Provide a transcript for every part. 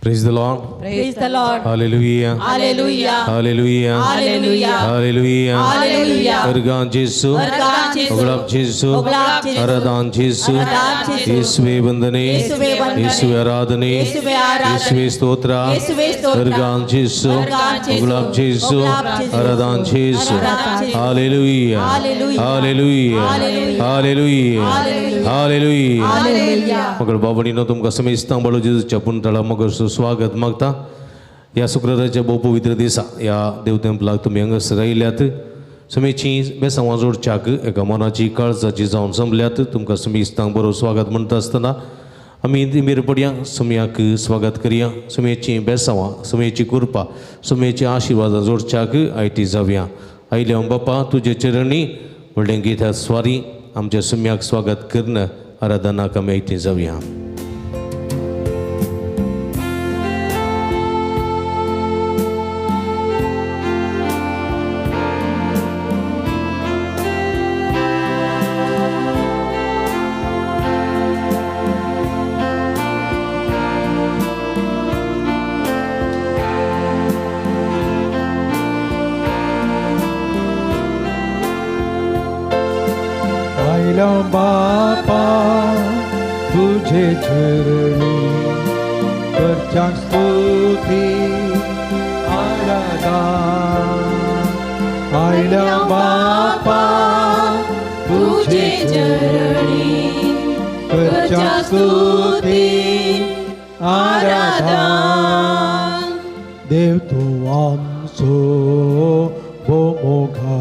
Praise the Lord. Praise the Lord. Hallelujah. Hallelujah. Hallelujah. Hallelujah. Hallelujah. Hallelujah. अर्गान जेसू, अर्गान जेसू, उगडाप जेसू, उगडाप जेसू, आराधन जेसू, आराधन जेसू, येसुवे वंदने, येसुवे वंदने, येसुवे आराधने, येसुवे आराधने, येसुवे स्तोत्र, येसुवे स्तोत्र, अर्गान जेसू, अर्गान जेसू, उगडाप जेसू, उगडाप जेसू, आराधन जेसू. आराधन जेसू. Hallelujah. Hallelujah. Hallelujah. Hallelujah. Hallelujah. Hallelujah. Hallelujah. मग बाबणीनो तुमकां समेस्तांक बळो जेजूच्या पुंतळा मग स्वागत मागता. ह्या शुक्राराच्या भोव पवित्र दिसा ह्या देव तेंपलाक तुमी हांगासर आयल्यात. समेची बेसांवां जोडच्याक एका मनाची काळजाची जावन जमल्यात. तुमकां समेस्तांक बरो स्वागत म्हणटा आसतना आमी दिमेर पडया, समयाक स्वागत करया. समेची बेसांवां, समेची कृपा, समेची आशिर्वादां जोडच्याक आयती जावया. आयल्या बापा तुजे चरणी व्हडलें गीत स्वारी आमच्या सम्याक स्वागत करून आराधनाक आमी आयती जावया. आयला बापा तुझे चरणी करच्या स्तुती आराधना. आयला बापा तुझे चरणी करच्या स्तुती आराधना. देव तूं आमचो भोमोघा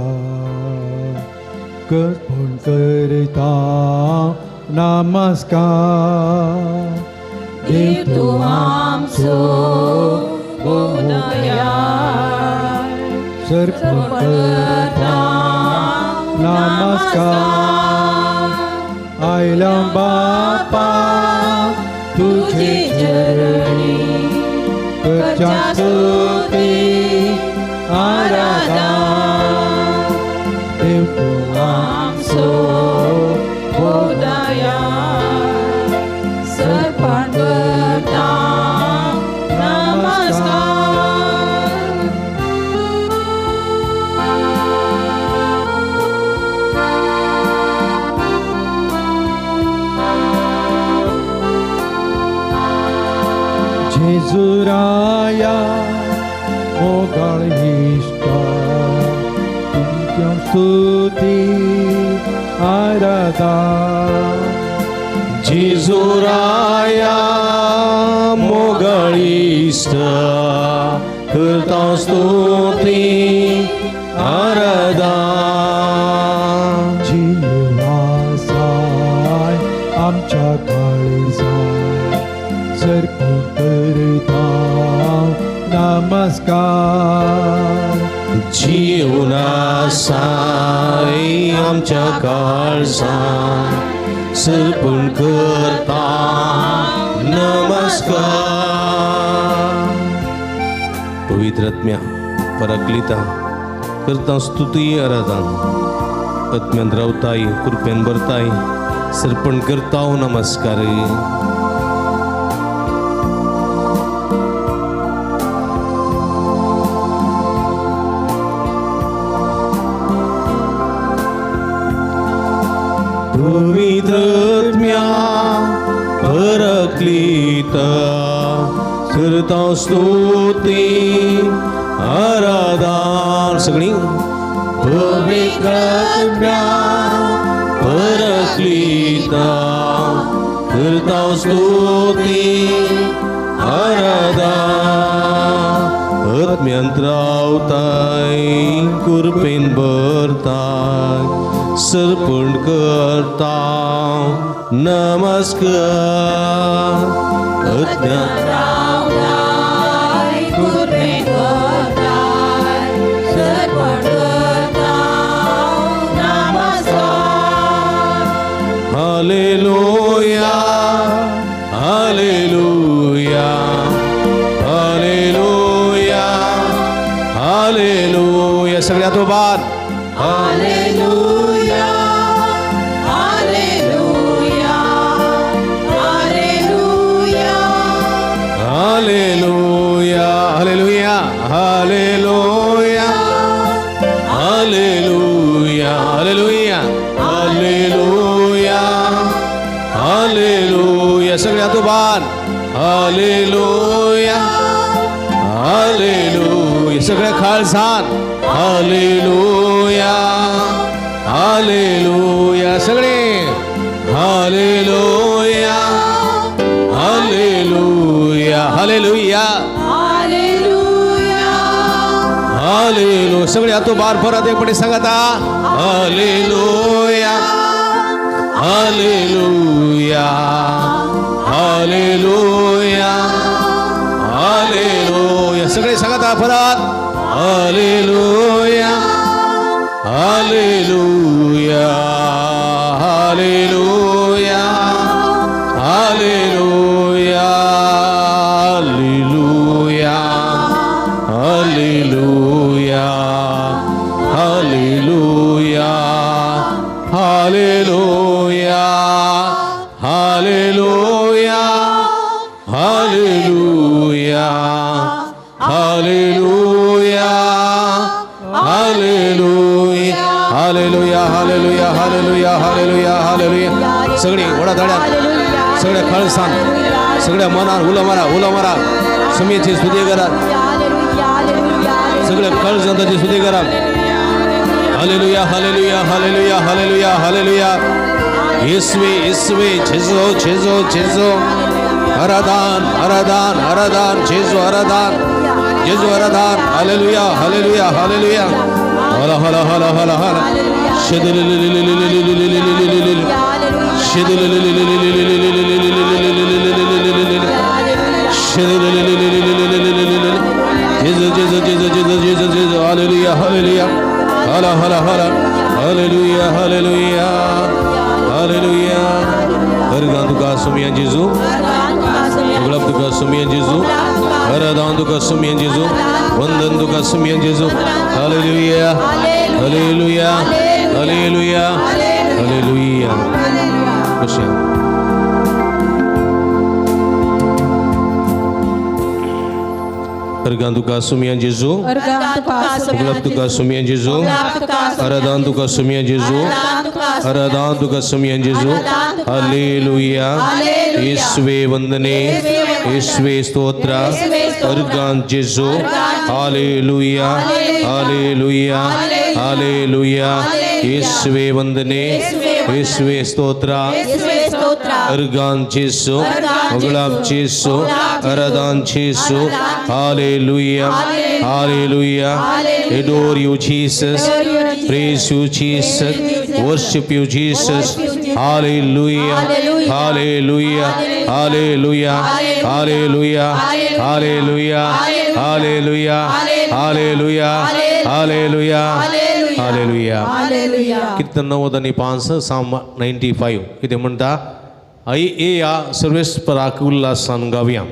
अर्पण करता नमस्कार. देव तूं आमचो भोव-दयाळ, अर्पण करता नमस्कार. आयला बापा तुझे चरणी करच्या स्तुती आराधना. देव तूं आमचो भोव-दयाळ, अर्पण करता नमस्कार. जेजुराया मोगाळ इश्टा तुमच्या स्तुती आराधना. जेजुराया मोगळिश्ट करता स्तुती आराधना. जीवासाय आमच्या काळजाय सर्पूण करता नमस्कार. जीवनासाय आमच्या काळजान सर्पूण करता नमस्कार. पवित्र आत्म्या पराक्लिता करता स्तुती आराधन. आत्म्यान रावताय, कृपेन भरताय, सर्पण करता नमस्कार. पवित्र आत्म्या पराक्लिता करता स्तुती आराधन. सगळी पवित्र आत्म्या पराक्लिता करता स्तुती आराधन. आत्म्यांत रावताय, कृपेन भरताय, सर्पण करता नमस्कार. आत्म्यांत रावताय, कृपेन भरताय, अर्पण करता नमस्कार. Hallelujah, hallelujah, hallelujah, hallelujah. सगळ्यात उभार. हालेलुया, हालेलुया, हालेलुया, hallelujah. Hallelujah, hallelujah, hallelujah, hallelujah. सगळ्या तुबान हालेलुया, हालेलुया. सगळ्या खालसान हालेलुया, हालेलुया. सगळे हालेलुया, hallelujah, hallelujah, hallelujah. सगळे हातो बार परत एक पटी सांगता हालेलुया, hallelujah, hallelujah, hallelujah. सगळे सांगता परत hallelujah, hallelujah, hallelujah, hallelujah, hallelujah, hallelujah, hallelujah, hallelujah, hallelujah, hallelujah, hallelujah, hallelujah, hallelujah, hallelujah, hallelujah, hallelujah, hallelujah. सगळी ओढा धाड्या, सगळ्या खळसान, सगळ्या मनान उलो मारा, उलो मारा. समीची स्तुती करा. सगळ्या खळसंताची स्तुती करा. Hallelujah, hallelujah, hallelujah, hallelujah, hallelujah. येसवे, येसवे, जेजो, जेजो, जेजो. आराधन, आराधन, आराधन, जेजो, आराधन, जेजो, आराधन. हालेलुया, हालेलुया, हालेलुया. हला हला हला हला हला. शेदलेलेलेलेलेलेलेलेलेलेलेलेले. शेदलेलेलेलेलेलेलेलेलेलेलेलेलेलेलेले. शेदलेलेलेलेलेलेलेलेलेले. जेजो, जेजो, जेजो, जेजो, जेजो, जेजो. हालेलुया, हालेलुया. हला हला हला. हालेलुया, हालेलुया, हालेलुया. हरगान तुका सुमिया जेजू, गुलाब तुका सुमिया जेजू, हरदान तुका सुमिया जेजू, वंदन तुका सुमिया जेजू. Hallelujah, hallelujah, hallelujah, hallelujah. बसया. हरगान तुका सुमिया जेजू, गुलाब तुका सुमिया जेजू, हरदान तुका सुमिया जेजू, हरदान तुका सुमिया जेजू. हालेलुया. येसवे वंदने, येसवे स्तोत्र. हरगान जेजू. हालेलुया, हालेलुया, हालेलुया. येसवे वंदने, येसवे स्तोत्र. हरगान जेसू, गुलाब जेसू, Hardan जेसू. Hallelujah, hallelujah. Adore you, Jesus. Praise you, Jesus. Worship you, Jesus. Hallelujah, hallelujah, hallelujah, hallelujah, hallelujah, hallelujah, hallelujah, hallelujah, hallelujah. कीर्तन 95, साम 95. कितें म्हणटा? आई येया सर्वेस्पराक उल्हासान गावया.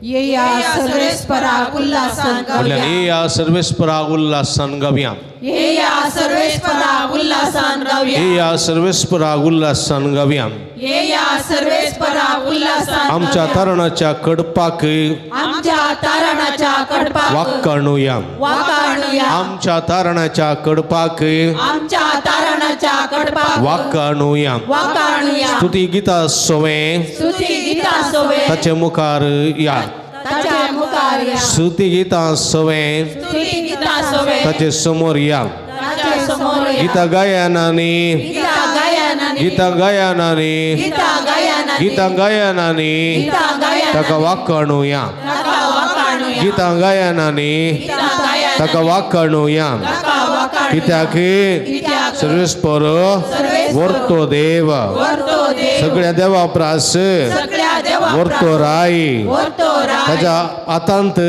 येया सर्वेस्पराक उल्हासान म्हटल्यार गावया. येया सर्वेस्पराक उल्हासान गावया. येया सर्वेस्पराक उल्हासान गावया. येया सर्वेस्पराक उल्हासान गावया. येया सर्वेस्पराक उल्हासान आमच्या गावया. तारणाच्या कडपाक आमच्या तारणाच्या कडपाक वाकाणुया. वाकाणुया. आमच्या तारणाच्या कडपाक आमच्या तारणाच्या कडपाक वाकाणुया. वाकाणुया. स्तुती गीता सोवे स्तुती गीता सोवे ताचे मुखार या. ताच्या मुखार या. स्तुती गीता सोवे स्तुती गीता सोवे ताचे समोर या. ताच्या समोर या. गीता गायनानी, गीता गायनानी, गीता गायनानी, गीता गायनानी, गीता गायनानी गीता गायनानी ताका वाकाणुया. ताका वाकाणुया. गीता गायनानी गीता गायनानी ताका वाकाणुया. ताका वाकाणुया. कित्याक? कित्याक? सर्वेस्पर सर्वेस्पर वर्तो देव, वर्तो देव, सगळ्या देवा प्रास सगळ्या देवा वर्तो राय. वर्तो राय. ताच्या हातांत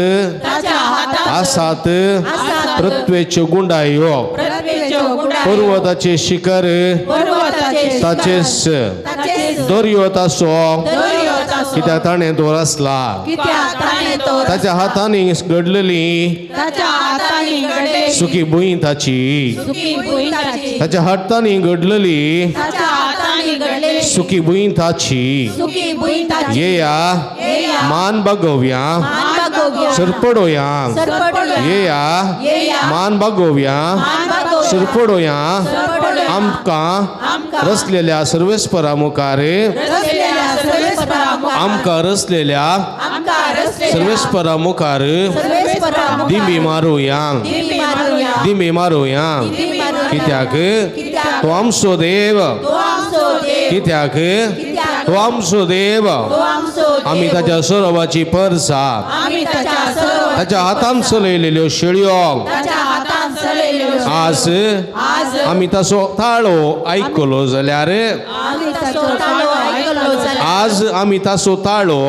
ताच्या हातात आसात आसात पृथ्वेच्यो गुंडायो, पृथ्वेच्यो गुंडायो, पर्वताचे शिखर पर्वताचे शिखर ताचेच, ताचेच, दर्यो तासो दर्यो तासो कित्याक ताणें तो रचला. कित्याक ताणें तो ताच्या हातांनी घडलेली ताच्या हातांनी घडलेली सुकी भूंय ताची. सुकी भूंय ताची. ताच्या हातांनी घडलेली ताच्या हातांनी घडलेली सुकी भूंय ताची. सुकी भूंय ताची. येया येया मान बागोवया, मान बागोवया, सरपडोया. सरपडोया. येया येया मान बागोवया, मान बागोवया, सरपडोया आमकां रचलेल्या सर्वेस्परा मुखार आमकां रचलेल्या सर्वेस्परा मुखार दिमी मारुया दिमी मारुया कित्याक तो आमचो देव कित्याक तो आमचो देव आमी ताच्या सरोवाची परसा ताच्या हातान चलयलेल्यो शेळयो आज आमी ताचो ताळो आयकलो जाल्यार आज आमी ताचो ताळो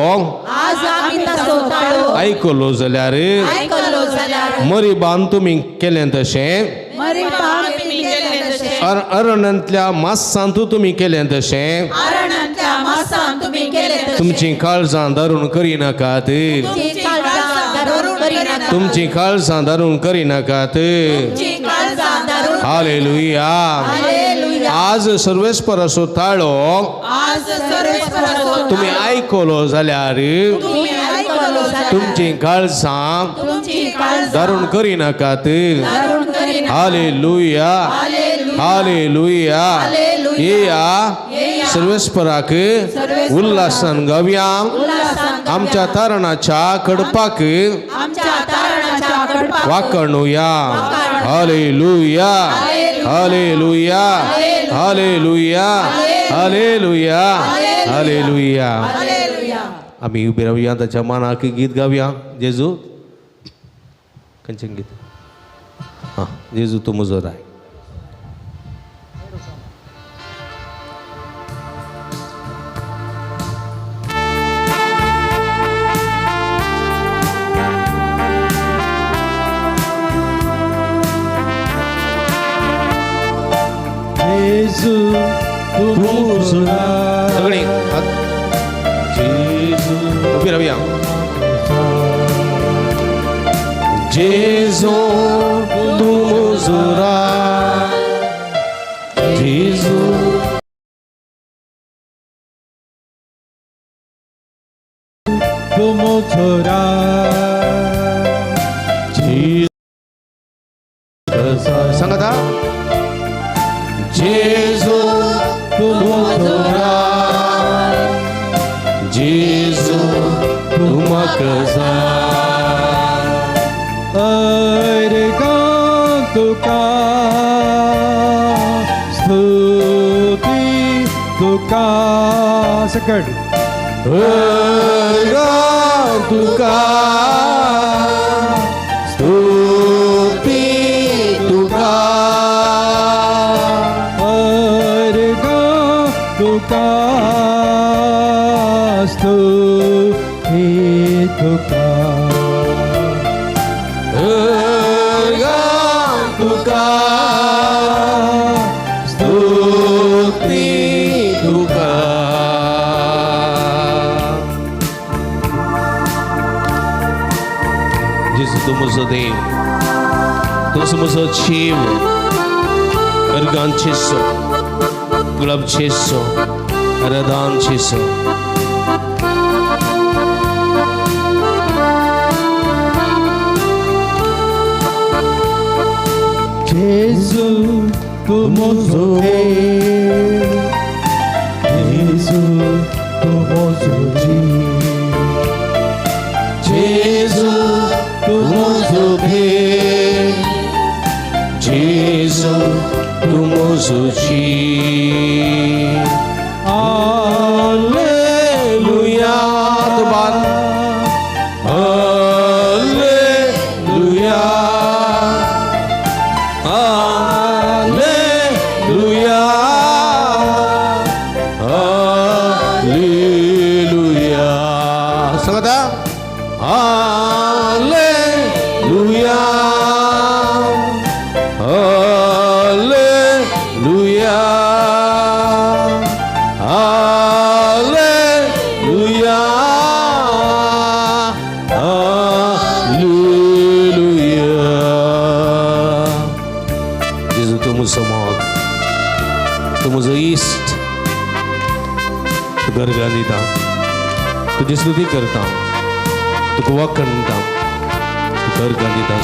आयकलो जाल्यार मरिबान तुमी केलें तशें अरण्यांतल्या मासांतू तुमी केलें तशें तुमची काळजां धरून करिनाकात तुमची काळजां धरून करिनाकात. हालेलुया. आज सर्वेस्पराचो ताळो तुमी आयकलो जाल्यार तुमची काळजां धरून करिनाकात. हालेलुया. हालेलुया. येया सर्वेस्पराक उल्हासान गावया आमच्या तारणाच्या कडपाक वाकणुया. हालेलुया. हालेलुया. हालेलुया. हालेलुया. हालेलुया. आमी उबे रावया ताच्या मानाक गीत गावया. जेजू खंयचें गीत? हां, जेजू तूं म्हजो राय. सगळी उबी रावया. जेजू तूं म्हजो राय जेजू तूं म्हजो राय. सांगता जेजू तूं म्हजो राय जेजू तूं म्हाका जाय. अर्गां तुका स्तुती तुका सकट अर्गां तुका स्तुती तुका अर्गां तुका स्तुती तुका अर्गां तुका स्तुती तुका. जेजू तूं म्हजो देव तूं म्हजो जीव अर्गान चेसो गुलाब चेसो रदान चेसो. जेजू तूं म्हजो देव जेजू तूं म्हजो जीव जेजू तूं म्हजो देव जेजू तूं म्हजो जीव. हालेलुया. तुबान हालेलुया. हालेलुया. हालेलुया. सांगता हालेलुया. हालेलुया. हालेलुया. हालेलुया. जेजू तूं म्हजो मोग तूं म्हजो इश्ट तुका अर्गां दिता तुजी स्तुती करता तुका वखणटा तुका अर्गां दिता.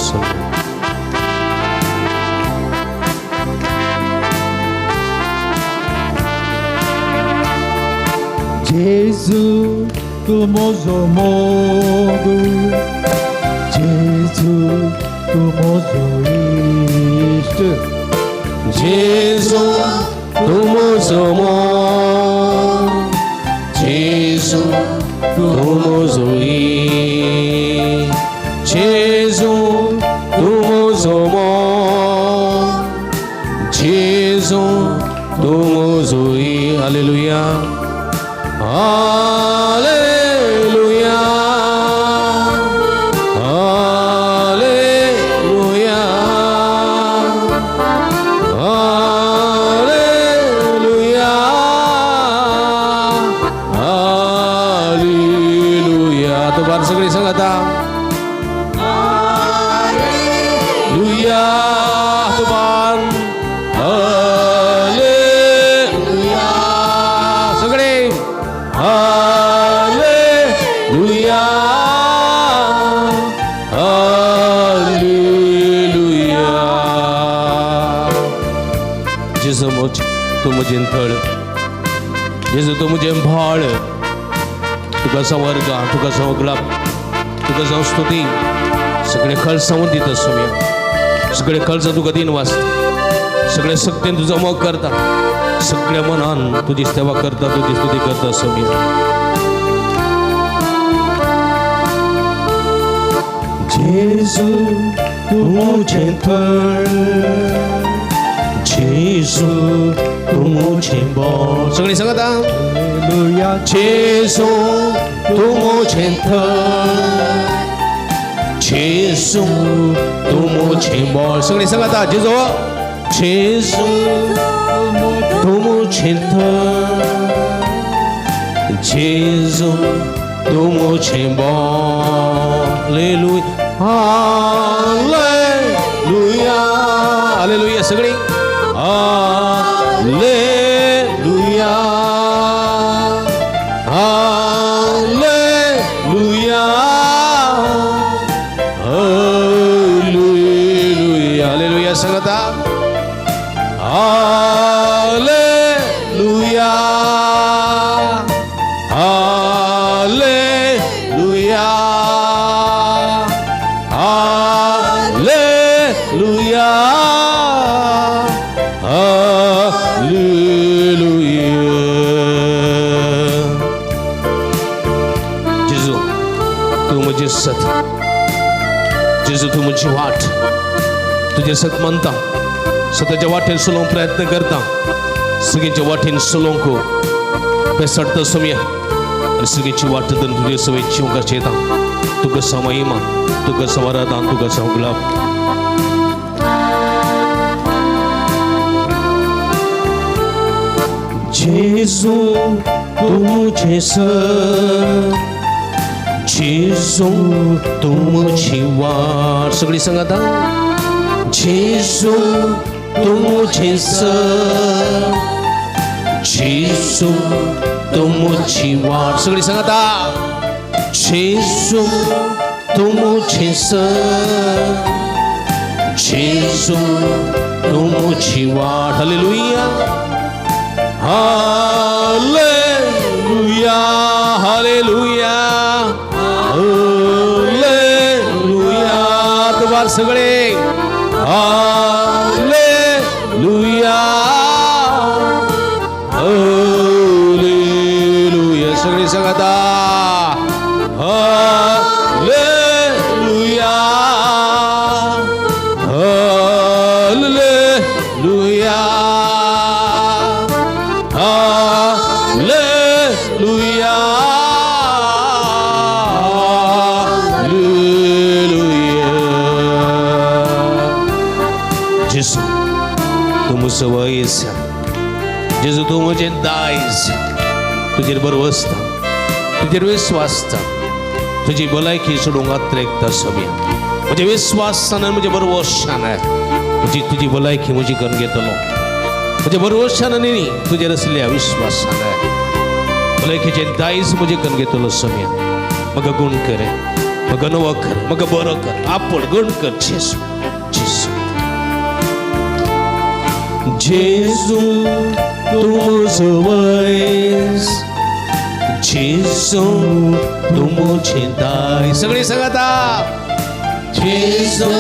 जेजू तूं म्हजो मोग, जेजू तूं म्हजो इश्ट, जेजू तूं म्हजो मोग, जेजू तूं म्हजो इश्ट, जेजू तूं म्हजो मोग, जेजू तूं म्हजो इश्ट. हालेलुया, हालेलुया, हालेलुया, हालेलुया, हालेलुया. आता बार सगळे सांग आता हालेलुया. तुमान हालेलुया, सगळे हालेलुया, हालेलुया. जेजू म्हज तूं म्हजें थळ, जेजू तूं म्हजें भाळ, तुका संवर्गा, तुका संवगलाप, तुका जावं स्तुती. सगळे खळसांवून दिता सुम्या, सगळे खळसा तुका दिन वाचता, सगळे सक्तेन तुजो मोग करता, सगळ्या मनान तुजी सेवा करता, तुजी स्तुती करता सुम्या. जेजू तूं म्हजें थळ, जेजू तूं म्हजें बळ. सगळीं सांगात हालेलुया. जेजू तूं म्हजें थळ, जेजू तूं म्हजें बळ. सगळीं सांगात जेजू, जेजू तूं म्हजें थळ, जेजू तूं म्हजें बळ. हालेलुया, हालेलुया, हालेलुया. सगळीं हालेलुया, हालेलुया, हालेलुया, हालेलुया. सांगता हालेलुया, हालेलुया, हालेलुया, हालेलुया. जेजू तूं म्हजें सत, जेजू तूं म्हजी वाट. तुजें सत मानता, सताच्या वाटेन चलोवंक प्रयत्न करता, सगळ्यांच्या वाटेन चलोवंक बेसडता सुमया, आनी सगळ्यांची वाट धरून तुजे सवय चिवंक येता. तुका समयमा, तुका सवारादान, तुका सगळा. जेजू तूं म्हजें सत, जेजू तूं म्हजी वाट. सगळीं सांगात जेजू तूं म्हजें सत, जेजू तूं म्हजी वाट. सगळीं सांगात जेजू तूं म्हजें सत, जेजू तूं म्हजी वाट. हालेलुया, हालेलुया, हालेलुया, हालेलुया. तुम्हाला सगळे हालेलुया, हालेलुया. सगळे सांगता हालेलुया, हालेलुया, हालेलुया, हालेलुया. जेजू तूं म्हजो वयस, जेजू तूं म्हजें दायज. तुजेर बरवसता, तुजेर विस्वासता, तुजी भलायकी सोडूंक आत्रेकता सगळ्या. म्हज्या विस्वासान आनी म्हज्या बरवशान म्हजी तुजी भलायकी म्हजी करून घेतलो. म्हज्या बरवशान न्ही, तुजेर आसल्या विस्वासान भलायकीचें दायज म्हजें करून घेतलो सगळ्या. म्हाका गुण कर, म्हाका नवो कर, म्हाका बरो कर, आपण गुण कर. जेजू, जेजू, जेजू तूं म्हजो वयस, जेजू तूं म्हजें दाय. सगळीं सांगाता जेजू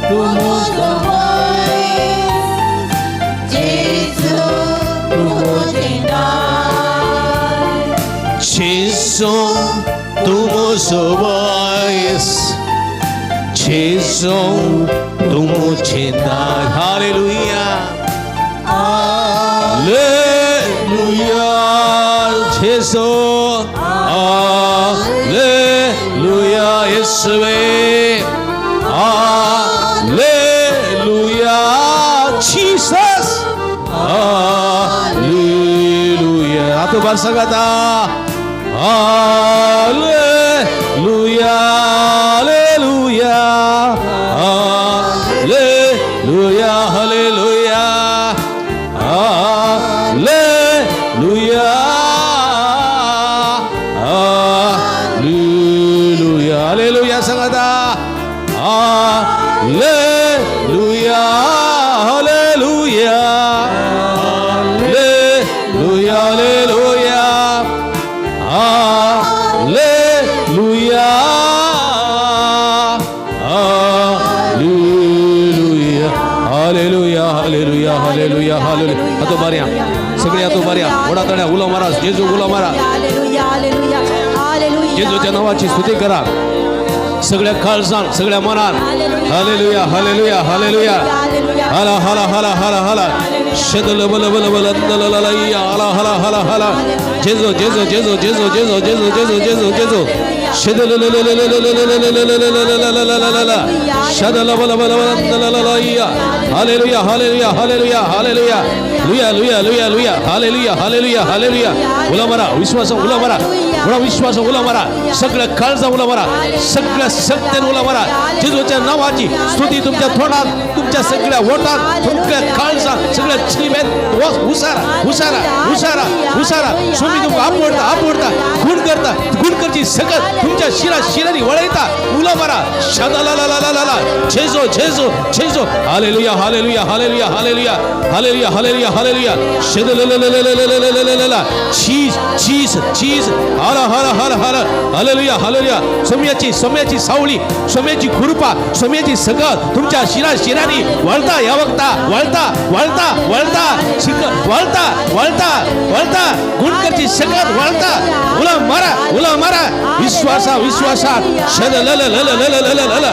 तूं म्हजो वैज, जेजू तूं म्हजें दाय. जेजू तूं म्हजो वैज, जेजू तूं म्हजें दाय. हालेलुया हालेलुया जेजू हालेलुया येसुवे हालेलुया जीसस हालेलुया. आतां बार सांगाता हालेलुया हालेलुया हालेलुया हालेलुया हालेलुया हालेलुया हालेलुया सांगाता हालेलुया हालेलुया हालेलुया हालेलुया हालेलुया हालेलुया हालेलुया हालेलुया हालेलुया हालेलुया. हातो बारया सगळे हातो बारया ओडा तड्या उलो मारा जेजू उलो मारा. हालेलुया हालेलुया हालेलुया. जेजूच्या नावाची स्तुती करा सगळ्या काळजान सगळ्या मनान. हालेलुया हालेलुया हालेलुया हाला हाला हाला हाला हाला शदल बल बल बल हाला हाला हाला हाला जेजो जेजो जेजो जेजो जेजो जेजो जेजो जेजो जेजो शदल शदल बल बल बल हालेलुया हालेलुया हालेलुया हालेलुया लुया लुया लुया लुया हालेलुया हालेलुया हालेलुया. उला मारा विश्वास उला मारा उला विश्वास उला मारा सगळ्या काळजा उला मारा सगळ्या शक्तीने उला मारा. जेजूच्या नावाची स्तुती तुमच्या तोंडात तुमच्या सगळ्या ओठात तुमच्या काळजात सगळ्या जिभेत उसारा उसारा उसारा उसारा. स्वामी तुमका आवडता आवडता गुण करता गुण करची सकत तुमच्या शिरा शिरांनी वळयता. उला मारा शदा ला ला ला ला ला जेजो जेजो जेजो हालेलुया हालेलुया हालेलुया हालेलुया हालेलुया हालेलुया हालेलुया शदल चीज चीज चीज हर हर हर हर हालेलुया हालेलुया. सोम्याची सोम्याची सावली सोम्याची कृपा सोम्याची सगत तुमच्या शिरा शिरांनी वळता या वक्ता वळता वळता वळता शिक वळता वळता वळता गुणकरची सकत वळता. उला मारा उला मारा विश्वासा विश्वासा शद ल ल ल ल ल ल ल ल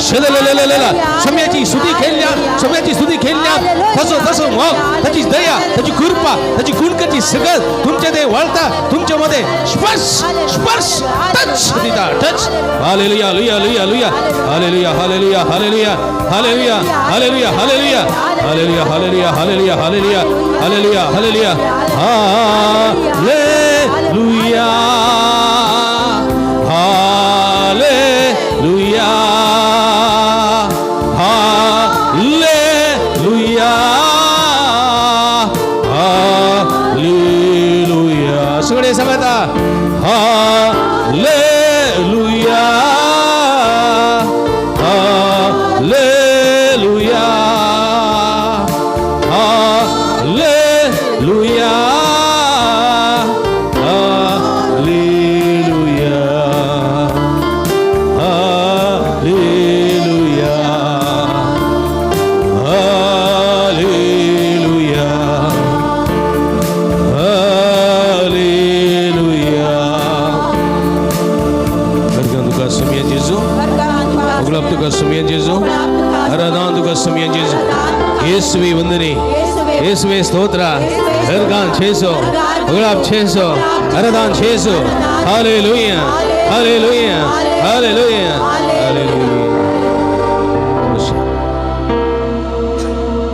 शद ल ल ल ल. सोम्याची स्तुती केल्यान सोम्याची स्तुती केल्यान तसं तसं मग त्याची दया त्याची कृपा त्याची गुणकरची सकत तुमच्या ते वळता तुमच्यामध्ये स्पर्श स्पर्श टच दिता टच. हालेलुया लुया लुया लुया हालेलुया हालेलुया हालेलुया हालेलुया हालेलुया हालेलुया हालेलुया हालेलुया हालेलुया हालेलुया हालेलुया हालेलुया हालेलुया हालेलुया हालेलुया हालेलुया. सगळे सांगता हालेलुया हालेलुया हालेलुया हालेलुया हालेलुया हालेलुया हालेलुया. वरगान तुका सुमिया जेजू उगलाप तुका सुमिया जेजू आराधना तुका सुमिया जेजू. येसुवे वंदने येसुवे स्तोत्र वरगान छेसो उगलाप छेसो आराधना छेसो. हालेलुया हालेलुया हालेलुया हालेलुया.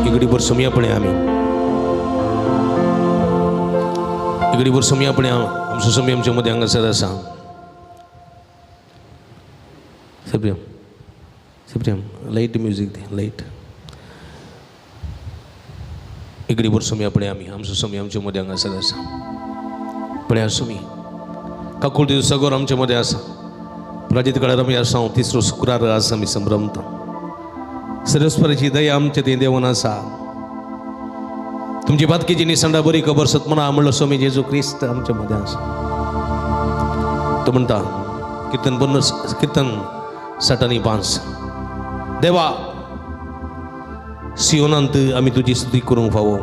इगडी पर सुमिया पडे आमी इगडी पर सुमिया पडे आमचो सुमी आमच्या मध्ये हांगासर आसा. सप्रियम सप्रियम लायट म्युजीक दे लायट. इगडी पर सुमिया पडे आमी आमचो सुमी आमच्या मध्ये हांगासर आसा. पळया सुमी काकुळटी सगोर आमच्या मध्ये आसा. प्राजित काळार आमी आसा तिसरो शुक्रार आसा आमी संभ्रमता. सरस्वराची दया आमचे ते देवन आसा. तुमची बातकीची निसंडा बरी खबर सतमना म्हणलो स्वामी जेजू क्रिस्त आमच्या मध्ये आसा. तो म्हणटा कीर्तन 50, कीर्तन 65, देवा सियोनांत आमी तुजी स्तुती करूंक फावो,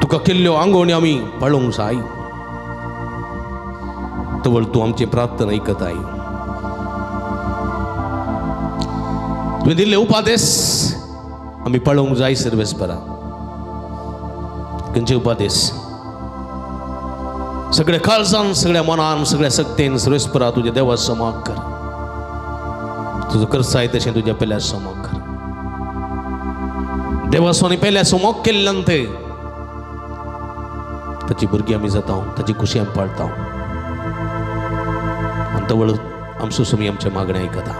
तुका केल्ल्यो आंगोवणी आमी पाळोवंक जाय, तवळ तूं आमचें प्रार्थना आयकताय। तुवें दिल्ले उपादेश आमी पाळोवंक जाय सर्वेस्परा। खंयचे उपादेश? सगळ्या काळजान, सगळ्या मनान, सगळ्या शक्तेन सर्वेस्परा तुज्या देवा समाग कर, तुजो करसाय तशें तुज्या पेल्या समाग कर। देवासो पेल्या समोग केल्ल्यान ते ताची भुरगीं आमी जाता, ताची खुशी आमी पाळटा आनी तवळ आमचो सुमी आमच्या मागणें आयकता।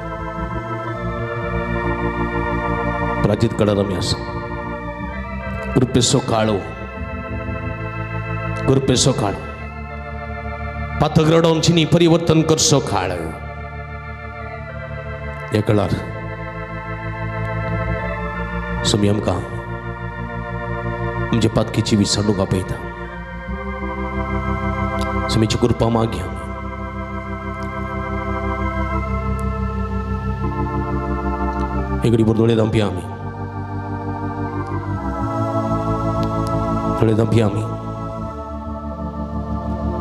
प्राचीत कडार आमी आसा, कृपेचो काळो, कृपेचो काळ, पातक रडोवन चिनी परिवर्तन करचो काळ। ह्या काळार सुमी आमकां आमच्या पातकीची विसरणूक आपयता। सुमीची कृपा मागया। एक घडी दोळे धांपया आमी, दोळे धांपया आमी।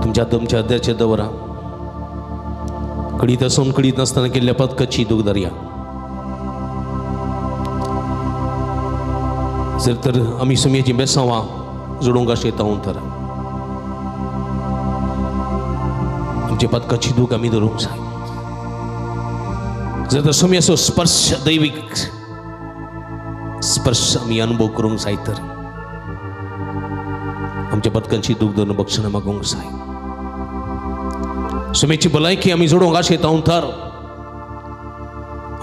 तुमच्या तुमच्या अध्याचे दवरा, कडीत आसून कडीत नासतना केल्ल्या पदकाची दूख धरया। जर तर आमी सुमयेची बेसांवां जोडूंक आशेता तर आमच्या पदकाची दूख आमी धरूंक जाय। जर तर सुमयेचो स्पर्श, दैवीक स्पर्श आमी अनुभव करूंक जाय तर आमच्या पदकांची दूख धरून बक्षणां मागूंक जाय। सुमेची भलायकी आमी जोडूंक आशेता तर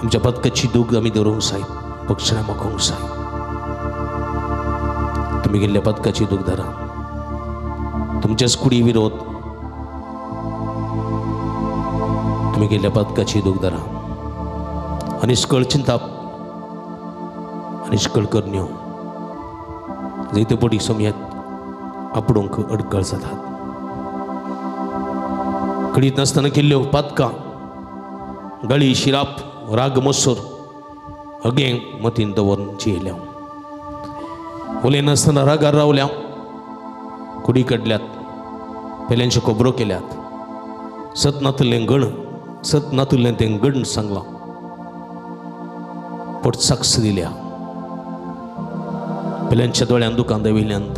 आमच्या पदकाची दूख आमी धरूंक जाय, बक्षणां मागूंक जाय। तुमी गेल्ल्या पदकाची दूख धरा, तुमच्याच कुडी विरोध तुमी गेल्ल्या पदकाची दूख धरा। अनिष्कळ चिंताप, अनिष्कळ करण्यो जैते पडी सोमयात आपडूंक अडकळ जातात। कडीत नासतना केल्ल्यो पातकां, गळी, शिराप, राग, मसूर अगें मतीन दवरून जियेल्या, उलयनासतना रागार रावल्या, कुडी काडल्यात, पेल्यांच्यो खबरो केल्यात, सत नातुल्लें गण, सत नातुल्लें तें गण सांगलां, पोट साक्ष दिल्या, पेल्यांच्या दोळ्यान दुकान देविल्यांत,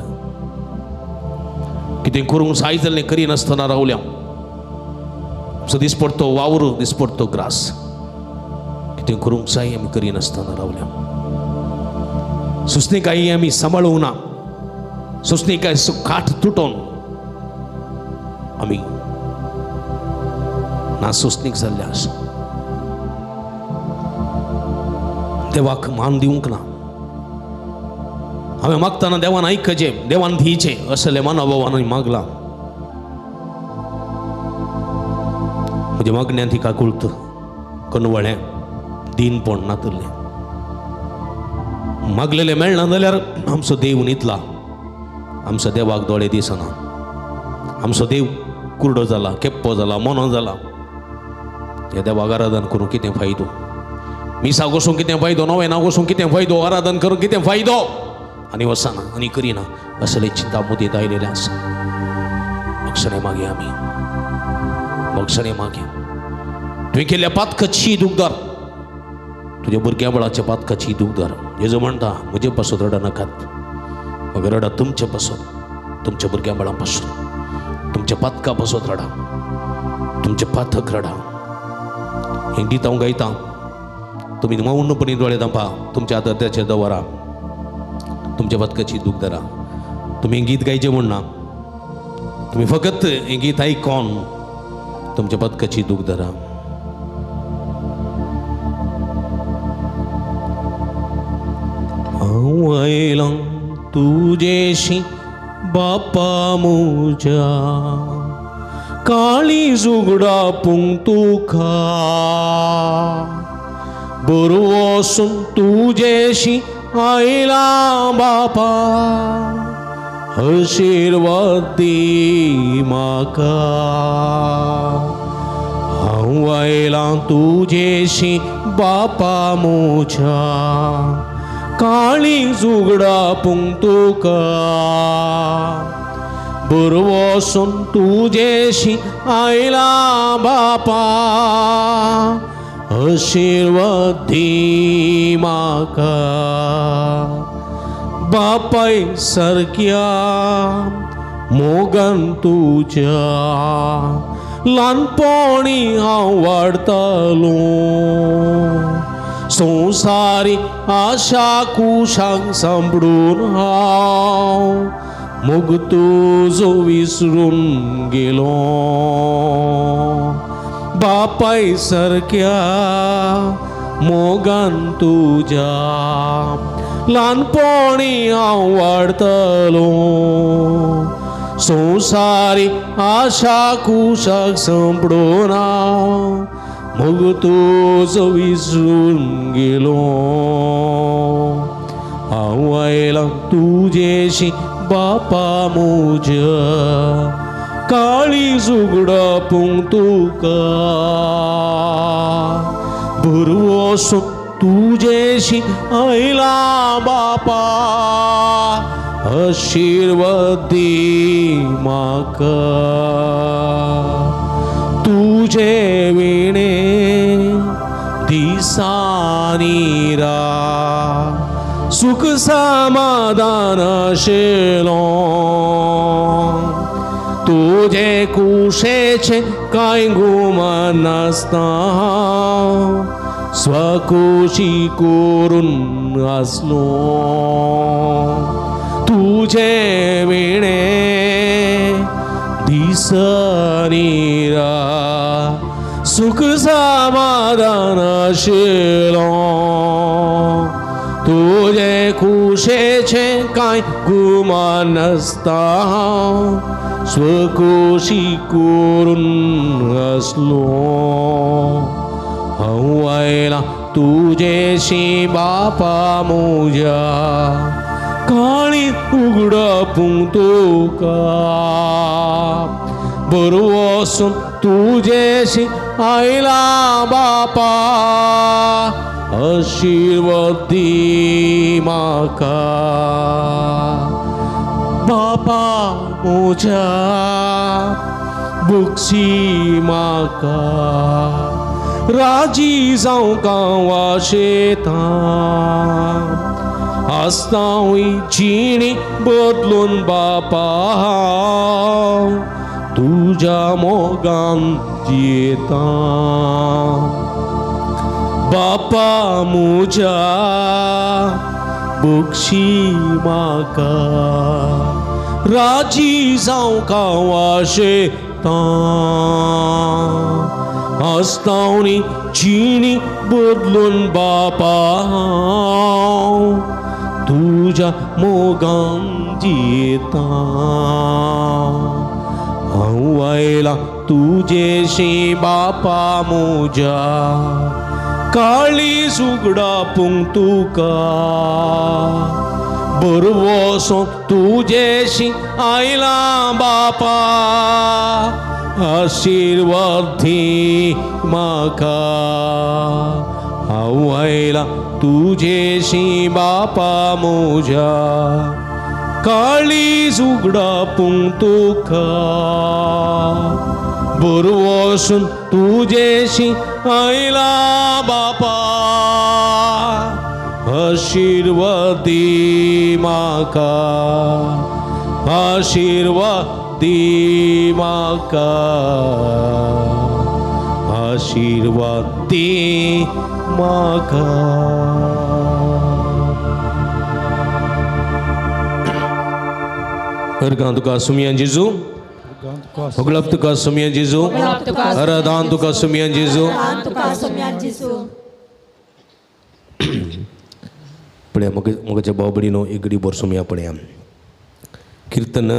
कितें करूंक जाय जाल्लें करिनासतना रावल्या। सो दिसपडतो वावर, दिसपडतो ग्रास, कितें करूंक जाय आमी करिनासतना रावल्या। सुसणीकाय आमी सांबाळूंक ना, सुसणीकाय काठ तुटोवन आमी ना सुसणीक जाल्ले आसा। देवाक मान दिवंक ना। हांवें मागतना देवान आयकचें, देवान दिचें असलें मनोभावान मागलां। म्हज्या मागण्यान ती काकुळत कनवळें दीनपण नातुल्लें। मागलेलें मेळना जाल्यार आमचो देव न्हिदला, आमचो देवाक दोळे दिसना, आमचो देव कुरडो जाला, केप्पो जाला, मोनो जाला। ह्या देवाक आराधन करूं कितें फायदो, मिसाक वचूंक कितें फायदो, नवेनाक वचूंक कितें फायदो, आराधन करूंक कितें फायदो, आनी वचना आनी करिना असलें चिंता मुदींत आयलेलें आसा। बक्षणें मागया आमी, बक्षणें मागया। तुवें केल्ल्या पातकाची दूख धर, तुज्या भुरग्या बळाच्या पातकाची दूख धर। जेजू म्हणटा म्हजे पासत रडा नाकात, मगर रडा तुमचे पासत, तुमच्या भुरग्या बळां पासून, तुमच्या पातका पासत रडा, तुमचे पातक रडा। हें गीत हांव गायतां, तुमी मौनपणी दोळे धांपा, तुमच्या आदर्शाचेर दवरा, तुमच्या पातकाची दूख धरा। तुमी हें गीत गायचें म्हूण ना, तुमी फकत हें गीत आयकोन तुमच्या पातकाची दूख धरा। हांव आयलां तुजेशी बापा म्हज्या, काळी जुगडापूंक तुका, बरोवसून तुजेशी आयलां बापा, आशिर्वाद दी म्हाका. हांव आयलां तुजेशी बापा म्हज्या, काळीज उगडापूंक तुका. बरवसून तुजेशी आयलां बापा, आशिर्वाद दी म्हाका. बापाय सारक्या मोगान तुज्या ल्हानपणी हांव वाडतालो. संवसारी आशा कुशांक सांबडून हांव मोग तुजो विसरून गेलो. बापाय सारक्या मोगान तुज्या ल्हानपणी हांव वाडतालो. संवसारी आशा कुशाक सांपडून हांव मोग तुजो विसरून गेलो. हांव आयलां तुजेशी बापा म्हज्या, काळीज उगडापूंक तुका. भरवंसो तुजेशी आयलां बापा, आशिर्वाद दी म्हाका. तुजे विणे दिसांनी रात सुख समाधान आशिल्लो. तुजे कुशेचें कांय गुमान नासता स्वकुशी करून आसलो. तुजे विणे दिसांनी रात सुख समाधान आशिल्लो. तुजे कुशेचें कांय गुमान नासता स्वकुशी करून आसलो. हांव आयलां तुजेशी बापा म्हज्या, काळीज उगडापूंक तुका. बरवसून तुजेशी आयलां बापा, आशिर्वाद दी म्हाका. बापा म्हज्या बक्षी म्हाका, राजी जावंक हांव आशेतां. आसतां जिणी बदलून बापा, तुज्या मोगान जियेतां. बापा म्हज्या बक्षी म्हाका, राजी जावंक हांव आशेतां. आसतावणी जिणी बदलून बापा, तुज्या मोगान जियेतां. हांव आयलां तुजेशी बापा म्हज्या, काळीज उगडापूंक तुका. बरवसो तुजेशी आयलां बापा, आशिर्वाद दी म्हाका. हांव आयलां तुजेशी बापा म्हज्या, काळीज उगडापूंक तुका. बरवसून तुजेशी आयलां बापा, आशिर्वाद दी म्हाका. आशिर्वाद दी म्हाका. आशिर्वाद दी म्हाका. अर्गां तुका सुमयान जेजू, होगळप तुका सुमयान जेजू, आराधान तुका सुमयान जेजू. पळया म्हज्या भाव भयणीनो एक घडी भर सुमया पळया. किर्तन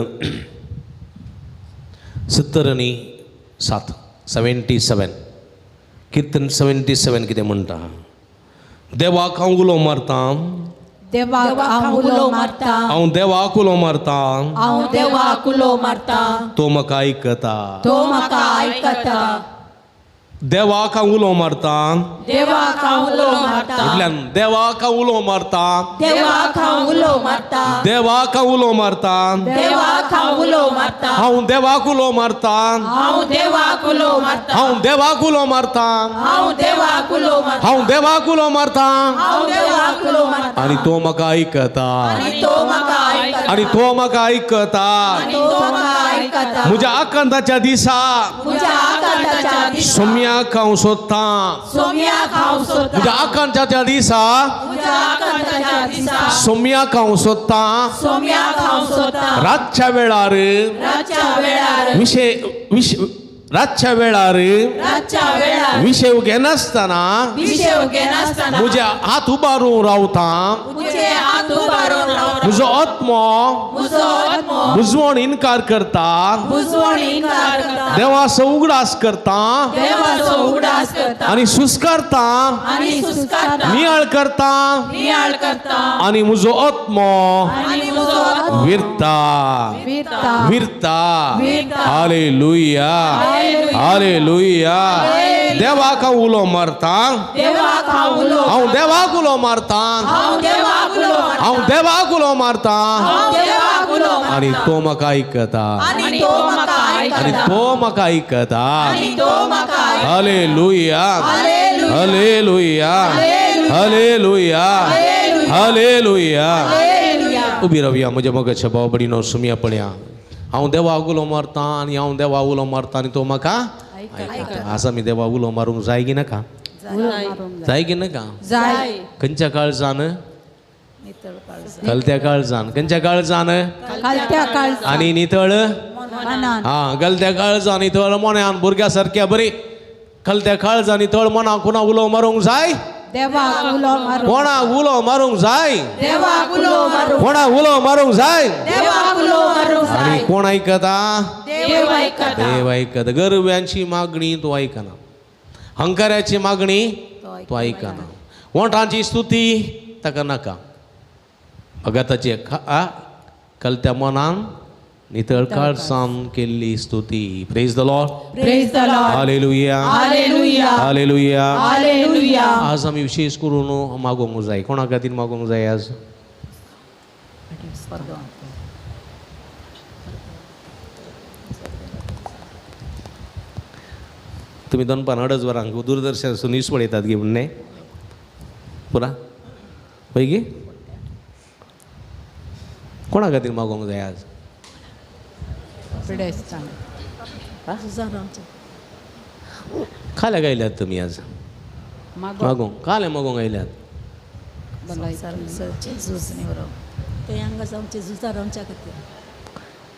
77, 77, किर्तन 77 कितें म्हणटा? देवाक हांव उलो मारता, देवाक हांव उलो मारता. हांव देवाक उलो मारता. हांव देवाक उलो मारता. तो म्हाका आयकता. तो म्हाका आयकता. देवाक हांव उलो मारता. देवाक हांव उलो मारता. म्हटल्यान देवाक हांव उलो मारता. देवाक हांव उलो मारता. देवाक हांव उलो मारता. देवाक हांव उलो मारता. हांव देवाक उलो मारता. हांव देवाक उलो मारता. हांव देवाक उलो मारता. हांव देवाक उलो मारता. हांव देवाक उलो मारता. हांव देवाक उलो मारता. आनी तो म्हाका आयकता. आनी तो म्हाका आयकता. आनी तो म्हाका आयकता. आनी तो म्हाका आयकता. म्हज्या आकांताच्या दिसा. म्हज्या आकांताच्या दिसा. सोम्याक हांव सोदतां. सोम्याक हांव सोदतां. म्हज्या आकांताच्या दिसा. म्हज्या आकांताच्या दिसा. सोम्याक हांव सोदतां. सोम्याक हांव सोदतां. रातच्या वेळार. रातच्या वेळार. विशे रातच्या वेळार. रातच्या वेळार. विशेव घेनासतना. विशेव घेनासतना. म्हजे हात उबारून रावता. म्हजे हात उबारून रावता. म्हजो आत्मो. म्हजो आत्मो. बुजवण इनकार करता. बुजवण इनकार करता. देवाचो उगडास करता. देवाचो उगडास करता. आनी सुस्कारता. आनी सुस्कारता. नियाळ करता. नियाळ करता. आनी म्हजो आत्मो. आनी म्हजो आत्मो. विरता. विरता. विरता. विरता. हालेलुया. हालेलुया. देवाक हांव उलो मारता. देवाक हांव उलो. हांव देवाक उलो मारता. हांव देवाक उलो मारता. हांव देवाक उलो मारता. हांव देवाक उलो मारता. आनी तो म्हाका आयकता. आनी तो म्हाका आयकता. आनी तो म्हाका आयकता. आनी तो म्हाका आयकता. हालेलुया. हालेलुया. हालेलुया. हालेलुया. उबी रावया म्हज्या मोगाच्या भाव भयणीनो सुमया पळया. हांव देवाक उलो मारता आनी हांव देवाक उलो मारता आनी तो म्हाका आयकता. आज आमी देवाक उलो मारूंक जाय की नाका? जाय की नाका? जाय. खंयच्या काळजान? कलत्या काळजान. खंयच्या काळजान? कलत्या काळजान. आनी नितळ मनान. हां, गलत्या काळजान नितळ मनान. भुरग्या सारक्या बरी कलत्या काळजान नितळ मनान कोणा उलो मारूंक जाय? देवाक उलो मारूंक. कोणाक उलो मारूंक जाय? देवाक उलो मारूंक. कोणाक उलो मारूंक जाय? देवाक उलो मारूंक जाय. आनी कोण आयकता? देव आयकता. देव आयकता. गरव्यांची मागणी तो आयकना. हंकाऱ्याची मागणी तो आयकना. वोंठांची स्तुती ताका नाका. भगताची कलत्या मनान नितळ काळजान केल्ली स्तुती. Praise the Lord. Praise the Lord. Hallelujah. Hallelujah. Hallelujah. Hallelujah. आज आमी विशेष करून मागोवंक जाय. कोणा खातीर मागोवंक जाय आज? तुमी दनपार 2.5 वरांक दूरदर्शन न्यूज पळयतात गे म्हण न्ही? पुरा पळय गे. कोणा खातीर मागोवंक जाय आज? खाल्या गायल्यात तुमी आज मागोवंक? काले मागोवंक आयल्यात?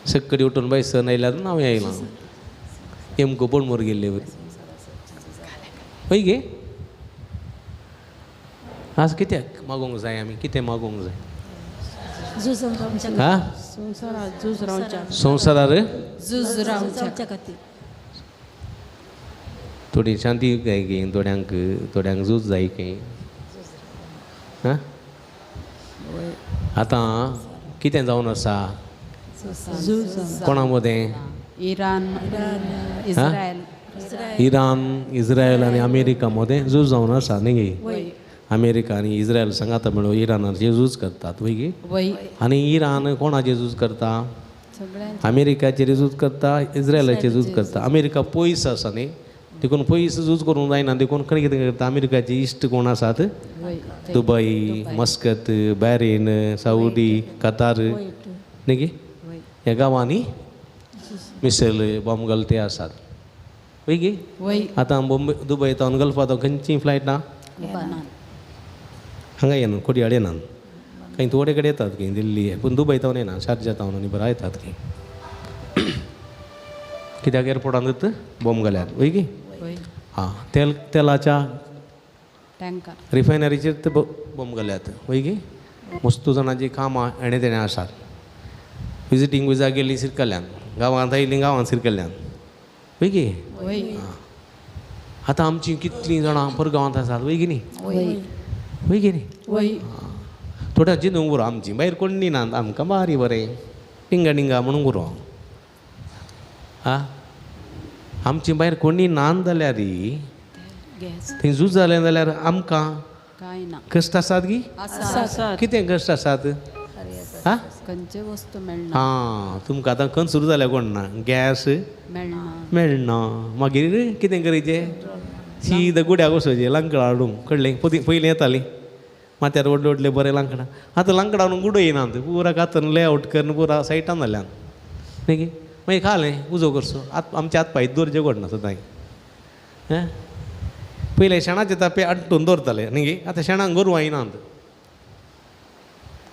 सक्कडी उठून बाय सण आयल्यात ना हांव आयलां एमको पणमोर गेल्ले वरी. हय गे. आज कित्याक मागोवंक जाय आमी? कितें मागोवंक जाय? हा, संवसारार थोडी शांती जाय की थोड्यांक, थोड्यांक झूज जाय की. आतां कितें जावन आसा कोणा मदें? इराण, इस्रायल. इराण, इस्रायल आनी अमेरिका मदें झूज जावन आसा न्ही गे? अमेरिका आनी इस्रायल सांगाता मेळून इराणाचेर झूज करतात. वय गे? आनी इराण कोणाचेर झूज करता? अमेरिकाचेर झूज करता, इस्रायलाचेर झूज करता. अमेरिका पयस आसा न्ही, देखून पयस झूज करूंक जायना. देखून खंय कितें करता? अमेरिकाचे इश्ट कोण आसात? Dubai, Muscat, Bahrain, Saudi, Qatar न्ही गे? ह्या गांवांनी मिसायल बॉम्ब घालते आसात. वय गे? आतां बॉम्बे, दुबय तावन गल्फा तावन खंयची फ्लायट ना हांगा येना, कोडयाळ येना. खंय थोडे कडेन येतात खंय दिल्ली, पूण दुबय तावन येना, शारजा तावन आनी बरें येतात खंय. कित्याक एअरपोर्टांत बॉम्ब घाल्यात. वय गे? हां, तेल तेलाच्या रिफायनरीचेर ते बॉम्ब घाल्यात. वय गे? मस्तू जाणांची कामां हेणें तेणें आसात. विजिटींग विजा गेली सिरकल्यान, गांवांत आयलीं गांवांत सिरकल्यान. वय गे? आतां आमचीं कितलीं जाणां परगांवांत आसात. वय गे न्ही? वय गे न्ही? थोड्या जिनूंक उरो आमची भायर कोण ना आमकां बारी बरें डिंगा डिंगा म्हणूंक उरो. आं आमची भायर कोणी ना जाल्यार थंय झूज जालें जाल्यार आमकां कश्ट आसात गी? कितें कश्ट आसात? आं खंयचे वस्तू मेळना. आं तुमकां आतां खंय सुरू जाल्या कोण ना गॅस मेळना मागीर कितें करचें सीद गुड्याक वचोचें लांकडां हाडूंक कळ्ळें. पयलीं येतालीं माथ्यार व्हडले व्हडले बरें लांकडां आतां लांकडां हाडून गुडो येनात पुरा कातरून लेआवट करून पुरा सायटान जाल्यान न्ही मागीर खालें उजो करचो आत आमच्या हात पांय दवरचें पडना सदांय. हें पयलें शेणाचे तापे आटून दवरताले न्ही गे आतां शेणाक गोरवां येनात.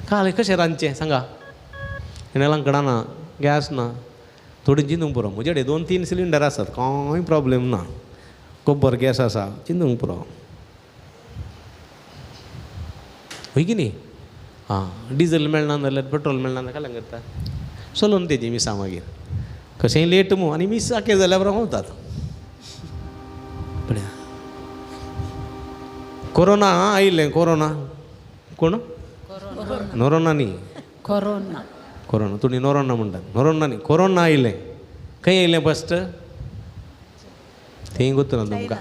खालें कशें रांदचें सांगा हेणें लांकडां ना गॅस ना थोडी चिंतूंक पुरो. म्हजे कडेन 2-3 सिलिंडर आसात कांय प्रॉब्लेम ना गोबर गॅस आसा चिंतूंक पुरो हय की न्ही. आं डिजल मेळना जाल्यार पेट्रोल मेळना जाल्यार खाल्यां करता चलोवन तेजी मिसां मागीर कशेंय लेट मू आनी मीस आखे जाल्यार बरो वतात. पळया कोरोना आयिल्लें कोरोना कोण नोरोना न्ही कोरोना कोरोना तुमी नोरोना म्हणटात नोरोना न्ही कोरोना आयिल्लें. खंय आयिल्लें फस्ट थंय गोत्तू ना तुमकां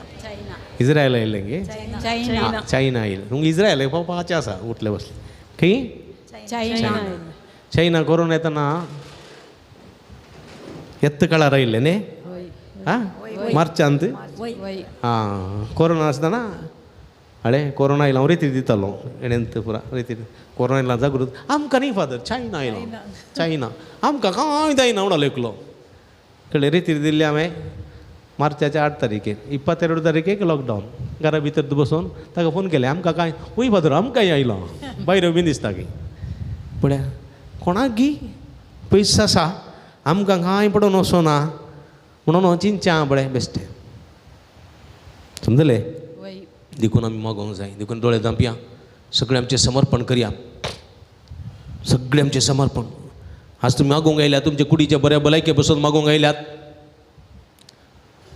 इज्रायल आयिल्लें गे चायना आयिल्लें तुमकां इज्रायल पावपाचें आसा उठले बसले खंय चायना चायना कोरोना येतना येत्त काळार आयिल्लें न्ही आं मार्चांत. आं कोरोना आसतना अळे कोरोना आयला हांव रेती दितालो एणेंत पुरा रेती कोरोना आयला जागृत आमकां न्ही फादर चायना आयलो चायना आमकां कांय जायना म्हणलो एकलो कळ्ळें. रेती दिल्ली हांवें मार्चाच्या 8 तारखेर 22 तारखेक लॉकडावन घरा भितर बसून ताका फोन केले आमकां कांय वय फादर आमकांय आयलो भायर बीन दिसता की पळया कोणाक गी पयस आसा आमकां कांय पडोवन वचोना म्हणून चिंतचें पळय बेश्टें समजलें. देखून आमी मागोवंक जाय. देखून दोळे धांपया सगळें आमचें समर्पण करया सगळें आमचें समर्पण. आज तुमी मागोवंक आयल्यात तुमच्या कुडीच्या बऱ्या भलायके बसून मागोवंक आयल्यात.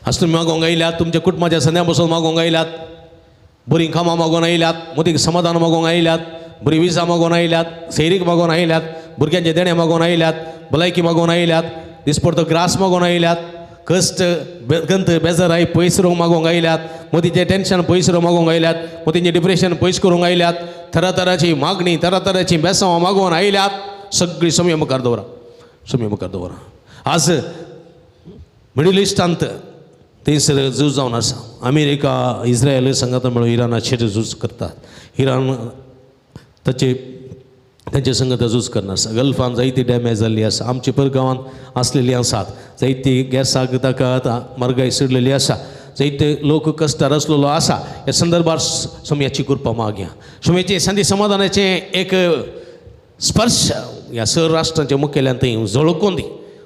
आज तुमी मागोवंक आयल्यात तुमच्या कुटुंबाच्या संद्या बसून मागोवंक आयल्यात. बरीं कामां मागोवन आयल्यात मदीं समाधान मागोवंक आयल्यात बरी विजा मागोवन आयल्यात सैरीक मागोवन आयल्यात भुरग्यांचे देणें मागोवन आयल्यात भलायकी मागोवन आयल्यात दिसपडतो ग्रास मागोवन आयल्यात कश्ट गंत बेजाराय पयस रोवंक मागोवंक आयल्यात मदींचें टेंशन पयस रोवंक मागोवंक आयल्यात मदींचें डिप्रेशन पयस करूंक आयल्यात तरातराची मागणी तरातराची बेसांवां मागोवन आयल्यात. सगळीं सौम्य मुखार दवरा सौम्य मुखार दवरा. आज मिडल इस्टांत थंयसर झूज जावन आसा. अमेरिका इस्रायल संगात मेळून इराणाचेर झूज करतात. इराण ताचे तांचे संगत झूज करना आसा. गल्फान जायती डॅमेज जाल्ली आसा. आमचे परगांवांत आसलेली आसात जायती गॅसाक ताका आतां म्हारगाय चडलेली आसा. जायते लोक कश्टार आसलेलो आसा. ह्या संदर्भार सोम्याची कृपा मागया. सोम्याचें संदी समाधानाचें एक स्पर्श ह्या सर राष्ट्रांच्या मुखेल्यान थंय झळकून दी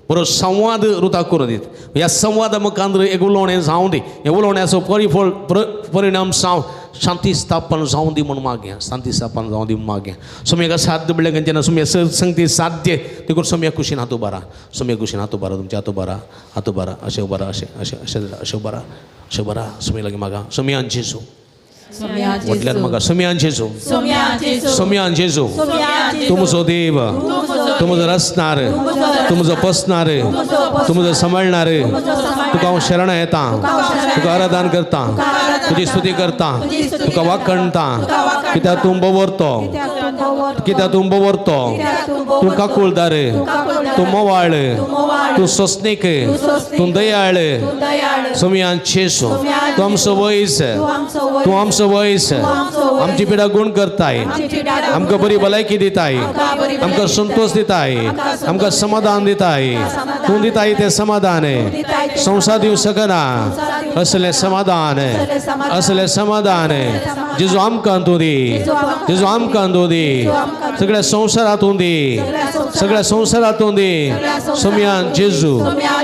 बरो संवाद रुता करून दीत. ह्या संवादा मुखार एक उलोवणें जावं दी. ह्या उलोवण्याचो परिफळ परिणाम जावं शांती स्थापन जावं दी म्हूण मागया. शांती स्थापन जावं दी म्हूण मागया. सोम्याक साध्य म्हणल्यार खंयचें सोम्या सर संगती साध्य देखून सोम्या कुशीन हात उबारा सोम्या कुशीन हात उबारा तुमच्या हात उबारा हात उबारा अशें उबारा अशें अशें अशें अशें उबारा अशें उबारा सोम्या लागीं मागा सोम्यान जेजू म्हटल्यार म्हाका सोम्यान जेजू सोम्यान जेजू तुमचो देव तुमचो रचणार तुमचो पोसणार तुमचो सांबाळणार तुका हांव शरण येता तुका आराधन करता तुजी स्तुती करता तुका वाखणता कित्याक तूं बवरतो कित्याक तूं बवरतो तूं काकुळदार तूं मोवाळ तूं सोसनीक तूं दयाळ सोम्यान जेजू तूं आमचो वयस तूं आमचो वयस आमची पिडा गुण करताय आमकां बरी भलायकी दिताय आमकां संतोष दिताय आमकां समाधान दिताय तूं दिताय तें समाधान संवसार दिवंक शकना असलें समाधान असलें समाधान जेजू आमकां तूं दी जेजू आमकां तूं दी सगळ्या संवसारातूं दी सगळ्या संवसारातूं दी सोम्यान जेजू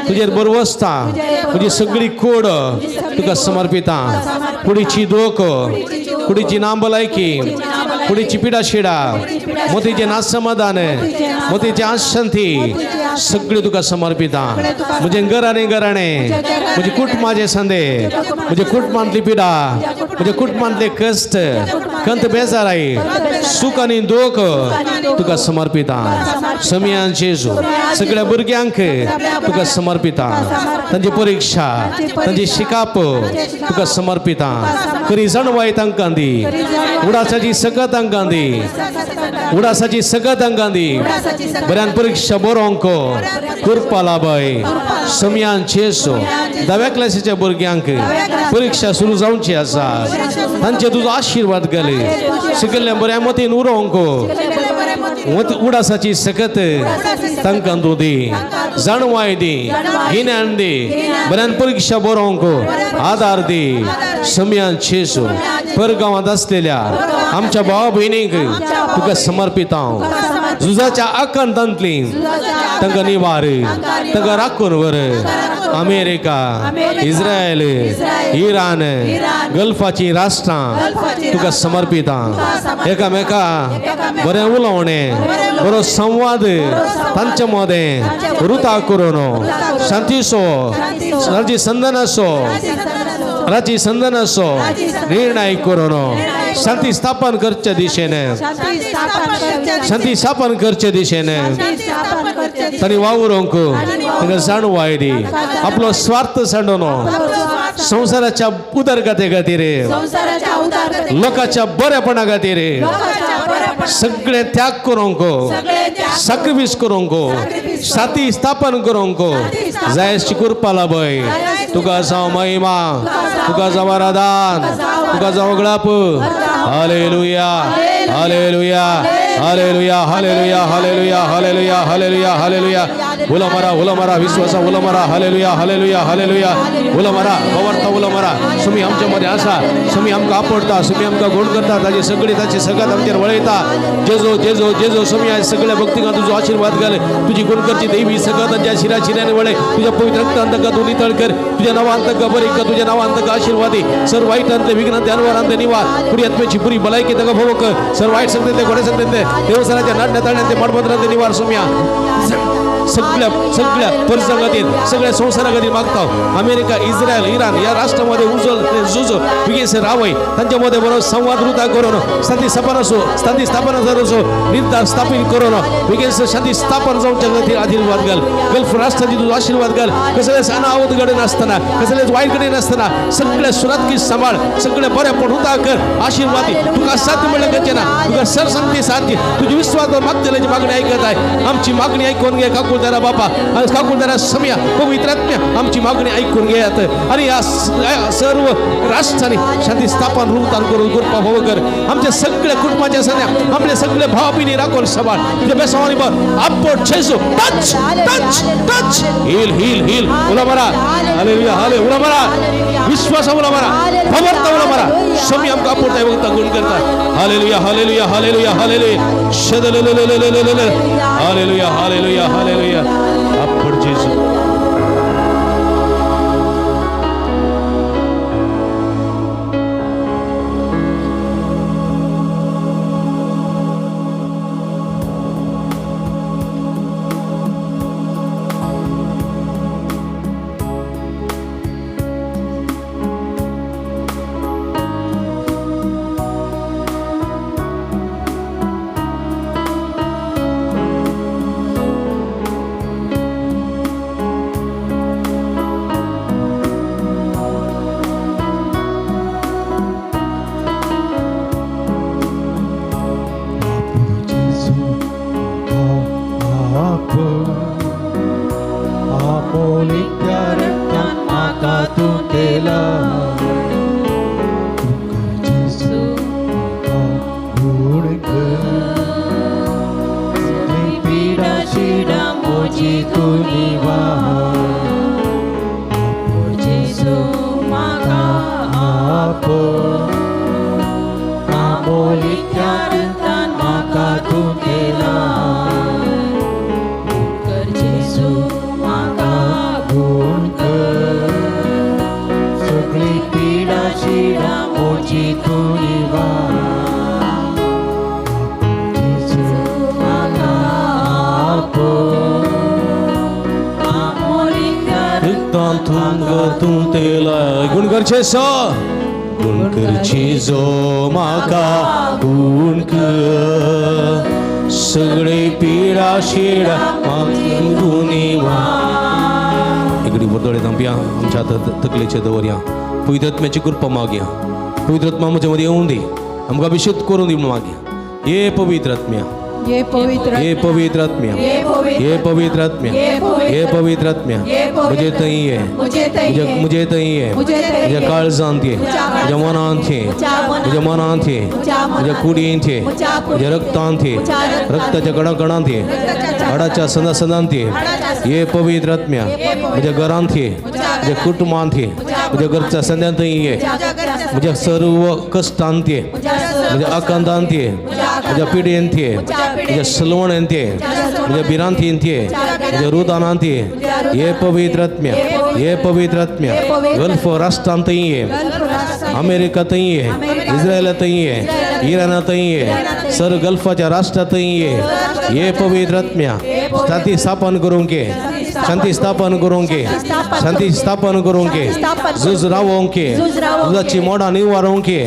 तुजेर बरवसता तुजी सगळी कोड तुका समर्पिता कुडीची दोख कुडीची नाम भलायकी, कुडीची पिडा शिडा, मोतीचे नासमाधान, मोतीचे आशांती सगळी तुका समर्पिता. म्हजें घराणे घराणे, म्हजे कुटुंबाचे संदे, म्हजे कुटुंबांतली पिडा, म्हजे कुटुंबांतले कश्ट, कंत बेजाराय, सुख आनी दुख तुका समर्पिता. समयान जेजू सगळ्या भुरग्यांक तुका समर्पिता. तांची परिक्षा, तांची शिकाप तुका समर्पिता. खरी जाणवाय तांकां दी, उडासाची सकत तांकां दी, उडासाची सकत तांकां दी. बऱ्यान परिक्षा बरोवंक कृपा लाभय. समयान जेजू धाव्या क्लासीच्या भुरग्यांक परिक्षा सुरू जावची आसा, तांचे तुजो आशिर्वाद घाले. शिकल्ल्या बऱ्या मतीन उरोवंक उडासाची सकत तांकां तूं दी, जाणवाय दी, गिन्यान दी. बऱ्यान परिक्षा बरोवंक आदार दी. समयान जेजू परगांवांत आसलेल्या आमच्या भावा भयणींक तुका समर्पिता. झुजाच्या आकांतांतली तांकां निवार, तांकां राखून व्हर. अमेरिका, इस्रायल, इराण, गल्फाची राष्ट्रां तुका समर्पिता. एकामेका बरें उलोवणें, बरो संवाद तांचे मदें रुता करून शांतीचो, राजी संदनाचो, राजी संदनाचो निर्णय करून शांती स्थापन करचे दिशेने, शांती स्थापन करचे दिशेने तांणी वावरूंक तांकां जाणवाय दी. आपलो स्वार्थ सांडून संवसाराच्या उदरगते खातीर, लोकांच्या बरेपणा खातीर सगळे त्याग करूंक, साक्रिफीस करूंक, शांती स्थापन करूंक जायची कृपा लाभय. तुका जावं महिमा, तुका जावं आराधन, तुका जावं गळप. Hallelujah, hallelujah, hallelujah, hallelujah, hallelujah, hallelujah, hallelujah, hallelujah. उलो मारा, उलो मारा, विश्वासा उलो मारा. हालेलुया, हालेलुया, हालेलुया. उलो मारा, भवार्थ उलो मारा. सुमी आमच्या मध्ये आसा, सुमी आमकां आपडता, सुमी आमकां गोड करता. ताची सगळी ताची सगळ्यात आमचेर वळयता. जेजो जेजो जेजो सुमी आयज सगळ्या भक्तींक तुजो आशिर्वाद घाल. तुजी गुण करची देवी सगळ्यात तांच्या शिरा शिऱ्याने वळय. तुझ्या पवित्र रक्तान तांकां तूं नितळ कर. तुझ्या नावान तांकां बरी कर, तुझ्या नावान तांकां आशिर्वादी. सर वाईटांतले विघ्नांते अनवरांते निवार. पुरी आत्म्याची पुरी भलायकी तांकां भोव कर. सर वाईट संगते घोडे संगते देवसराच्या नाट्य ताळ्यांते माडबद्रांते निवार. सुम्या सगळ्या सगळ्या परिसरातील सगळ्या संसाराखातीर मागता. अमेरिका, इस्रायल, इराण या राष्ट्रामध्ये उजल झुज विगेस रावय. तांच्यामध्ये बरो संवाद रुता करून शांती स्थापन असो, शांती स्थापन असो निर्धार स्थापित करून विगेस शांती स्थापन जावच्या खातीर आशीर्वाद घाल. गल्फ राष्ट्राची तुजो आशीर्वाद घाल. कसलेच अनाहत घडे नासतना, कसलेच वाईट घडे नासतना सगळ्या सुरातकी सांबाळ, सगळे बरेपण हुता कर. आशीर्वादी तुका साथ म्हणलं गरजे ना, तुका सरसंती साथ. तुझी विश्वास मागतल्याची मागणी ऐकत आहे. आमची मागणी ऐकून घे काकुळदारा बापा आणि काकुळदारा समया पवित्रात्म्या आमची मागणी ऐकून घेयात. आणि या सर्व राष्ट्रांनी शांती स्थापन रूपदान करून कृपा भव कर. आमच्या सगळ्या कुटुंबाच्या सध्या आपले सगळे भाव भयणी राखून सांबाळ. तुझ्या बेसावानी बर आपट जेजू touch touch touch heal heal heal. उला मारा, हालेलुया, हाले उला मारा, विश्वास उला मारा, भवर्थ उला मारा. स्वामी आमकां आपोवता वखता गुण करता. Hallelujah, hallelujah, hallelujah, hallelujah. शदललललललल. Hallelujah, hallelujah, hallelujah. आपट जेजू. सगळी पिडा शिडा मोजी तूं निवार. आमकां तूं तेलाय. गुण करचे सो गुण करची जो म्हाका गुण कर सगळे पिडा शिडा म्हाका. इकडे वर्दोळे थांबया आमच्या तकलेचे दवरया. पवित्र कृपा मागया. पवित्र आत्मा म्हज्या मदीं येवन दी, आमकां अभिषेक करून दी म्हणून मागया. ये पवित्र आत्म्या, ये पवित्र, हे पवित्र आत्म्या, हे पवित्र आत्म्या, हे पवित्र आत्म्या, म्हजे थंय ये, म्हजे थंय ये, म्हज्या काळजांत ये, म्हज्या मनांत ये, म्हज्या मनांत ये, म्हज्या कुडींत ये, म्हज्या रक्तांत ये, रक्ताच्या कणाकणांत ये, हाडाच्या सदा सदांत ये. हे पवित्र आत्म्या म्हज्या घरांत ये, म्हज्या कुटुंबांत ये, म्हज्या घरच्या संद्यांत ये, म्हज्या सर्व कश्टांत ये, म्हज्या आकांतांत ये, म्हज्या पिडेंत ये, म्हज्या सलवणेंत ये, म्हज्या भिरांतींत ये, म्हज्या रुदानांत ये. हे पवित्र आत्म्या, हे पवित्र आत्म्या, गल्फ राष्ट्रांत ये, अमेरिकांत ये, इस्रायलांत ये, इराणांत ये, सर गल्फाच्या राष्ट्रांत ये. हे पवित्र आत्म्या शांती स्थापन करूंक ये, शांती स्थापन करूंक ये, शांती स्थापन करूंक ये, झूज रावोंक ये, झुजाची मोडां निवारूंक ये.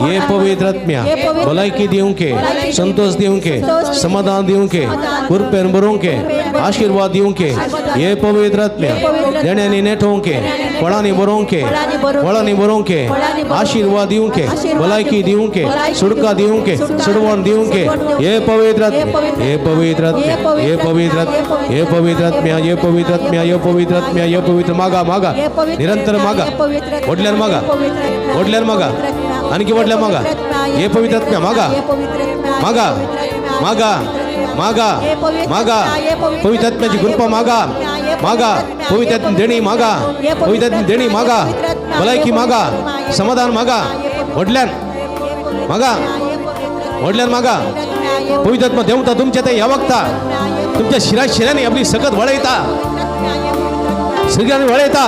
हे पवित्र आत्म्या भलायकी दिवंक ये, संतोष दिवंक ये, समाधान दिवंक ये, कृपेन भरूंक ये, आशीर्वाद दिवंक ये. हे पवित्र आत्म्या देण्यांनी नेटोवंक ये, फळांनी भरोवंक ये, फळांनी भरोवंक ये, आशीर्वाद दिवंक ये, भलायकी दिवंक ये, सुटका दिवंक ये, सुडवण दिवंक ये. हे पवित्र आत्म्या, हे पवित्र आत्म्या, हे पवित्र आत्म्या, हे पवित्र आत्म्या, हे पवित्र आत्म्या, हे पवित्र आत्म्या, हे पवित्र. मागा मागा, निरंतर मागा, वडल्यान मागा, वडल्यान मागा, आणखी वडल्या मागा. हे पवित्र आत्म्या मागा मागा मागा मागा मागा. पवित्र आत्म्याची कृपा मागा मागा. पवित्र आत्म्या देणी मागा, पवित्र आत्म्या देणी मागा, भलायकी मागा, समाधान मागा, वडल्यान मागा, वडल्यान मागा. पवित्र आत्मा देवता तुमच्या ते या वक्ता तुमच्या शिरा शिरांनी आपली सकत वळयता, सगळ्यांनी वळयता.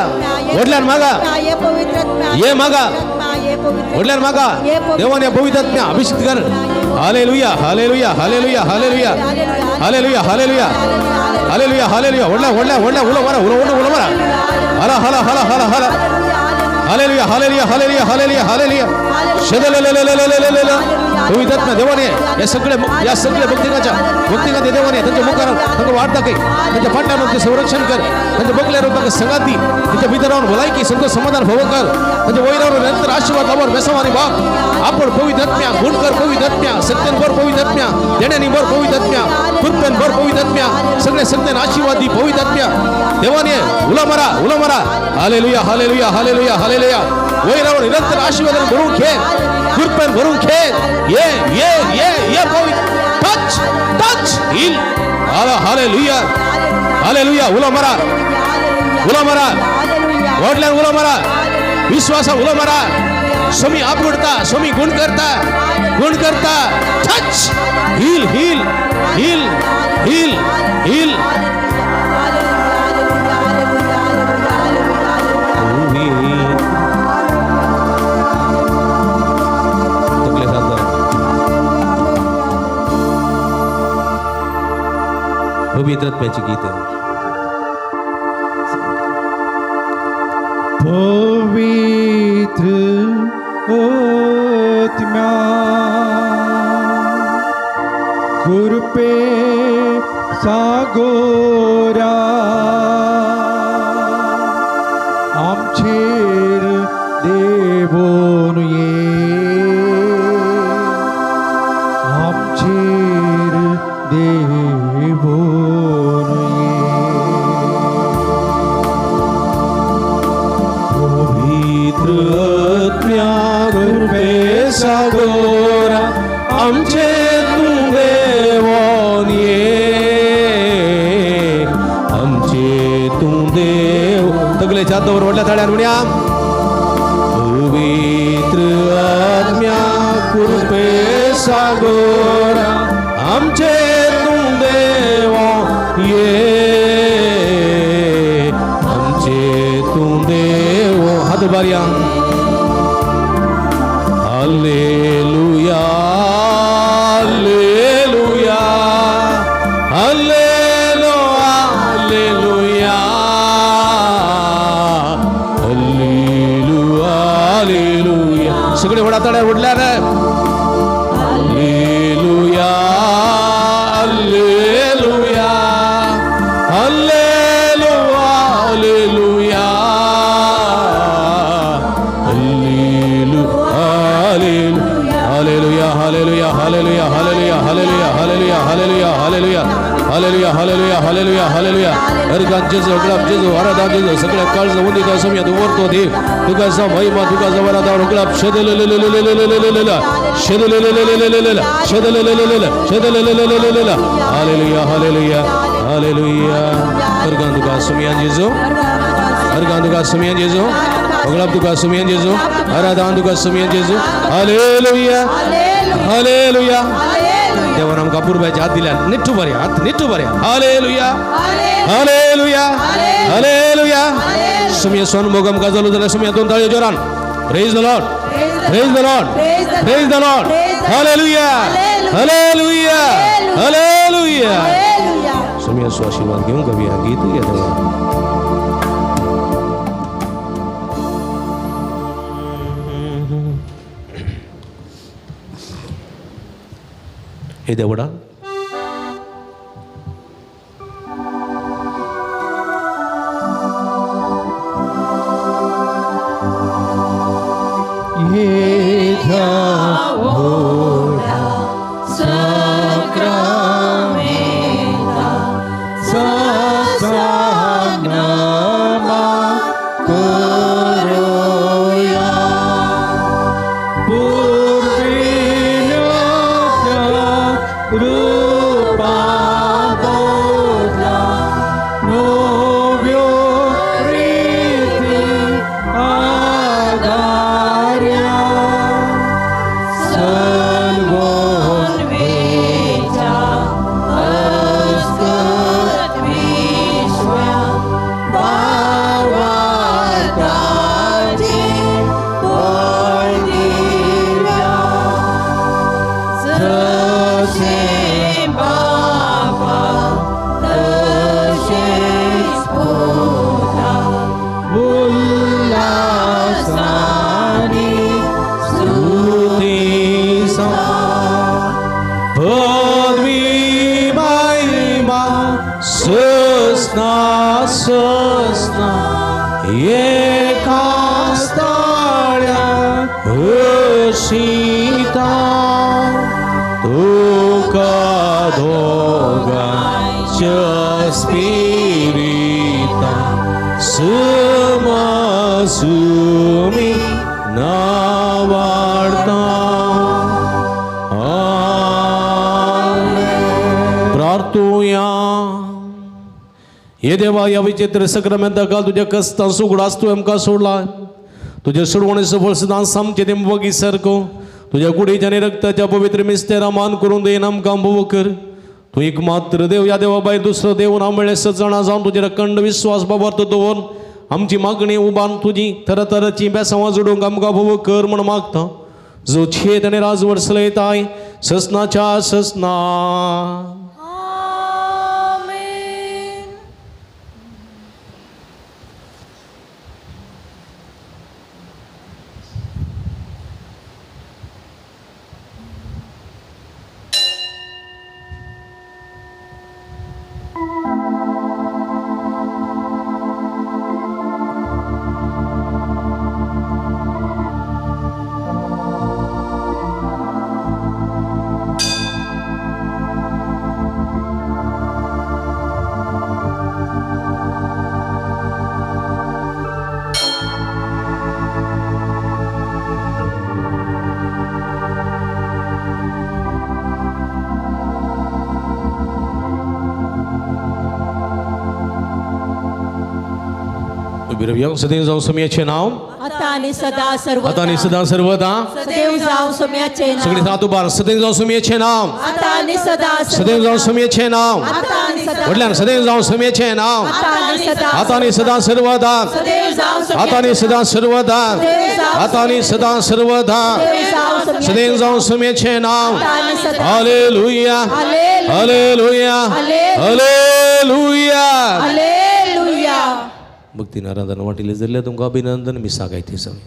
वडल्यान मागा, ये मागा, वडल्यान मागा. देवाने पवित्र आत्म्या अभिषेक कर. Hallelujah, hallelujah, hallelujah, hallelujah, hallelujah, hallelujah, hallelujah, hallelujah. व्हडल्या व्हडल्या व्हडल्या उलो मारा, उलो उलो उलो मारा. हला हला हला हला हला. Hallelujah, hallelujah, hallelujah, hallelujah, hallelujah. शदलललललललल. पवित्र आत्मा देवाने या सगळे या सगळ्या भक्तिकाच्या भक्तिकाच्या देवाने त्यांच्या मुखावर तांकां वाट दाखय, त्यांच्या फाटल्यान ते संरक्षण कर, त्यांच्या बकल्या रूपाक संगात दी, त्यांच्या भितरावन भलायकी संतोष समाधान भोव कर, त्यांच्या वैरावर निरंतर आशीर्वाद लावर बेसवानी बाप आपण पवित्र आत्म्या गुण कर. पवित्र आत्म्या सत्यान भर, पवित्र आत्म्या देण्यानी भर, पवित्र आत्म्या कृपेन भर, पवित्र आत्म्या सगळे सत्यान आशीर्वाद दी. पवित्र आत्म्या देवाने उला मारा, उला मारा. हालेलुया, हालेलुया, हालेलुया, हालेलुया. वैरावर निरंतर आशीर्वादाने भरून घे, कृपेन भरून घे. ये ये ये ये पवित्र touch touch heal. Hallelujah, hallelujah. उला मारा, उला मारा, व्हडल्यान उलो मारा, विश्वासा उलो मारा. स्वामी आपडता, स्वामी गुण करता, गुण करता. Touch heal heal heal heal heal. तकले हात धरा. पवित्र आत्म्याची गीत आहे. पवित्र आत्म्या कृपे सागोरा आमचेर देवोन ये, आमचेर देवोन ये. पवित्र आत्म्या कृपे सागोरा आमचे तूं देवोन ये, आमचे तूं देव. तकले हात दवर, व्हडल्या ताळ्यान म्हणया. पवित्र आत्म्या कृपे सागोरा आमचे तूं देवोन ये, आमचे तूं देव. हात बारया. हालेलुया, हालेलुया, हालेलो, हालेलुया, Hallelujah hallelujah hallelujah hallelujah. हरगान जेजू अगलाब जेजू आराधना जेजू सगळ्या काळज उंदीत असम्या तू वरतो देव तुका जा महिमा तुका जा वराधा अगलाब शदलललललललललल शदलललललललल शदलललललल शदलललललल. Hallelujah hallelujah hallelujah. हरगान तुका असम्या जेजू हरगान तुका असम्या जेजू अगलाब तुका असम्या जेजू आराधना तुका असम्या जेजू. Hallelujah hallelujah. देवान आमकां पुरबाचे हात दिल्या निट्टू बरे हात निट्टू बरे. हालेलुया हालेलुया हालेलुया. सुमया सोनमोग आमकां जालो जाल्यार सुमया दोन ताळयो जोरान praise the Lord praise the Lord praise the Lord. Hallelujah hallelujah hallelujah. सुमया सो आशीर्वाद घेवंक गावया गीत या देवा. हे देवडा हे देवा या विचित्र सक्रामेंता काल तुझ्या कस्ता सुगडास तूं आमकां सोडला तुझ्या सोडवणेचो फळ सदां आमचे ते वगी सारको तुझ्या कुडीच्या आनी रक्ताच्या पवित्र मिस्तेरा मान करून देन आमकां भोव कर. तूं एक मात्र देव ह्या देवा भायर दुसरो देव ना म्हळ्ळें सजणां जावन तुजेर अखंड विश्वास बाबार्थ दवर आमची मागणी उबान तुजी तरातराची बेसांवां जोडूंक आमकां भोव कर म्हूण मागता जो छेद आनी राजवट चलयताय ससनाच्या ससना. सदैव जावं सुमयाचें नांव आता आनी सदा सर्वदा आता आनी सदा सर्वदा सदैव जावं सुमयाचें नांव सगळीं हात उबार सदैव जावं सुमयाचें नांव आता आनी सदा सदैव जावं सुमयाचें नांव आता आनी सदा व्हडल्यान सदैव जावं सुमयाचें नांव आता आनी सदा आता आनी सदा सर्वदा सदैव जावं आता आनी सदा सर्वदा आता आनी सदा सर्वदा सदैव जावं सुमयाचें नांव. Hallelujah hallelujah hallelujah hallelujah. भक्तीन आराधना वाटिल्लें जाल्यार तुमकां अभिनंदन. मिसाक आयते सगळें.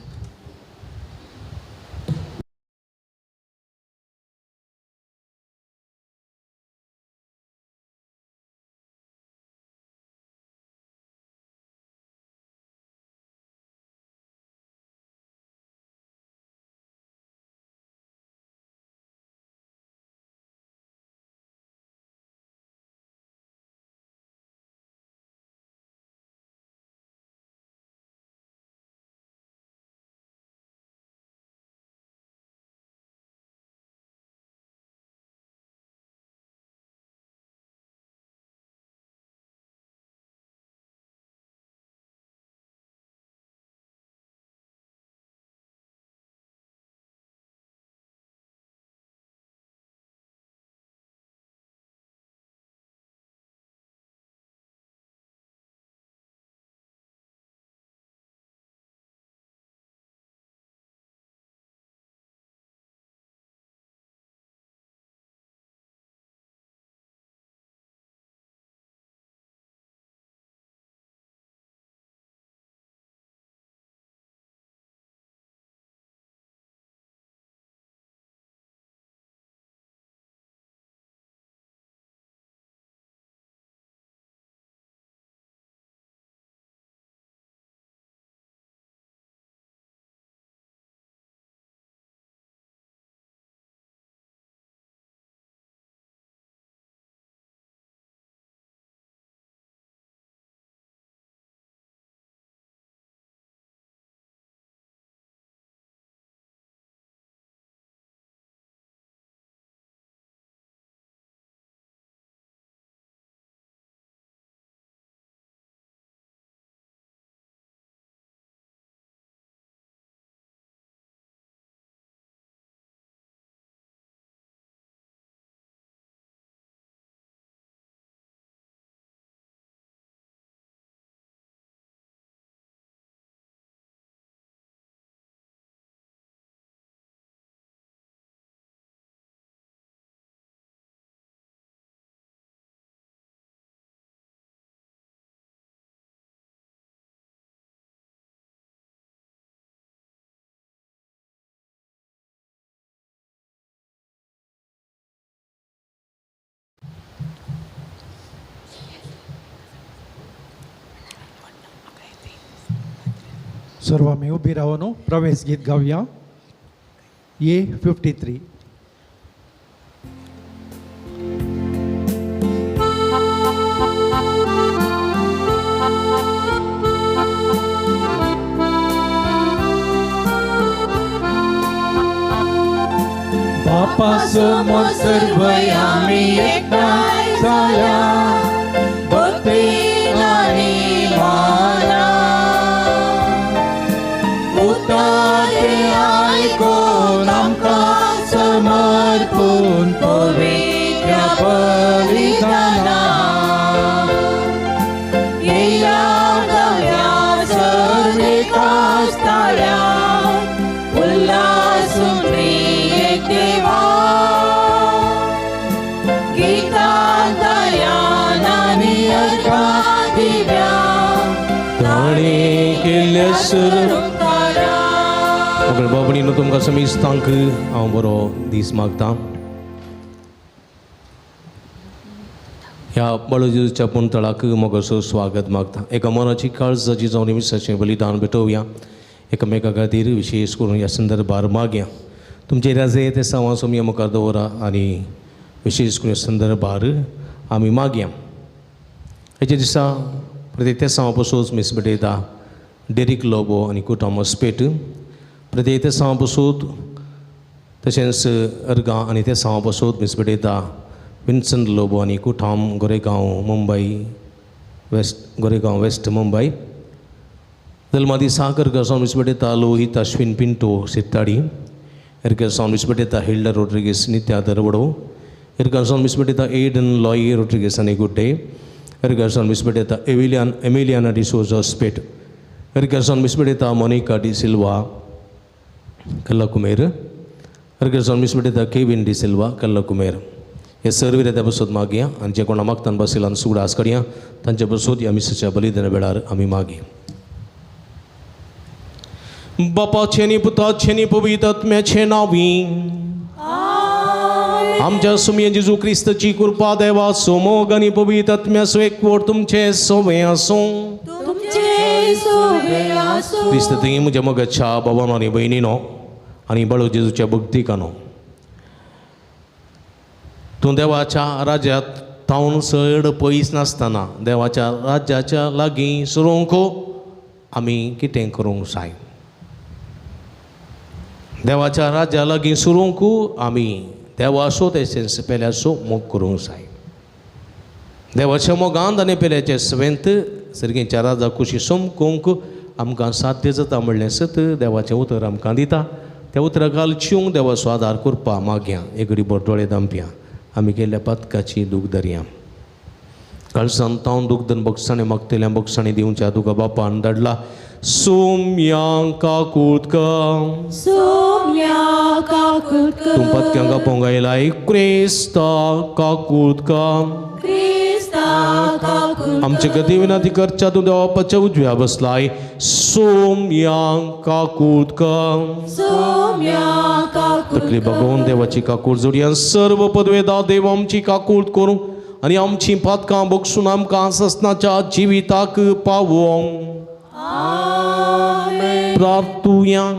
सर्व आमी उबी रावन प्रवेश गीत गावया. ए 53. बापा समोर सर्व आमी एकठांय जाया, भक्तीन आनी मानान. उतारे आयकून आमकां समर्पून पवित्र बलिदानान. येया गावया सर्व एकाच ताळ्यान, उल्हासून एक देवा. गीतां गायान आनी अर्घां दिव्या, ताणें केल्ल्या सर्व उपकारां. बाबणीनो तुमकां समेस्तांक हांव बरो दीस मागता. ह्या बाळू जेजूच्या पुंतळाक मोगाचो स्वागत मागता. एका मनाची काळजाची जावन मिसाचें बलिदान भेटोवया एकामेका खातीर, विशेष करून ह्या संदर्भार मागया. तुमचे राजे ते सावां सोमया मुखार दवरा आनी विशेष करून ह्या संदर्भार आमी मागया. हेच्या दिसा प्रत्येक ते सावा पसून मीस भेटयता डेरीक लोबो आनी कुटाम हॉस्पेट. प्रत्येक ते सावा पसून तशेंच अर्गां आनी ते सावा पसून मीस भेटयता विन्संट लोबो आनी कुठाम गोरेगांव मुंबय वेस्ट, गोरेगांव वेस्ट मुंबय. जल्मा दिसा अर्गां मीस भेटयता लोहित अश्विन पिंटो सित्ताडी. अर्गां मीस भेटयता हिल्डा रोड्रिगीस नित्या दरवडो. अर्गां मीस भेटयता एडन लॉय रोड्रिगीस आनी गुड्डे. अर्गां मीस भेटयता एमिलियाना डिसोजा हॉस्पेट. अर्गां मीस भेटयता मोनिका डी सिल्वा कल्लकुमेर. अर्गां मीस भेटयता केविन डी सिल्वा कल्लकुमेर. हे सर्व त्या बसोत मागया आनी जे कोणा मागतान बसयला सुगडास करया तांचे बसोत ह्या मिसाच्या बलिदाना वेळार आमी मागया. बापाचे नी पुताचे नी पवित्र आत्म्याचे नांवी आमच्या सुमये जेजू क्रिस्ताची कृपा देवाचो मोग आनी पवित्र आत्म्याचो एकवट तुमचे सोवे आसूं. तुमचे सोवे आसूं. क्रिस्त तुवें म्हज्या मोगाच्या बाबानो आनी भयणीनो आनी बाळू जेजूच्या भक्तिकानो, तूं देवाच्या राज्यांत तावन चड पयस नासतना देवाच्या राज्याच्या लागीं सरूंक आमी कितें करूंक जाय. देवाच्या राज्या लागीं सरूंक आमी देवाचो तशेंच पेल्याचो मोग करूंक जाय. देवाच्या मोगांत आनी पेल्याचे सवेंत सर्गीच्या राजा कुशी समकूंक आमकां साध्य जाता म्हणलें सत देवाचें उतर आमकां दिता. त्या उतरा घाल चिवंक देवाचो आदार करपा मागया. एक घडी दोळे दामप्या आमी केल्ल्या पातकाची दूख धरया. काळजान तावन दुखदन बक्षाणे मागतल्या बक्षाणे दिवच्या तुका बापान धाडला. सोम्या काकूत सोम्या काकूत तूं पातक्यांक आपोवंक आयलाय क्रिस्ता काकूत क्रिस्ता काकूत आमचे गती विनंती करच्या तूं देवापाच्या उजव्या बसलाय. सोम्या काकूत सोम्या काकूत तकली बगोवन देवाची काकूट जोडया. सर्व पदवेदा देव आमची काकूट करूं आनी आमची पातकां बक्षून आमकां ससनाच्या जिविताक पावोवंक. प्रार्थुया.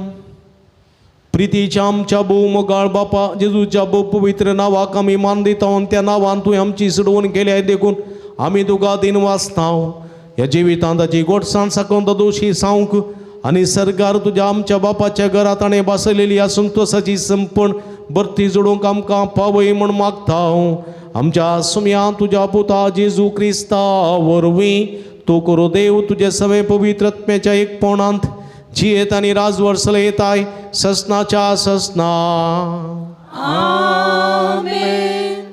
प्रितीच्या आमच्या भोव मोगाळ बापा जेजूच्या भोव पवित्र नांवाक आमी मान दिता आनी त्या नांवान तुवें आमची सोडोवन केल्या देखून आमी तुका दिन वाचता. ह्या जिवितांत ताची गोडसाण साकून दोशी सावंक आनी सरकार तुज्या आमच्या बापाच्या घरा ताणें बसयलेली ह्या संतोसाची संपण भरती जोडूंक आमकां पावय म्हूण मागता. आमच्या सुम्या तुज्या पुता जेजू क्रिस्ता वरवीं तूं करू देव तुजे सवे पवित्र आत्म्याच्या एकपणांत जियेत आनी राजवर चलयताय ससनाच्या ससना. आमेन.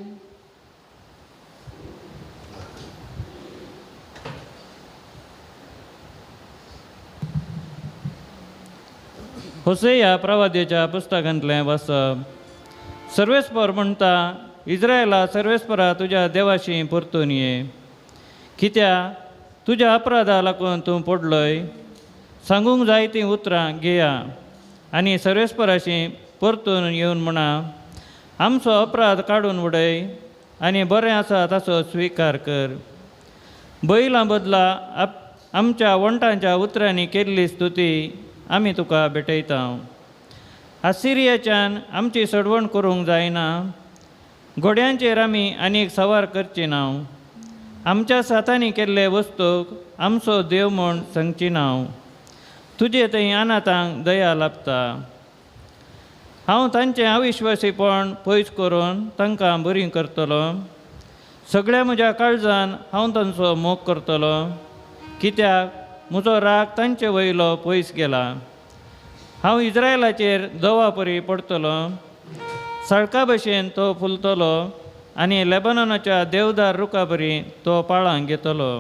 होसेया प्रवाद्याच्या पुस्तकांतलें वाचप. सर्वेस्पर म्हणटा, इस्रायला सर्वेस्परा तुज्या देवाशी परतून ये, कित्याक तुज्या अपराधा लागून तूं पडलोय. सांगूंक जाय तीं उतरां घेया आनी सर्वेस्पराशी परतून येवन म्हणा, आमचो अपराध काडून उडय आनी बरें आसा ताचो स्विकार कर. बैलां बदला आमच्या वंटांच्या उतरांनी केल्ली स्तुती आमी तुका भेटयता. आसिरियाच्यान आमची सोडवण करूंक जायना, घोड्यांचेर आमी आनीक सवार करची ना, आमच्या सातांनी केल्ले वस्तूक आमचो देव म्हूण सांगची ना. तुजे थंय अनाथांक दया लाभता. हांव तांचें अविश्वासीपण पयस करून तांकां बरीं करतलो. सगळ्या म्हज्या काळजान हांव तांचो मोग करतलो, कित्याक म्हजो राग तांचे वयलो पयस गेला. हांव इज्रायलाचेर दवा परी पडटलो, सळका भशेन तो फुलतलो आनी लेबनॉनाच्या देवदार रुखा बरी तो पाळां घेतलो.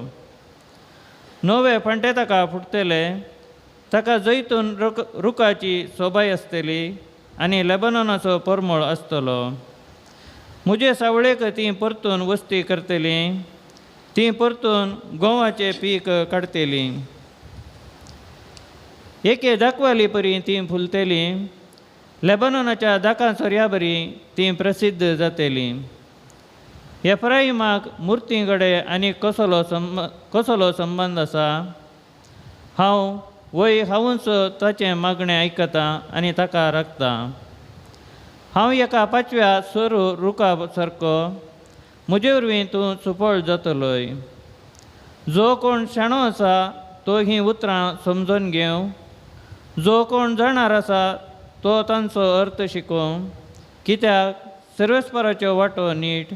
नवे फांटे ताका फुटतले, ताका जैतून रुखाची सोबाय आसतली आनी लेबनॉनाचो परमळ आसतलो. म्हजे सावळेक तीं परतून वस्ती करतलीं, तीं परतून गोंवाचें पीक काडटलीं. एके दाखवाली परी तीं फुलतलीं, लेबनॉनाच्या दाकां सोऱ्या बरी तीं प्रसिद्ध जातलीं. एफ्राइमाक मुर्ती कडेन आनी कसलो संबंद आसा? हांव वय हांवूच ताचें मागणें आयकतां आनी ताका राखतां. हांव एका पांचव्या सोरू रुखा सारको, म्हजे वरवीं तूं सुफळ जातलोय. जो कोण शाणो आसा तो हीं उतरां समजून घेवं, जो कोण जाणार आसा तो तांचो अर्थ शिकोवं. कित्याक सर्वेस्पराच्यो वाटो नीट,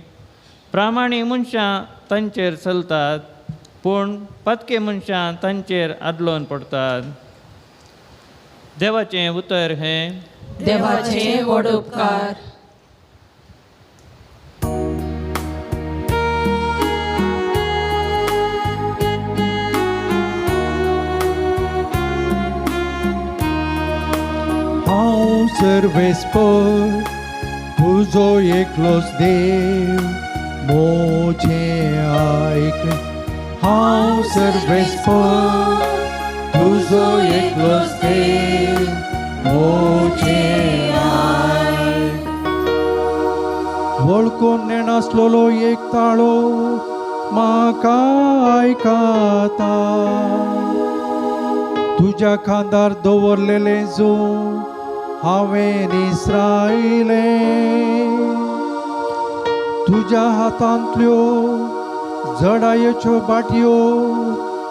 प्रामाणीक मनशां तांचेर चलतात, पूण पातके मनशां तांचेर आदलोन पडटात. देवाचें उतर हें. देवाचे व्हड उपकार. हांव सर्वेस्पर तुजो एकलोच देव, म्हजें आयक. हांव सर्वेस्पर तुजो एकलोच देव, म्हजें आयक. वळखून नेणासलेलो एक ताळो म्हाका आयकता, तुज्या खांदार दवरलेलें जूं हांवें इसरायलें. तुज्या हातांतल्यो जडायेच्यो बाटयो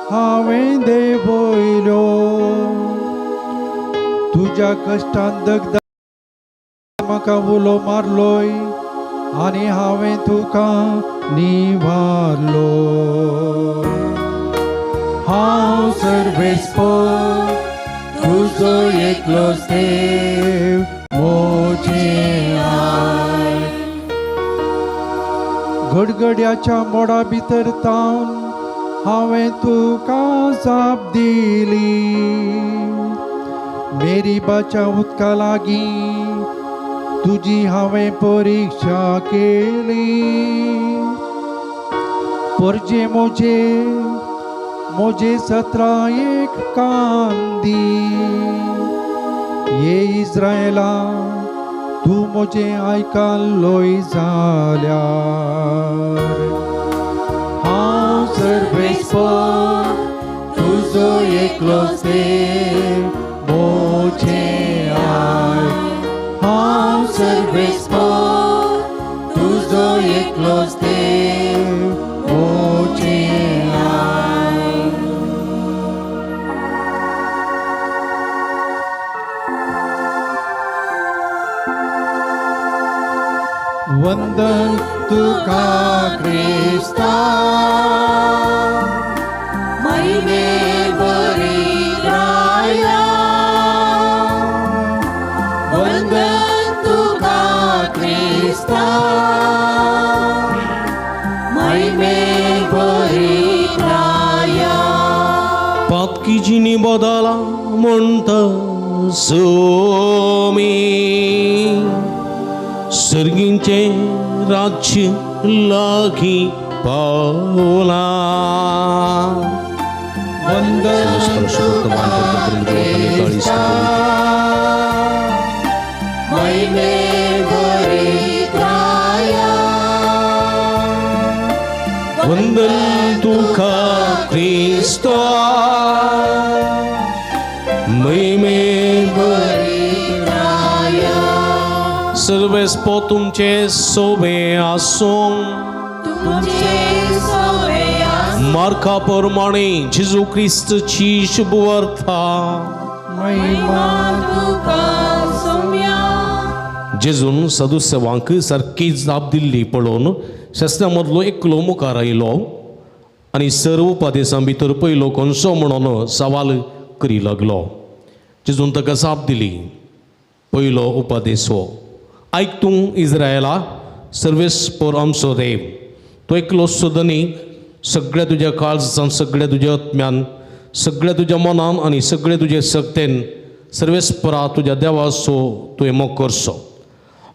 हांवें देंवयल्यो. तुज्या कश्टान दगदा म्हाका उलो मारलोय आनी हांवें तुका निवारलो. हांव सर्वेस्पर तुजो एकलोच देव, म्हजें आयक. गडगड्याच्या मोडा भितर तावन हांवें तुका जाप दिली. मेरीबाच्या उदका लागीं तुजी हांवें परिक्षा केली. परजे म्हजे म्हजे सतरा एक कान दी. ये इस्रायला तूं म्हजें आयकल्लोय जाल्यार. हांव सर्वेस्पर तुजो एकलोच देव, म्हजें आयक. हांव सर्वेस्पर तुजो एकलोच देव, म्हजें आयक. वंदन तुका क्रिस्ता, महिमे भरीत राया. वंदन तुका क्रिस्ता, महिमे भरीत राया. पातकीची बदला म्हणटा सोमी, सर्गींचें राज्य लागीं पावलां. वंदन क्रिस्ता, महिमे भरीत राया. वंदन तुका क्रिस्ता, महिमे भरिताया सर्वेस्पो तुमचे सोबे आसूं. तुमचे सोबे आसूं. मार्का प्रमाणे जेजू क्रिस्तची शुभवार्ता. महिमा तुका सोम्या. जेजून सदुसेवांक सारकी जाप दिल्ली पळोवन शास्त्रा मदलो एकलो मुखार आयलो आनी सर्व उपादेसां भितर पयलो कोणसो म्हणून सवाल करी लागलो. जेजून ताका जाप दिली, पयलो उपादेस हो, आयक तूं इस्रायला, सर्वेस्पर आमचो देव तो एकलो धनी, सगळ्या तुज्या काळजान, सगळ्या तुज्या आत्म्यान, सगळ्या तुज्या मनान आनी सगळे तुजे शक्तेन सर्वेस्परा तुज्या देवाचो तुवें मोग करचो.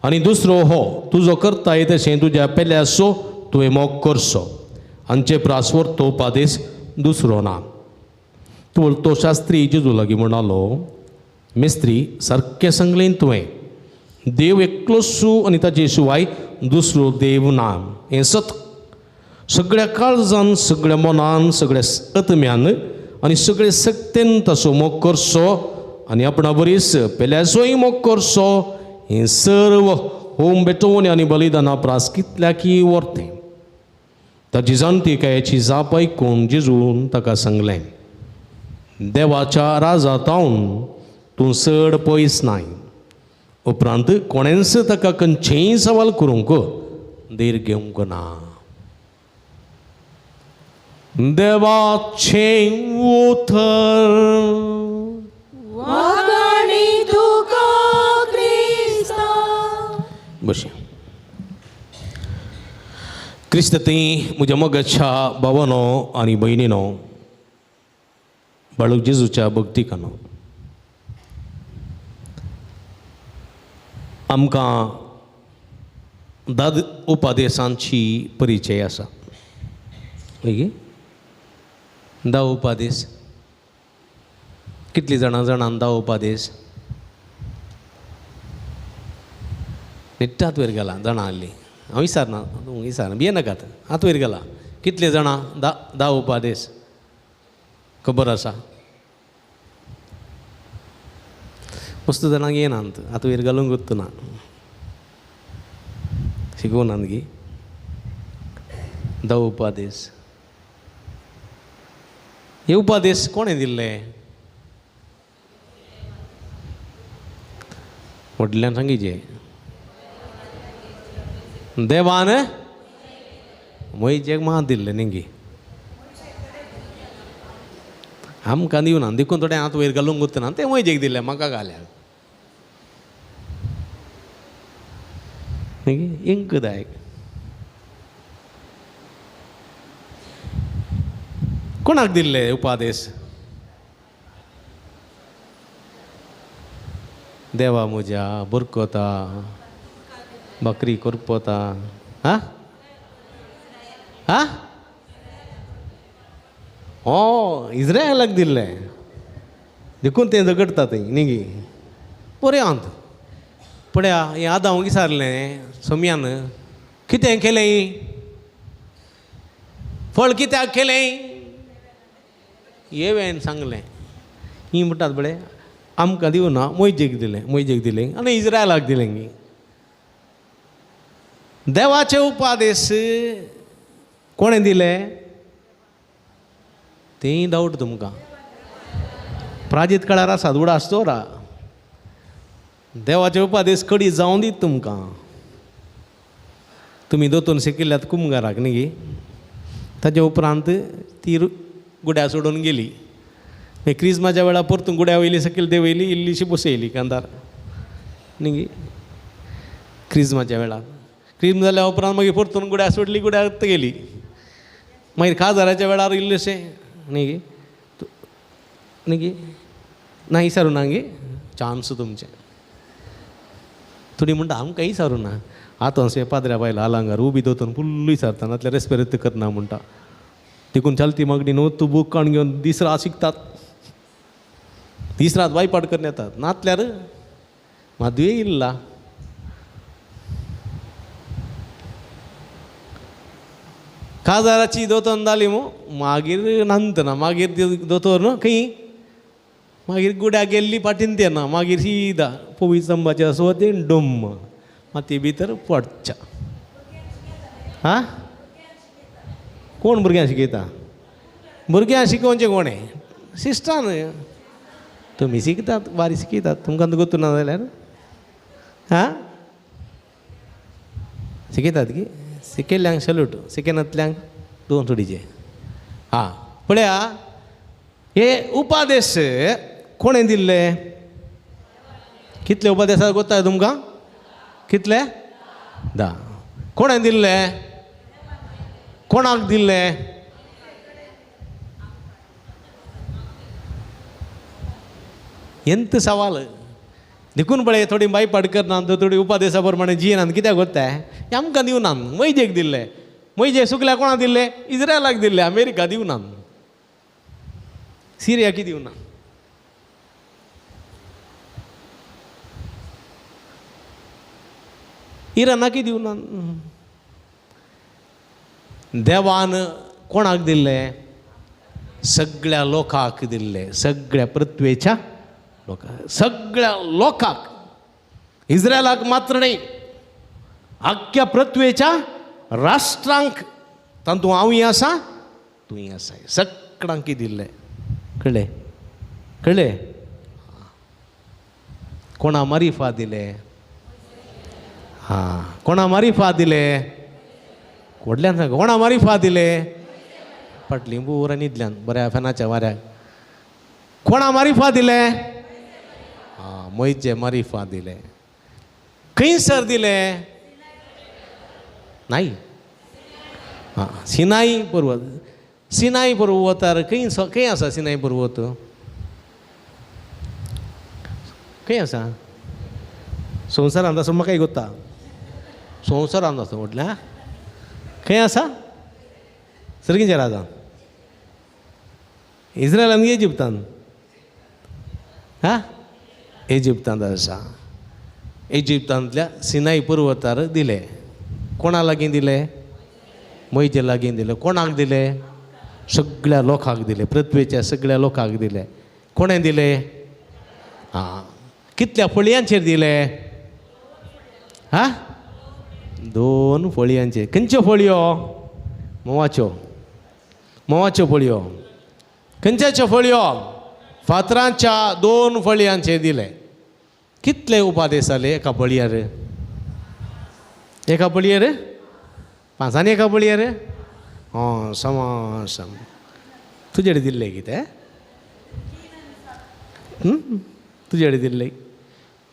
आनी दुसरो हो, तुजो करताय तशें तुज्या पेल्याचो तुवें मोग करचो. हांचे प्रास तो उपादेस दुसरो ना. तो शास्त्री जेजू लागीं म्हणालो, मिस्त्री सारकें सांगलें तुवें, देव एकलोच आनी ताचे शिवाय दुसरो देव ना. हें सत सगळ्या काळजान, सगळ्या मनान, सगळ्या आत्म्यान आनी सगळे शक्तेन ताचो मोग करचो आनी आपणा बरीच पेल्याचोय मोग करचो. हें सर्व होम बेटोवणी आनी बलिदाना प्रास कितल्याकी व्हरतें. ताची जाणतिकायेची जाप आयकून जेजून ताका सांगलें, देवाच्या राजा तावन तूं चड पयस नाय. उपरांत कोणेंच ताका खंयचेंय सवाल करूंक धीर घेवंक ना. देवाचें उतर. वागाणी तुका क्रिस्ता. बशें. क्रिस्त ती म्हज्या मोगाच्या भावानो आनी भयणीनो, बाळूक जेजूच्या भक्तिकानो, आमकां दाद उपादेसांची परिचय आसा. हय, धा उपादेस. कितली जाणां जाणां धा उपादेस निट्टात वयर गेला जाणां आहली. हांव विचारना, तूं विचारना, भियेनाकात. हात वयर गेला. कितले जाणां धा उपादेस खबर आसा? मस्त जाणांक येनात, हात वयर घालूंक वतना शिकोवनात गी. धा उपादेस. हे उपादेस कोणें दिल्ले? व्हडल्यान सांगिचे. देवान मोहिजेक मा दिल्ले न्ही गी, आमकां दिवना देखून थोडें हात वयर घालूंक वतना तें मोहिजेक दिल्लें, म्हाका घाल्या न्ही इंकदायक. कोणाक दिल्ले उपादेस? देवा म्हज्या बरकता बकरी करपता. हा हा हो, इस्रायलाक दिल्ले देखून तें झगडटा थंय न्ही गी. बरें आंत पळया, हें आदांव विचारलें सोम्यान, कितें केलें, फळ कित्याक केलें? येवेन सांगलें. ही म्हणटात पळय, आमकां दिवना, मोयजेक दिलें, मोयजेक दिलें आनी इस्रायलाक दिलें गी. देवाचे उपादेस कोणें दिले? तेंय डावट तुमकां. प्राजीत काळार आसा उडास दवरा. देवाचे उपादेस कडी जावं दीत तुमकां. तुमी दोतोन शिकिल्ल्यात कुमगाराक न्ही गी. ताजे उपरांत ती गुड्या सोडून गेली. मागीर क्रिजमाच्या वेळार परतून गुड्या वयली सकयल देंवयली, इल्लीशी बसयली कांदार न्ही गी. क्रिजमाच्या वेळार क्रिज्म जाल्या उपरांत मागीर परतून गुड्या सोडली, गुड्या गेली. मागीर काजाराच्या वेळार इल्लेशें न्ही गी न्ही गी ना विचारूं ना गे चान्स तुमचें. थोडी म्हणटा आमकां विचारूं ना. आतां अशें पाद्र्या बायलां आलांगार उबी दोतोन फुल्ल विचारता, नातल्यार रेस्पेरेत करना म्हणटा. देखून चलती मागणी न्हू तूं बूक काडून घेवन दीस रात शिकतात, दीस रात वायपाट करून येतात. नातल्यार मादुये इल्ला. काजाराची दोतोन जाली मू मागीर नंतना मागीर दोतोर न्हू खंय मागीर गुड्याक गेल्ली पाटीन येना, मागीर सीदा पोवी स्तंभाच्या सुवातेन डुम्म माती भितर पडच्या. आं, कोण भुरग्यांक शिकयता? भुरग्यांक शिकोवचें कोणें? सिस्टरान. तुमी शिकतात, बारी शिकयतात, तुमकां गोतू ना जाल्यार. आं, शिकयतात की? शिकयल्ल्यांक सल्यूट, शिकयनातल्यांक दोन सोडीचे. आं, पळया हे उपादेश कोणें दिल्ले? कितले उपादेश गोत्ता तुमकां? कितले? 10. कोणें दिल्ले? कोणाक दिल्ले? एंत सवाल देखून पळय थोडी बाई पाड करना, थोडी उपादेसा प्रमाणे जियेनात. कित्याक गोत्ताय? आमकां दिवनात, मैजेक दिल्ले. मैजे सुकल्या कोणाक दिल्ले? इज्रायलाक दिल्ले, अमेरिका दिवनात, सिरियाकी दिवना. इराणाकी दिवना. देवान कोणाक दिल्ले? सगळ्या लोकांक दिल्ले, सगळ्या पृथ्वेच्या लोकांक, सगळ्या लोकांक. इज्रायलाक मात्र न्हय, आख्ख्या पृथ्वेच्या राष्ट्रांक. तातूंत हांवूय आसा, तूंय आसा, सगळ्यांक दिल्ले. कळ्ळें? कळ्ळें? कोणा मारिफा दिले? हां, कोणा मारिफा दिले? व्हडल्यान सांग, कोणा मारिफा दिले? फाटलीं पुरा न्हिदल्यान बऱ्या फॅनाच्या वाऱ्याक. कोणा मारिफा दिले? हां, मोयचे मारिफा दिले. खंयसर दिले? नाही. हां, सिनाई पर्वत. सिनाई पर्वतार खंय खंय आसा सिनाई पर्वत? खंय आसा? संवसारांत आसा म्हाका गोत्ता. संवसारांत आसा म्हटल्यार खंय आसा? सर्गींच्या राजा इज्रायलान इजिप्तान. हां, इजिप्तांत आसा. इजिप्तांतल्या सिनाई पर्वतार दिले. कोणा लागीं दिले? मोयजे लागीं दिले. कोणाक दिले? सगळ्या लोकांक दिले, पृथ्वेच्या सगळ्या लोकांक दिले. कोणें दिले? आं, कितल्या फळयांचेर दिले? हां, 2 फळयांचेर. खंयच्यो फळयो? म्होंवाच्यो. म्होंवाच्यो फळयो. खंयच्याच्यो फळयो? फातरांच्या 2 फळयांचेर दिले. कितले उपादेश जाले एका फळयार? एका फळयेर 5 आनी एका फळयेर हय समा सम. तुजे कडेन दिल्ले कितें? तुजे कडेन दिल्ले?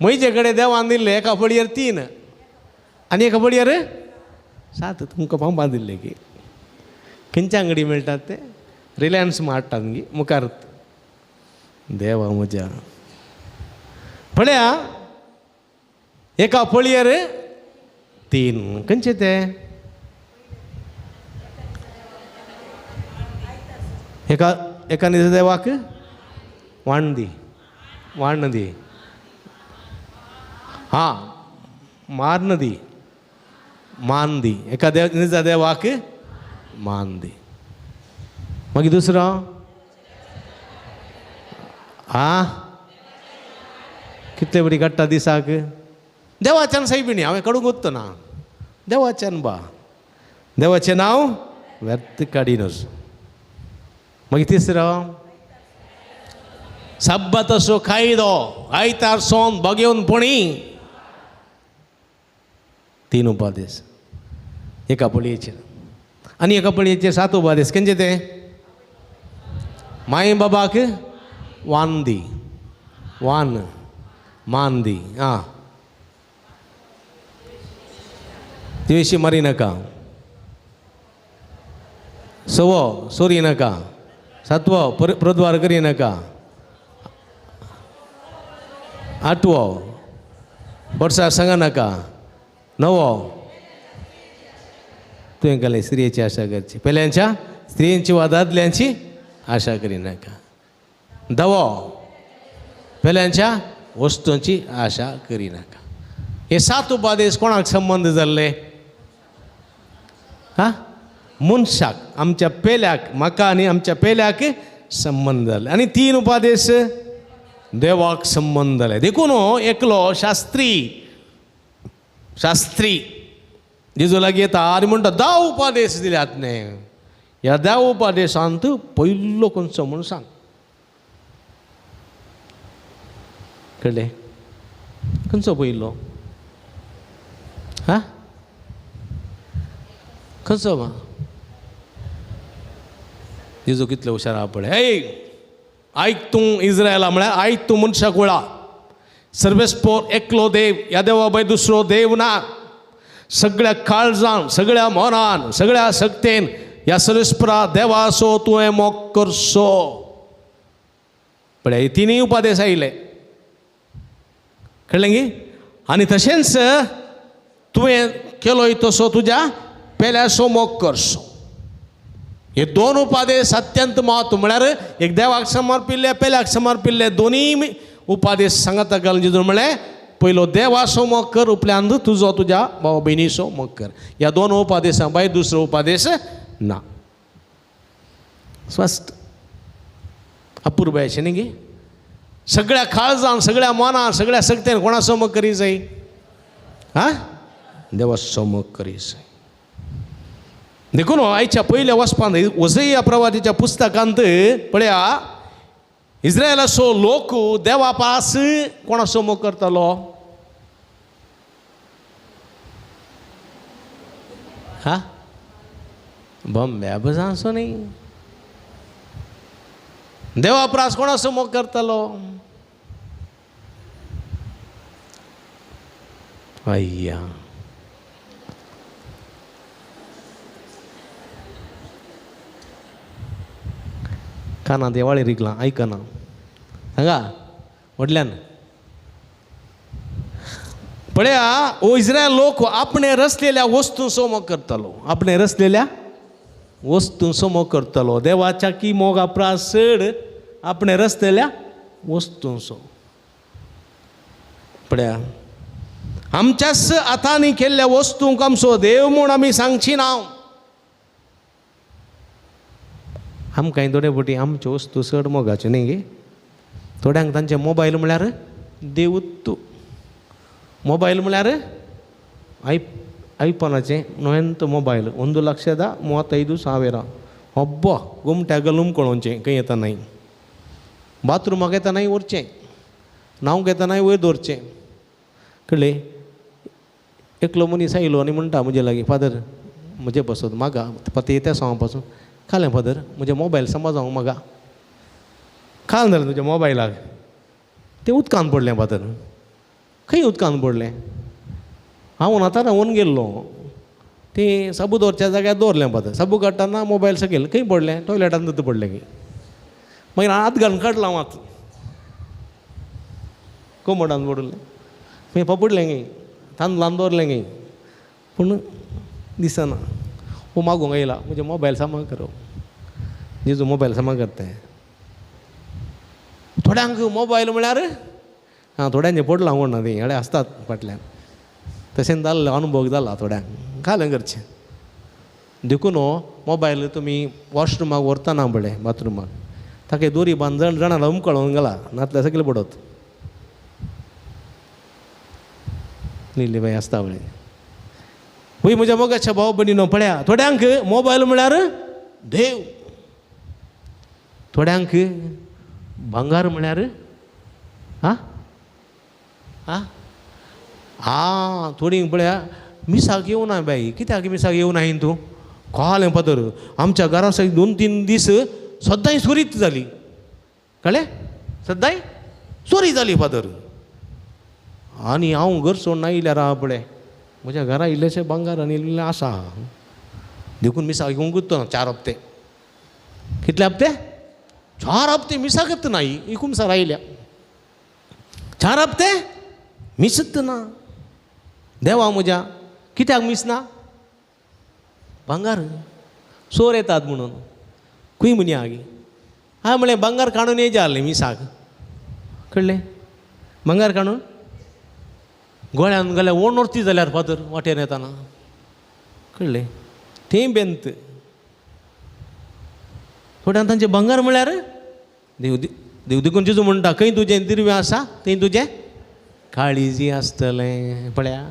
म्हजे कडेन देवान दिल्ले एका फळयेर 3 आनी एका फळयेर 7. तुमकां पंपां दिल्ले की खंयच्या अंगडी मेळटात ते? रिलायन्स हाडटात गी मुखार. देवा म्हज्या, पळया एका फळयेर 3. खंयचे ते? एका एका निज देवाक वाण दी, वाण दी, हां, मार्न दी, मान दी. एका देव निजा देवाक मान दी. मागीर दुसरो आं, कितले बरी काडटा दिसाक देवाच्यान सायबिणी. हांवें काडूंक वचतो ना देवाच्यान बा, देवाचें नांव व्यर्थ काडिनूच. मागीर तिसरो सब्बाताचो कायदो, आयतार सोन बगेवन पणी. 3 उपादेश एका पळयेचेर आनी एका पळयेचेर 7 उपादेश. खंयचे ते? माय बाबाक वान दी, वान मान दी. आं, द्वेशी मारी नाका, 6वो सोरी नाका, 7वो प्रद्वार करी नाका, 8वो वर्सा सांगा नाका, 9वो तुवें घालें स्त्रियेची आशा करची, पेल्यांच्या स्त्रियेंची वा दादल्यांची आशा करी नाका, 10वो पेल्यांच्या वस्तूंची आशा करी नाका. हे 7 उपादेश कोणाक संबंद जाल्ले? हां, मनशाक, आमच्या पेल्याक, म्हाका आनी आमच्या पेल्याक संबंद जाले. आनी 3 उपादेश देवाक संबंद जाले. देखून एकलो शास्त्री शास्त्री जेजू लागीं येता आनी म्हणटा 10 उपादेश दिल्यात न्ही, ह्या 10 उपादेशांत पयलो खंयचो म्हूण सांग. कळ्ळें? खंयचो पयलो? हा, खंयचो बा? जेजू कितले हुशार आहा पळय. हे आयक तूं इज्रायला, म्हळ्यार आयक तूं मनशा कुळा, सर्वेस्पोर एकलो देव, ह्या देवा भायर दुसरो देव ना. सगळ्या काळजान, सगळ्या मनान, सगळ्या शक्तेन ह्या सर्वेस्परा देवाचो तुवें मोग करचो. पळय तिनूय उपादेश आयले, कळ्ळें गी? आनी तशेंच तुवें केलोय तसो तुज्या पेल्याचो मोग करचो. हे 2 उपादेश अत्यंत म्हत्व, म्हळ्यार एक देवाक समर्पिल्ले, पेल्याक समर्पिल्ले दोनूय उपादेश सांगता घालून जेजून म्हळें पयलो देवाचो मोग कर, उपल्यांत तुजो तुज्या भाव भयणीचो मोग कर. ह्या 2 उपादेशां भायर दुसरो उपादेश ना. स्पश्ट अपुरबाय अशें न्ही गे? सगळ्या काळजान, सगळ्या मनान, सगळ्या शक्तेन कोणाचो मोग करी जाय? हा, देवाचो मोग करी जाय. देखून आयच्या पयल्या वचपांत वजया प्रवादीच्या पुस्तकांत पळया इस्रायलाचो लोक देवा पास कोणाचो मोग करतालो? हा, बॉम्बे बजांचो न्ही, देवा प्रास कोणाचो मोग करतालो? अय्या, कानांत देवाळी रिगलां आयकना सांगा व्हडल्यान. पळया ओ इस्रायल लोक आपणे रचलेल्या वस्तूंचो मोग करतालो, आपणे रचलेल्या वस्तूंचो मोग करतालो. देवाच्या की मोगा प्रास चड आपणे रचलेल्या वस्तूंचो. पळया आमच्याच हातांनी केल्ल्या वस्तूंक आमचो देव म्हूण आमी सांगची ना. आमकां थोडे फावटी आमच्यो वस्तू चड मोगाच्यो न्ही गे? थोड्यांक तांचे मोबायल म्हळ्यार देवूत. मोबायल म्हळ्यार आयफोनाचें नवेंत मोबायल 1,35,000. अब्बा गोमट्या लुमकळोवचें खंय येता न्हय, बाथरुमाक येता न्हय व्हरचें, न्हावंक येता न्हय वयर दवरचें. कळ्ळें? एकलो मनीस आयलो आनी म्हणटा म्हजे लागीं, फादर म्हजे पासत मागा पती त्या सॉंगा पासून खालें फादर म्हजें मोबायल समज हांव मागा खाल जालें तुज्या मोबायलाक तें उदकान पडलें फादर. खंय उदकान पडलें? हांव आतां रावून गेल्लो तें साबू दवरच्या जाग्यार दवरलें फादर. साबू काडटना मोबायल सकयल खंय पडलें? टॉयलेटान पडलें खंय. मागीर हात घालून काडलां हांव आतां कोमोडान पडलें, मागीर पपडलें खंय, तांदळान दवरलें खंय, पूण दिसना. वो मागूंक आयला म्हजें मोबायल सामान करो, जेजू मोबायल सामान करता. थोड्यांक मोबायल म्हळ्यार आं थोड्यांचें पडलां कोण ना ती हेडे आसतात फाटल्यान, तशें जाल्लो अनुभव जाला थोड्यांक घालें करचें. देखून हो मोबायल तुमी वॉशरुमाक व्हरतना पळय बाथरुमाक ताका दोरी बांद जण जाणां उमकळोवन घाला, नातल्यार सगळें पडत. निल्ली बाई आसता पळय. वय म्हज्या मोगाच्या भाव भयणीनो पळया थोड्यांक मोबायल म्हळ्यार देव, थोड्यांक भांगार म्हळ्यार आं आं आं थोडीं पळया मिसाक येवना बाई. कित्याक मिसाक येवना तूं? कळ्ळें फादर आमच्या घरा 2-3 दीस सद्दांय चोरीत जाली. कळ्ळें? सद्दांय चोरी जाली फादर. आनी हांव घर सोडून आयल्यार आहा पळय म्हज्या घरा इल्लेशें भांगर आनी इल्लें आसा, देखून मिसाक येवंकूच ना 4 हप्ते. कितले हप्ते? 4 हप्ते मिसाकच ना. ही कुमसार आयल्या 4 हप्ते मिसत ना. देवा म्हज्या कित्याक मिस ना? भांगर चोर येतात म्हणून. खंय म्हणी आगी हांवें म्हणलें भांगर काडून येयचें आहलें मिसाक. कळ्ळें? भांगर काडून गोळ्यान गेल्यार ओणोरती जाल्यार फादर वाटेर येताना. कळ्ळें? तें बेंत थोड्यांक तांचें भांगर म्हळ्यार देव. देव. देखून जेजू म्हणटा खंय तुजें दिर्वें आसा थंय तुजें काळीजी आसतलें. पळया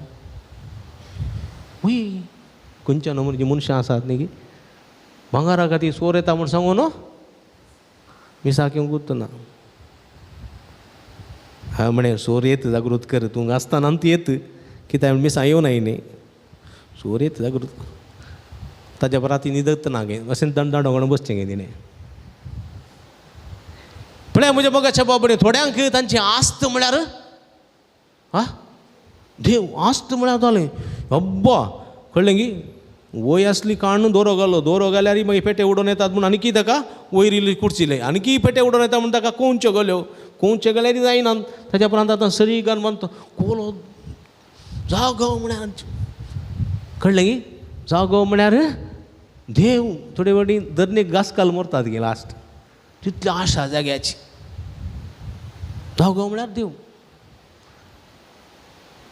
वय खंयच्या नमुन्याची मनशां आसात न्ही की भांगारा खातीर सोर येता म्हूण सांगू न्हू मिसाक येवंक उरतना. हांवें म्हळें सोर येत जागृत कर, तूं आसतना ती येत कित्याक मिसां येवनाय न्ही, सोर येत जागृत. ताज्या राती न्हिदतना गे अशें दंड दांडो बसचें गे तिणें. पळय म्हज्या मोगाच्या बाबडे थोड्यांक तांची आस्त म्हळ्यार आं देव आस्त म्हळ्यार जालें अब्बा कळ्ळें गी. वय आसली काडून दोरो घालो, दोरो घाल्यार मागीर पेटे उडोवन येतात म्हूण आनीकी ताका वयर इल्ली कुर्चिले, आनीकी पेटे उडोवन येता म्हूण ताका कोंवच्यो घाल्यो, कोंवच्यो घाल्यार जायना. ताच्या उपरांत आतां सरी घालून बांदता कोलो जागो म्हळ्यार कळ्ळें गी. जागो म्हळ्यार देव. थोडे फावटी दर्नेक घास घाल मरतात गे लास्ट, तितली आशा जाग्याची. जागो म्हळ्यार देव.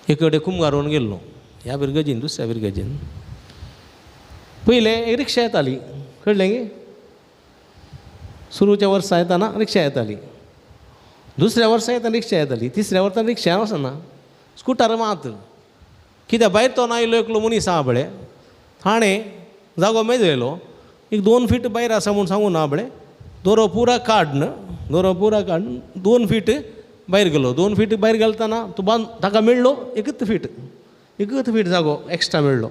एक कडेन कुमगारोवन गेल्लो ह्या बिरगजीन दुसऱ्या बिरगजीन पयलें एक रिक्षा येताली कळ्ळें गे. सुरूच्या वर्सा येताना रिक्षा येताली, दुसऱ्या वर्सा येताना रिक्षा येताली, तिसऱ्या वर्सा रिक्षा वचना, स्कुटर मात. कित्याक भायर तो आयलो एकलो मनीस आहा पळय, थाणें जागो मेजयलो एक 2 फीट भायर आसा म्हूण सांगू ना पळय, दोरो पुरा काडन, दोरो पुरा काडून 2 फीट भायर गेलो. 2 फीट भायर घालतना तो बांद ताका मेळ्ळो एकच फीट, एकच फीट जागो एक्स्ट्रा मेळ्ळो.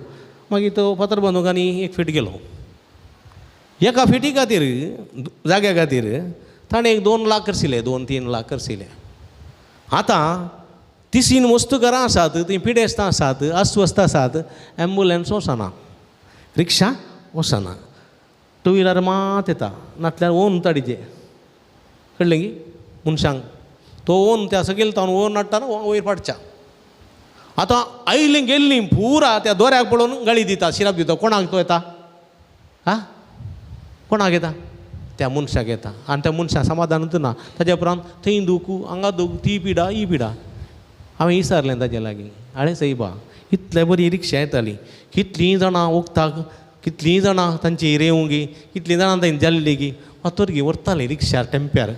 मागीर तो फातर बांदूंक आनी 1 फीट गेलो. एका फिटी खातीर जाग्या खातीर ताणें एक 2 लाख करशिले, 2-3 लाख करशिले. आतां तिसीन वस्तू घरां आसात, तीं पिडेस्तां आसात, अस्वस्थ आसात, एम्बुलन्स वचना, रिक्षा वचना, टू व्हिलर मात येता, नातल्यार ओन ताडीचे कळ्ळें गी मनशांक तो ओन त्या सकयल तावन ओन हाडटा वयर पाडच्या. आतां आयलीं गेल्लीं पुरा त्या दोऱ्याक पळोवन गाळी दिता, शिराप दिता. कोणाक तो येता आं, कोणाक येता? त्या मनशाक येता. आनी त्या मनशाक समाधानूच ना. ताज्या उपरांत थंय दुखू, हांगा दुख, ती पिडा, ही पिडा. हांवें विचारलें ताजे लागीं, आळे सायबा इतले बरी रिक्षा येताली, कितलीं जाणां वखदाक, कितलीं जाणां तांची रेवंगी, कितलीं जाणां तांची जाल्ली गी फातोरगी व्हरतालीं रिक्षार टेंप्यार,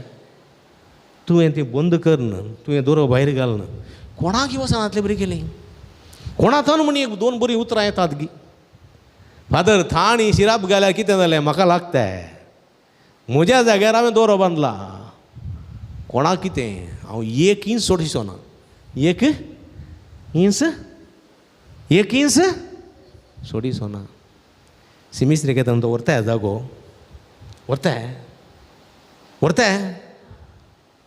तुवें ती बंद करन, तुवें दोरो भायर घालन, कोणाक वचना इतलें बरी केली, कोणाथान म्हण एक 2 बरीं उतरां येतात गी. फादर थाणी शिराप घाल्यार कितें जालें म्हाका लागता, म्हज्या जाग्यार हांवें दोरो बांदला, कोणाक कितें हांव 1 इंच सोडिसो ना, 1 इंच, 1 इंच सोडिसो ना. सिमिस्त्री घेता तो व्हरता जागो, व्हरता व्हरता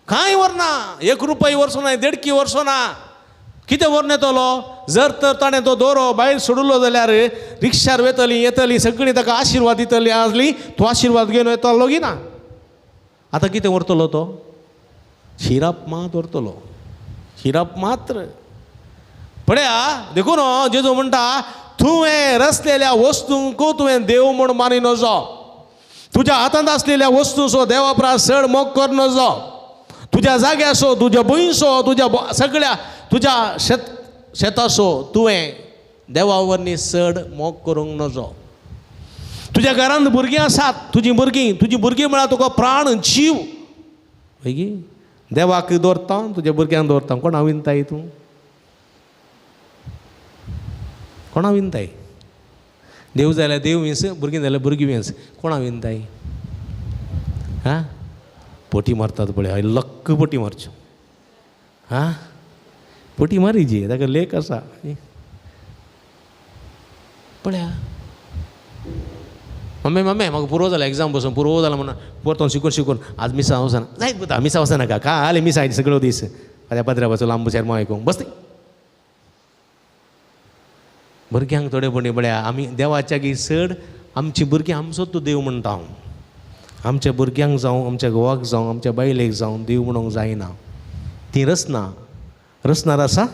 कांय व्हरना, 1 रुपया व्हरचो ना, देडकी व्हरचो ना, कितें व्हरून येतलो? जर तर ताणें तो दोरो भायर सोडलो जाल्यार रिक्षार वेतली येतली सगळीं ताका आशिर्वाद दितली आसली, तो आशिर्वाद घेवन येतलो की ना. आतां कितें व्हरतलो तो? शिराप मात व्हरतलो, शिराप मात्र. पळया देखून जेजू म्हणटा तुवें रचलेल्या वस्तूंक तुवें देव म्हूण मानी नजो, तुज्या हातांत आसलेल्या वस्तूचो देवा परस चड मोग कर नजो, तुज्या जाग्याचो, तुज्या भंयचो, तुज्या सगळ्या तुज्या शेताचो तुवें देवा वरवीं चड मोग करूंक नजो. तुज्या घरांत भुरगीं आसात, तुजीं भुरगीं, तुजीं भुरगीं म्हळ्यार तुका प्राण जीव हय गी. देवाक दवरता, तुज्या भुरग्यांक दवरता, कोणा विनताय तूं? कोणा विनताय? देव जाल्यार देव विंस, भुरगीं जाल्यार भुरगीं विंस, कोणा विनताय? आं पटी मारतात पळय, लक्क पटी मारच्यो, आं पटी मारीची, ताका लेख आसा पळया. मम्मी मम्मी म्हाका पुरो जाला एग्जाम बसून, पुरो जाला म्हणून परतून शिकून शिकून आज मिसां वचना जायत पुता, मिसां वचनाका, काल मिसां सगळो दीस फाल्यां पाद्र्याचो लांब शेरमांव आयकूंक बसती. भुरग्यांक थोडे पणी पळया आमी देवाच्या गी चड आमची भुरगीं आमचो तूं देव म्हणटा हांव. आमच्या भुरग्यांक जावं, आमच्या घोवाक जावं, आमच्या बायलेक जावं देव म्हणूंक जायना. ती रचना, रचणार आसा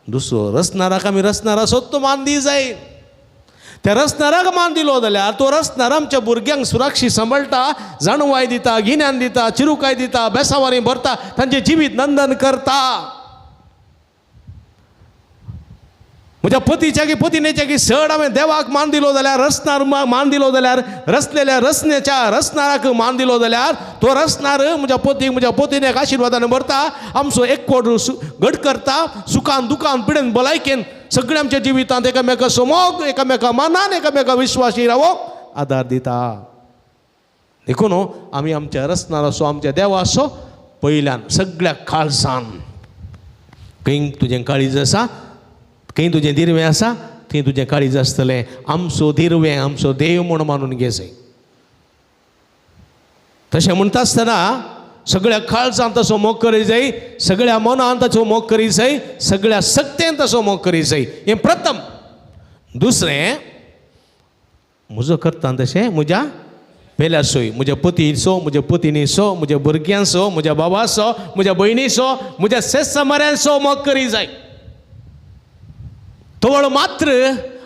दुसरो, रचणाराक आमी रचणार आसत तो मान दी जाय. त्या रचणाराक मान दिलो जाल्यार तो रचणार आमच्या भुरग्यांक सुरक्षीत सांबाळटा, जाणवाय दिता, गिन्यान दिता, चिरुकाय दिता, बेसावानी भरता, तांचें जिवीत नंदन करता. म्हज्या पतीच्या की पतिनेच्या की चड हांवें देवाक मान दिलो जाल्यार, रसनार मान दिलो जाल्यार, रसलेल्या रसनेच्या रसनाराक मान दिलो जाल्यार तो रसनार म्हज्या पतीक म्हज्या पतिनेक आशिर्वादान भरता, आमचो एकवट घट करता, सुखान दुखान पिडेन भलायकेन सगळ्या आमच्या जिवितांत एकामेका समोग, एकामेका मानान, एकामेका विश्वासी रावोंक आदार दिता. देखून आमी आमच्या रसनाराचो आमच्या देवाचो पयल्यान सगळ्या काळजान, खंय तुजें काळीज आसा, खंय तुजें दिरवें आसा थंय तुजें काळीज आसतलें. आमचो दिरवें आमचो देव म्हूण मानून घेजय. तशें म्हणटा आसतना सगळ्या काळजान ताचो मोग करी जाय, सगळ्या मनान ताचो मोग करी जाय, सगळ्या सक्तेन ताचो मोग करी जाय. हें प्रथम. दुसरें, म्हजो करता तशें म्हज्या पेल्यासोय, म्हज्या पतीचो, म्हज्या पतिनीचो, म्हज्या भुरग्यांचो, म्हज्या बाबाचो, म्हज्या भयणीचो, म्हज्या शेजसमाऱ्यांचो मोग करी जाय. तवळ मात्र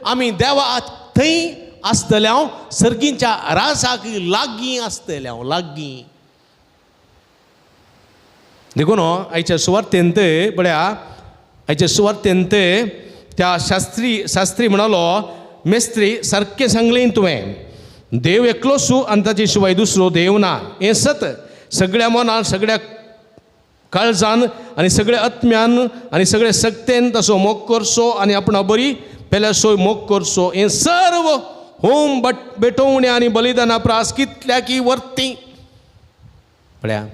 आमी देवा थंय आसतले हांव, सर्गींच्या राजाक लागीं आसतले हांव, लागीं. देखून आयच्या सुवार्तेंत पळया, आयच्या सुवार्तेंत त्या शास्त्री म्हणालो, मेस्त्री सारकें सांगलें तुवें, देव एकलोच आनी ताचे शिवाय दुसरो देव ना. हें सत. सगळ्या मनान, सगळ्या काळजान आनी सगळ्या आत्म्यान आनी सगळ्या सक्तेन ताचो मोग करचो आनी आपणा बरी पेल्यासोय मोग करचो. हें सर्व होम भेटोवण्या आनी बलिदाना प्रास कितल्या की वर्ती. पळया,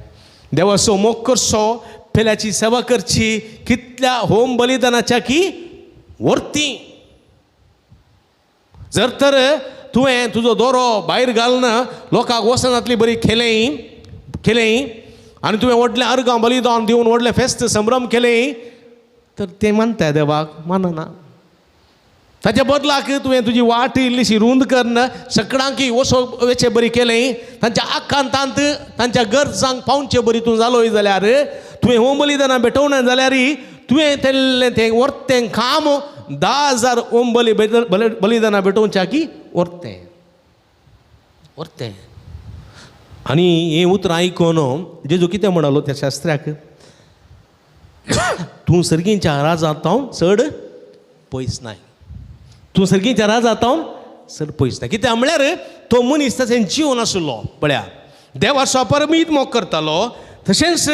देवाचो मोग करचो, पेल्याची सेवा करची, कितल्या होम बलिदानाच्या की वर्ती. जर तर तुवें तुजो दोरो भायर घालून लोकांक वसनातली बरी केलें केलें आनी तुवें व्हडलें अर्गां बलिदान दिवन व्हडलें फेस्त संभ्रम केलें तर तें मानता देवाक? मानना. ताच्या बदलाक तुवें तुजी वाट इल्लीशी रूंद करून सकडांकी वसो वेचे बरी केलें, तांच्या आकांतांत तांच्या गरजांक पावचे बरी तूं जालोय जाल्यार, तुवें होम बलिदानां भेटोवना जाल्यार तुवें तेल्लें तें वर्तें काम 10,000 होम बली बलिदानां भेटोवच्या की वर्तें वर्तें. आनी हें उतरां आयकून जेजू कितें म्हणालो त्या शास्त्र्याक, तूं सर्गींच्या राजांत हांव चड पयस नाय, तूं सर्गींच्या राजांत हांव चड पयस नाय. कित्याक म्हळ्यार तो मनीस तशें जिवन आशिल्लो. पळया, देवाचो अपरमीत मोग करतालो, तशेंच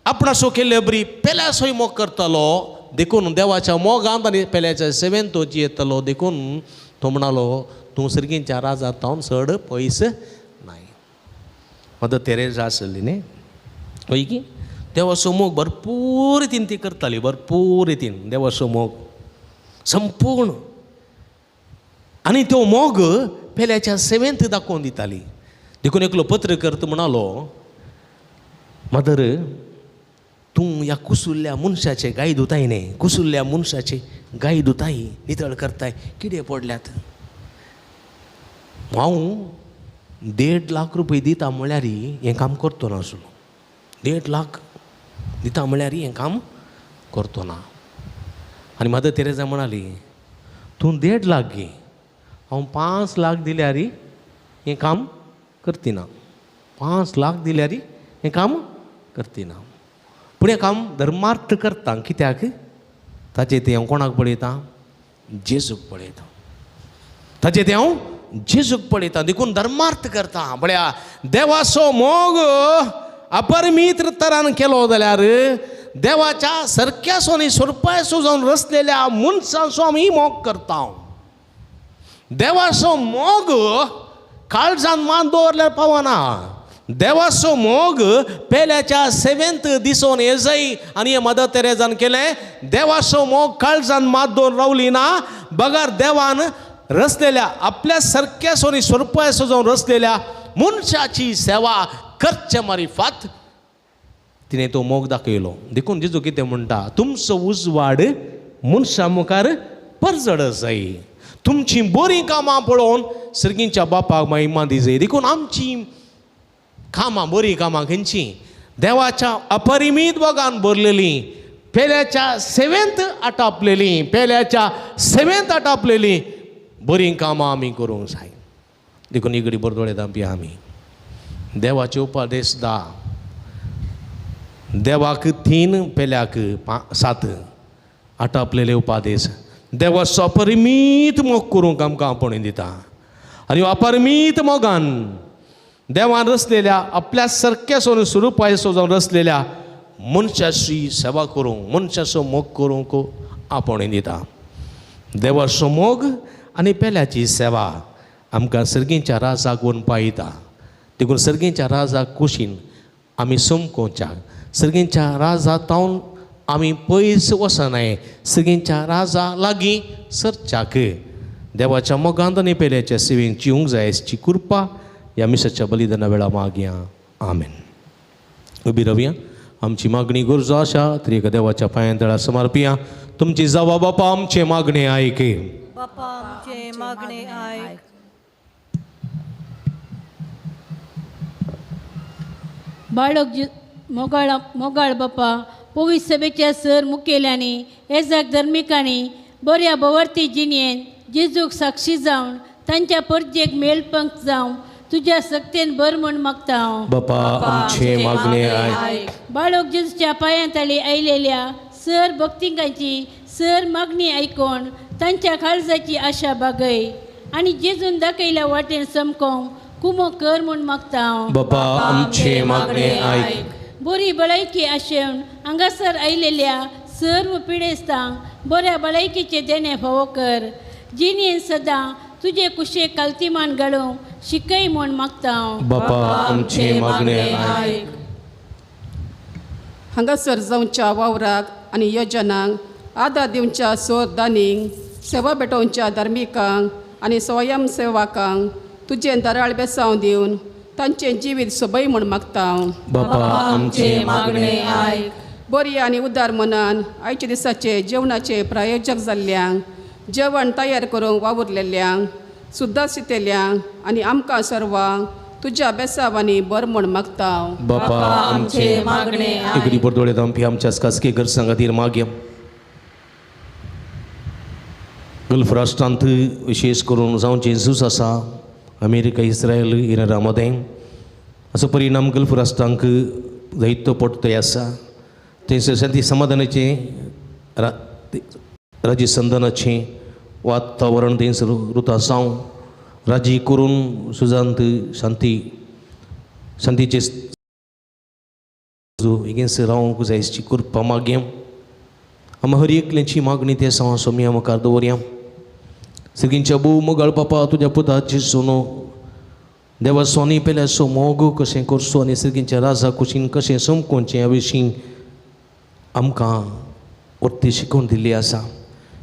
आपणासो केल्ले बरी पेल्यासोय मोग करतालो. देखून देवाच्या मोगांत आनी पेल्याच्या सेवेन तो जियेतालो. देखून तो म्हणालो, तूं सर्गींच्या राजांत हांव चड पयस नाय. मदर तेरेजा आसली न्ही, हय की देवाचो मोग भरपूर रितीन ती करताली, भरपूर रितीन देवाचो मोग संपूर्ण. आनी तो मोग पेल्याच्या सेवेंत दाखोवन दिताली. देखून एकलो पत्रकर्तो म्हणालो, मदर तूं ह्या कुसुल्ल्या मनशाचे गाय धुताय न्ही, कुसुल्ल्या मनशाचे गाय धुताय, नितळ करताय, कितें पडल्यात? हांव 1.5 लाख रुपये दिता म्हळ्यार हें काम करतो नासलो, 1.5 लाख दिता म्हळ्यार हें काम करतो ना. आनी मदर तेरेजा म्हणाली, तूं 1.5 लाख घे, हांव 5 लाख दिल्यार हें काम करतिना, 5 लाख दिल्यार हें काम करतिना. पूण हें काम धर्मार्थ करता. कित्याक? ताचें तें हांव कोणाक पळयतां? जेजूक पळयतां. ताचें तें हांव जेजूक पळयतां. देखून धर्मार्थ करता. पळया, देवाचो मोग अपरमीत तरान केलो जाल्यार देवाच्या सरक्यासो आनी सोरपासो जावन रचलेल्या मनशांचो आमी मोग करता. देवाचो मोग काळजान मान दवरल्यार पावना. देवाचो मोग पेल्याच्या सेवेंत दिसोन येजय. आनी हें मदर तेरेजान केलें. देवाचो मोग काळजान मात दवरून रावली ना, बगर देवान रचलेल्या आपल्या सरक्यासो आनी सोरपासो जावन रचलेल्या मनशाची सेवा करचे मारिफात तिणें तो मोग दाखयलो. देखून जेजू कितें म्हणटा, तुमचो उजवाड मनशां मुखार परजड जाय, तुमची बरीं कामां पळोवन सर्गींच्या बापाक महिमा दिजाय. देखून आमची कामां, बरीं कामां खंयचीं? देवाच्या अपरिमीत मोगान भरलेलीं, पेल्याच्या सेवेंत आटापलेलीं, पेल्याच्या सेवेंत आटापलेलीं बरीं कामां आमी करूंक जाय. देखून इगडी बरदोळे दांपया आमी देवाचे उपदेश 10, देवाक 3 पेल्याक 7 आटापलेले उपादेश. देवाचो अपरिमीत मोग करूंक आमकां आपोवणें दिता आनी अपरिमीत मोगान देवान रचलेल्या आपल्या सारक्या स्वरुपाचो जावन रचलेल्या मनशाची सेवा करूंक, मनशाचो मोग करूंक आपोवणें दिता. देवाचो मोग आनी पेल्याची सेवा आमकां सर्गींच्या राजाक व्हरून पायता. देखून सर्गींच्या राजाक कुशीन आमी समकोवच्याक, सर्गींच्या राजा तावन आमी पयस वचनाय, सर्गींच्या राजा लागीं सरच्याक देवाच्या मोगांत आनी पेल्याच्या सेवेन जिवंक जाय अशी कृपा ह्या मिसाच्या बलिदाना वेळा मागया. आमेन. उबी रावया. आमची मागणी गरजो आसा तरी एका देवाच्या पांयां तळा समर्पिया. तुमची जावा बापा आमचे मागणे आयके. बापा आमचे मागणे आयक. बाळक मोगाळ मोगाळ बापा, पवित्र सभेच्या सर मुखेल्यांनी, एजाक धर्मिकांनी बऱ्या भोवर्ती जिणेन जेजूक साक्षी जावन तांच्या परजेक मेलपंक जावं तुज्या सक्तेन बर म्हूण मागता हांव. बापा आमचे मागणे आयक. बाळक जेजूच्या पांयां तळी आयलेल्या सर भक्तिकांची सर मागणी आयकोन तांच्या काळजाची आशा बागय आनी जेजून दाखयल्या वाटेन समकोंक कुमो कर म्हूण मागता हांव. बापा आमचे मागणे आयक. बरी भलायकी आशेवन हांगासर आयलेल्या सर्व पिडेस्तांक बऱ्या भलायकीचे देणे फावो कर. जिणेन सदां तुजे कुशेक कालतीमान घालूंक शिकय म्हूण मागता हांव. बापा आमचे मागणे आयक. हांगासर जावच्या वावराक आनी योजनांक आदार दिवच्या सोद दानींक, सेवा भेटोवच्या धार्मिकांक आनी स्वयंसेवकांक तुजें दराळ बेसांव दिवन तांचें जिवीत सोबय म्हूण मागता हांव. बापा आमचे मागणे आयक. बरी आनी उदार मनान आयच्या दिसाचे जेवणाचे प्रायोजक जाल्ल्यांक, जेवण तयार करूंक वावुरलेल्यांक, सुद्दां शितेल्यांक आनी आमकां सर्वांक तुज्या बेसावांनी बर म्हूण मागता हांव. बापा आमचे मागणे आयक. एकडी बरदोळे आमची आमच्या खासगी गरजां खातीर मागया. गल्फ राष्ट्रांत विशेष करून जावचें झूज आसा अमेरिका, इस्रायल, इराणा मदें, असो परिणाम गल्फ राष्ट्रांक जायतो पडतोय आसा. थंयसर शांती समाधानाचें राजी संधानाचें वातावरण थंयसर रुता जावं, राजी करून सुजांत शांती शांतीचे एगेन्स्ट रावंक जाय अशी कृपा मागया. आमी हर एकल्याची मागणी ते सांव सोमया मुखार दवरया. सगळींच्या भोव मोगाळ बापा, तुज्या पुताची सोनो देवा सोनी पेल्याचो मोग कशें करचो आनी सगळींच्या राजा कुशीन कशें समकोवचें ह्या विशीं आमकां वरती शिकोवन दिल्ली आसा.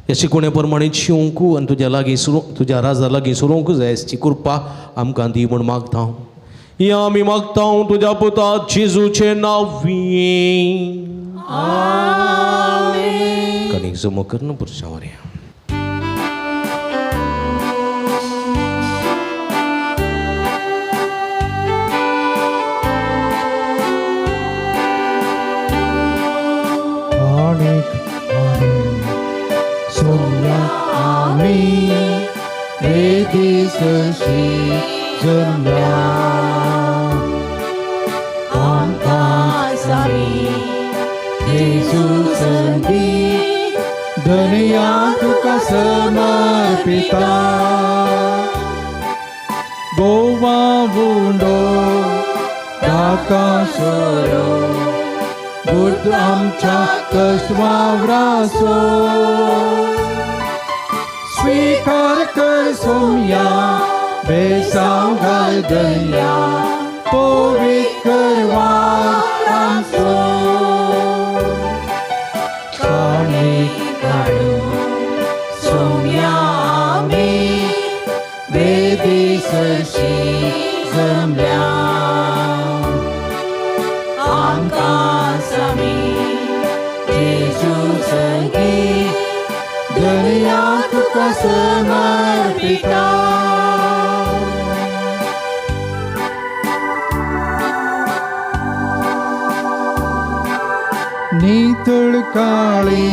ह्या शिकोवणे प्रमाणे शिवंक आनी तुज्या लागीं सुरू तुज्या राजा लागीं सुरूंक जाय अशी कृपा आमकां दी म्हूण मागता. ह्या आमी मागता तुज्या पुता जेजूचें नांव. कणीक जमो करून पुरशां वरया. वेदी जमल्या आमकां सामी जेजू संगी धनया तुका समर्पिता. गोवा उंडो धाका सोरो गुर्द आमच्या कश्ट वावरासो स्वीकार कर सोमया बेसांव घाल दर्या पवित्र कर वावर आमचो. काणीक काडून सोमया आमी वेदी सरशी जमल्या आमकां सामी जेजू संगी दर्या तुका समर्पिता. नितळ काळी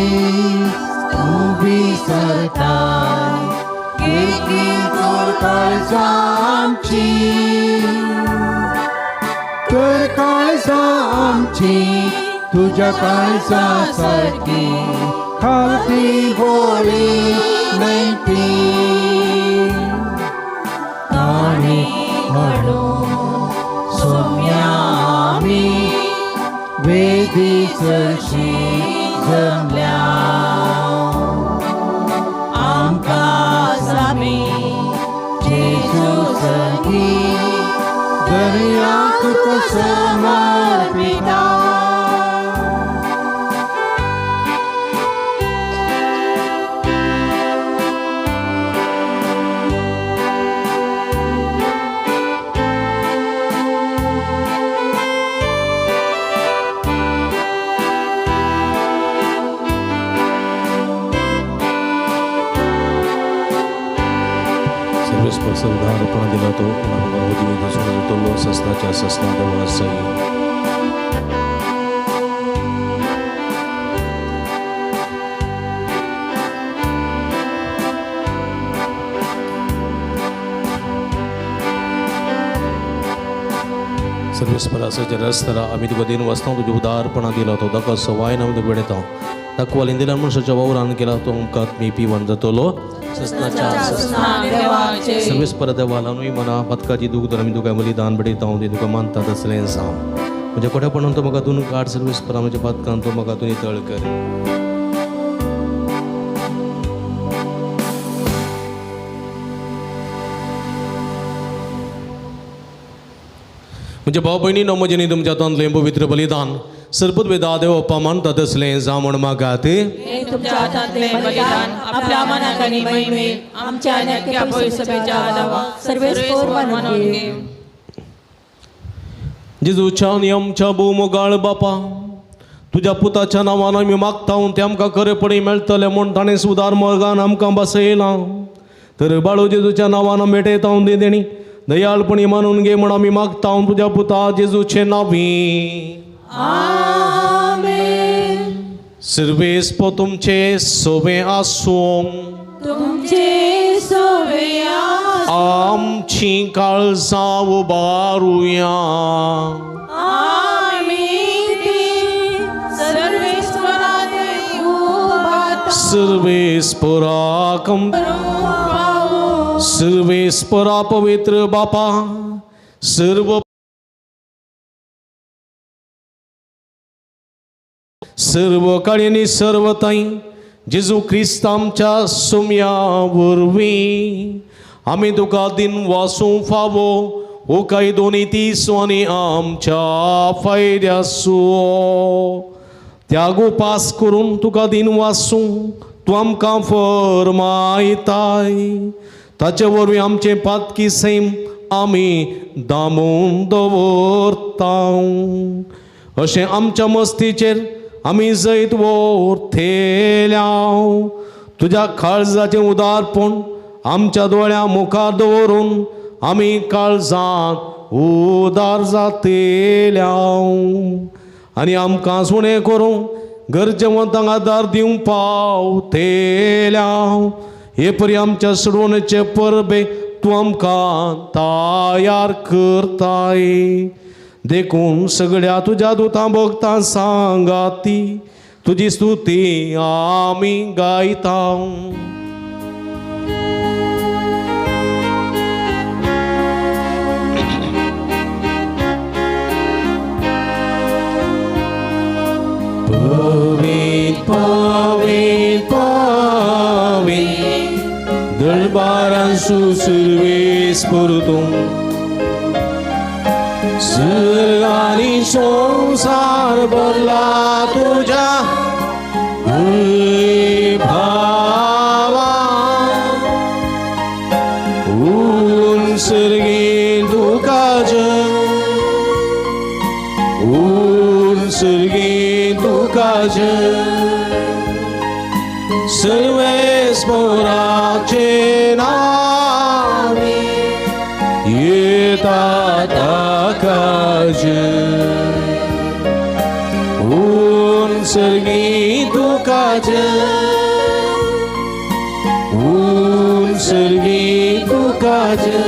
उबी सरकार काळजा आमची तर काळजा आमची तुझ्या काळजा सारखी खालती बोली मेळटी ताणी म्हणून सोम्यामी वेदी चरशी जमल्या आमकां सामी जेजू सगी दर्याक समर्पिता. सर्वेस्पर उदारपणा दिला तो तो सस्नाच्या सस्ना देवासई. सर्वेस्परासाच्या रस्तारा आमी तुका दिन वाचता तुज्या उदारपणा दिला तो ताका सवाय नांव तुका भेटयता ताका वालिंदिला मनशाच्या वावरान केला तो आमकां मी पिवन जातलो सस्नाच्या सर्वेस्पर देवाला न्हय मना पदकाची दूख तर आमी तुका बलिदान भेटयता हांव तुका मानता तसलें जावं म्हज्या कोट्यापणान तो म्हाका दोन काड सर्वेस्परा म्हज्या पातकान तो म्हाका तूं नितळ कर. म्हज्या भाव भयणीनो म्हजें न्ही तुमच्या हातांतलें पवित्र बलिदान सरपत वेदा देव अप्पा मानता तसलें जावं म्हण मागात. तुमच्या हातांतलें बलिदान आपल्या मनाक आनी महिमेक आमच्या आनी अख्ख्या पवित्र आदावा सर्वेस्पर मानून घे. जेजूच्या आनी आमच्या भोवमोगाळ बापा तुज्या पुताच्या नांवान आमी मागता तें आमकां खरेपणी मेळटलें म्हूण ताणें सुदार मोगान आमकां बसयलां तर बाळू जेजूच्या नांवान भेटयता देणी दयाळपणी मानून घे म्हूण आमी मागता तुज्या पुता जेजूचे नांवी. आमेन. सर्वेस्पर तुमचे सोबे आसूं. तुमचे सोबे आसूं. आमची काळजां उबारुया. आमी ती सर्वेस्पराक उबारता. सर्वेस्पराक सर्वेस्परा पवित्र बापा सर्व सर्व काळी सर्व ताई जेजू क्रिस्त आमच्या सुम्या वरवीं आमी तुका दिन वासूं फावो हो काय दोनी तीस आनी आमच्या फायद्यासो त्याग उपास करून तुका दिन वासूं तूं आमकां फरमायताय ताचे वरवीं आमचें पातकी सैम आमी दामून दवरता अशें आमच्या मस्तीचेर आमी जैत वोरथेल्या तुज्या काळजाचें उदारपण आमच्या दोळ्यां मुखार दवरून आमी काळजांत उदार जातेल्या आनी आमकां सुणें करूं गरजेवंतांक आदार दिवंक पावतेल्या हे परी आमच्या सोडवणेचे परबे तूं आमकां तयार करताय देखून सगळ्या तुज्या दुतां भक्तां सांगाती तुजी स्तुती आमी गायता. पवीत पवीत पवीत दरबारांसु सर्वेस्पर तूं सर्ग आनी संवसार भरला तुज्या वैभवान. ऊन सर्गी तुका जय ऊन सर्गी तुका जय सर्वेस्पराचे नावे येता ताका जय ऊन सर्गी तुका जय ऊन सर्गी तुका जय.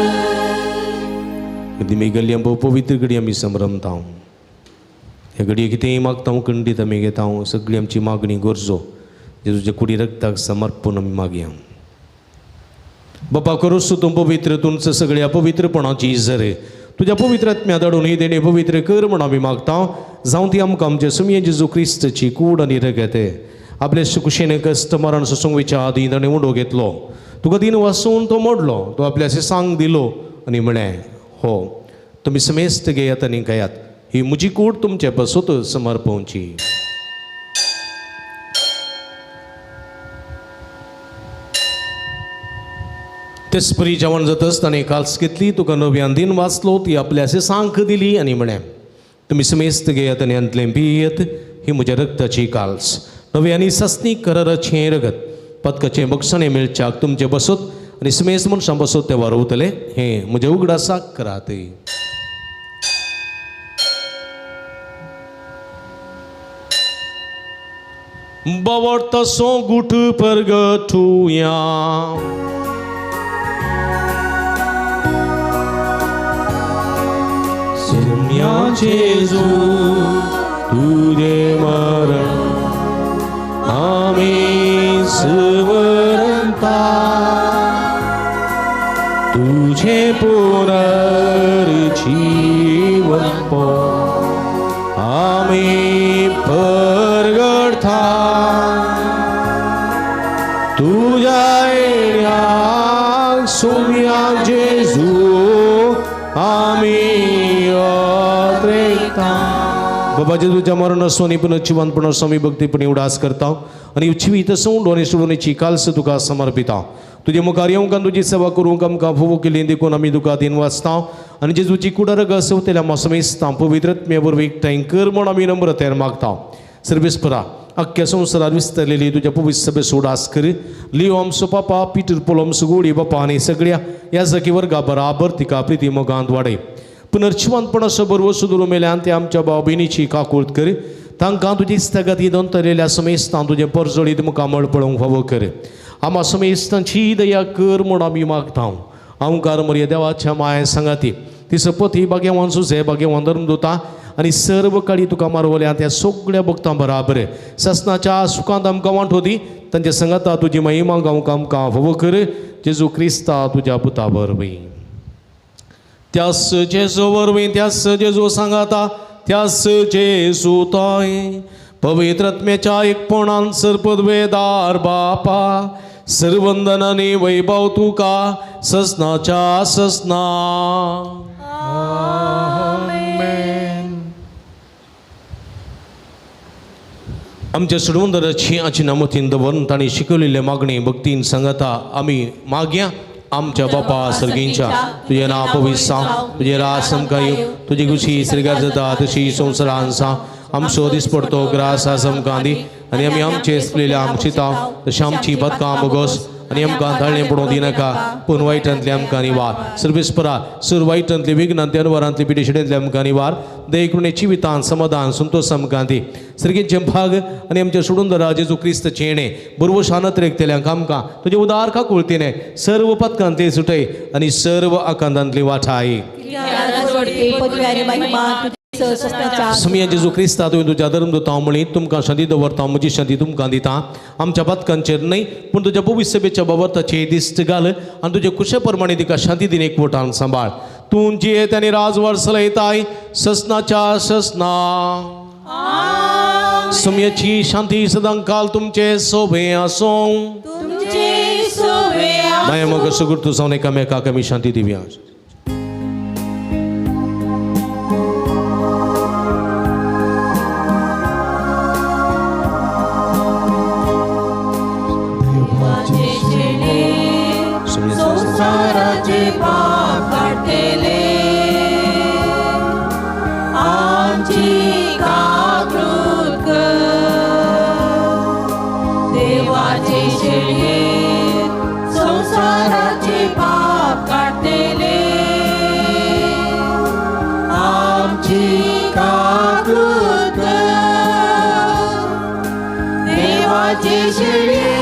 मी गल्ली आमकां पवित्र घडी आमी संभ्रमता ह्या घडये कितेंय मागता खंडीत आमी घेता सगळी आमची मागणी गरजो जेजूच्या कुडी रक्ताक समर्पण आमी मागया. बापा करूस तूं पवित्र तुमचं सगळ्या पवित्रपणाची जर तुज्या पवित्र आत्म्या धाडून ही देणे पवित्र कर म्हण आमी मागता. जावं ती आमकां आमच्या सुमये जेजू क्रिस्तची कूड आनी रगत. आपले सुकुशेन कश्ट मरण सोसूंक आदी ताणें उंडो घेतलो. तुका दिन वासून तो मोडलो. तो आपल्या सांग दिलो आनी म्हळें, हो तुमी समेस्त घेयात आनी खायात, ही म्हजी कूड तुमचे पासत समर्पवची. तेचपरी जेवण जातच ताणें काल्स घेतली, तुका नव्यान दिन वाचलो, ती आपल्या सांक दिली आनी म्हळें, तुमी समेस्त घेयात आनी हांतलें पियेत, ही म्हज्या रक्ताची काल्स, नवी आनी सस्नी कराराचें रगत, पदकाचें बक्षणें मेळच्याक तुमचें बसत आनी समेस्त मनशां बसत ते वारवतले, हें म्हज्या उगडासाक करात. बावडतासो गुट परगटुया. सुम्या जेजू तुझे मरण आमी स्मरता, तुझे पुनर्जीवन आमी परगडता, तुझ्या येण्याक सुम्या जेजू आमी अत्रेकता. बाबा जेजूच्या मरण आनी पुनर्जिवंतपण आमी भक्तीपणी उडास करता आनी जिवीत सोडून आनी सोडूनची काल्स तुका समर्पिता. तुजे मुखार येवंक आनी तुजी सेवा करूंक आमकां फावो केली देखून आमी तुका दिन वाचता आनी जेजूची कुडरग सवतेल्या मोसमेस्ता पवित्र आत्म्या वरवीं एकठांय कर म्हूण आमी नम्रतेन मागता. सर्वेस्परा अख्ख्या संवसारात विस्तारलेली तुज्या पवित्र सभेचो उडास कर. लियो आमचो पापा, पिटर पोल आमचो गोडी बापा आनी सगळ्या ह्या जकी वर्गा बराबर तिका प्रिती मोगांत वाडय. पुनर्जिवंतपणाचो बरवसो दवरून मेल्यान ते आमच्या भाव भयणीची काकूळत कर. तांकां तुजी इस्तगती दोंतरलेल्या समेस्तां तुजें परजळीत मुखामळ पळोवंक फावो कर. आमा समेस्तांची दया कर म्हूण आमी मागता. आमकार मरिया देवाच्या माया सांगाती ती सपत ही भाग्यवान सुजे भाग्यवान धर्मदूता आनी सर्व काळी तुका मारवल्या त्या सगळ्या भक्तां बराबर ससनाच्या सुखांत आमकां वांटो दी. तांच्या संगाता तुजी महिमा गावंक आमकां फावो कर. जेजू क्रिस्ता तुज्या पुता वरवीं. त्यास जेजू वरवीं, त्यास जेजू सांगाता, त्यास जेजू ताय पवित्र आत्म्याच्या एकपणान सर्पदवेदार बापा सर्वंदन आनी वैभव तुका ससनाच्या ससना. आमच्या सोडवंदराची आची नामतीन दवरून तांणी शिकवलेले मागणी भक्तीन सांगाता आमी मागया. आमच्या बापा सर्गींच्या तुजें नांव पवित्र जावं, तुजें राज आमकां येवं, तुजी खुशी स्वर्गार जाता तशी संवसारांत जावं. आमचो दिसपडतो ग्रास आज आमकां दी आनी आमी आमचे आसलेल्या आमचिता तशें आमची बदकां बोगस आनी आमकां धाडणें पडोवंक दिनाका, पूण वायटांतले आमकां निवार. सर्वेस्परा सर वायटांतले विघ्नांतले अनवरांतले पिडेशिडेंतले आमकां निवार. दयेकृणे जिवितान समाधान संतोष आमकां दी. सर्गेचे भाग आनी आमच्या सोडून जेजू क्रिस्त चेणे बरवो शानत रेखतेल्यांक आमकां तुजे उदार काकुळतीने सर्व पथकांतले सुटय आनी सर्व आकांतांतली वाठाय. समिया जेजू क्रिस्ता तुवें तुज्या धर्मदूता म्हळी तुमकां शांती दवरता, म्हजी शांती तुमकां दिता. आमच्या पथकांचेर न्हय पूण तुज्या पवित्र सभेच्या बाबताचेर दिश्ट घाल आनी तुजे कुशे प्रमाणे तिका शांती दिन एकवटान सांबाळ. तूं जियेत आनी राजवाड चलयताय ससनाच्या ससना. समयाची शांती सदांकाल तुमचे सोबे आसूं. माया मग सुगुर्तू जावन एकामेकाक आमी शांती दिवया. पाप काडटले आमची काकूत कर. देवाचे शेळये संवसाराचे पाप काडटले आमची काकूत कर. देवाचे शेळये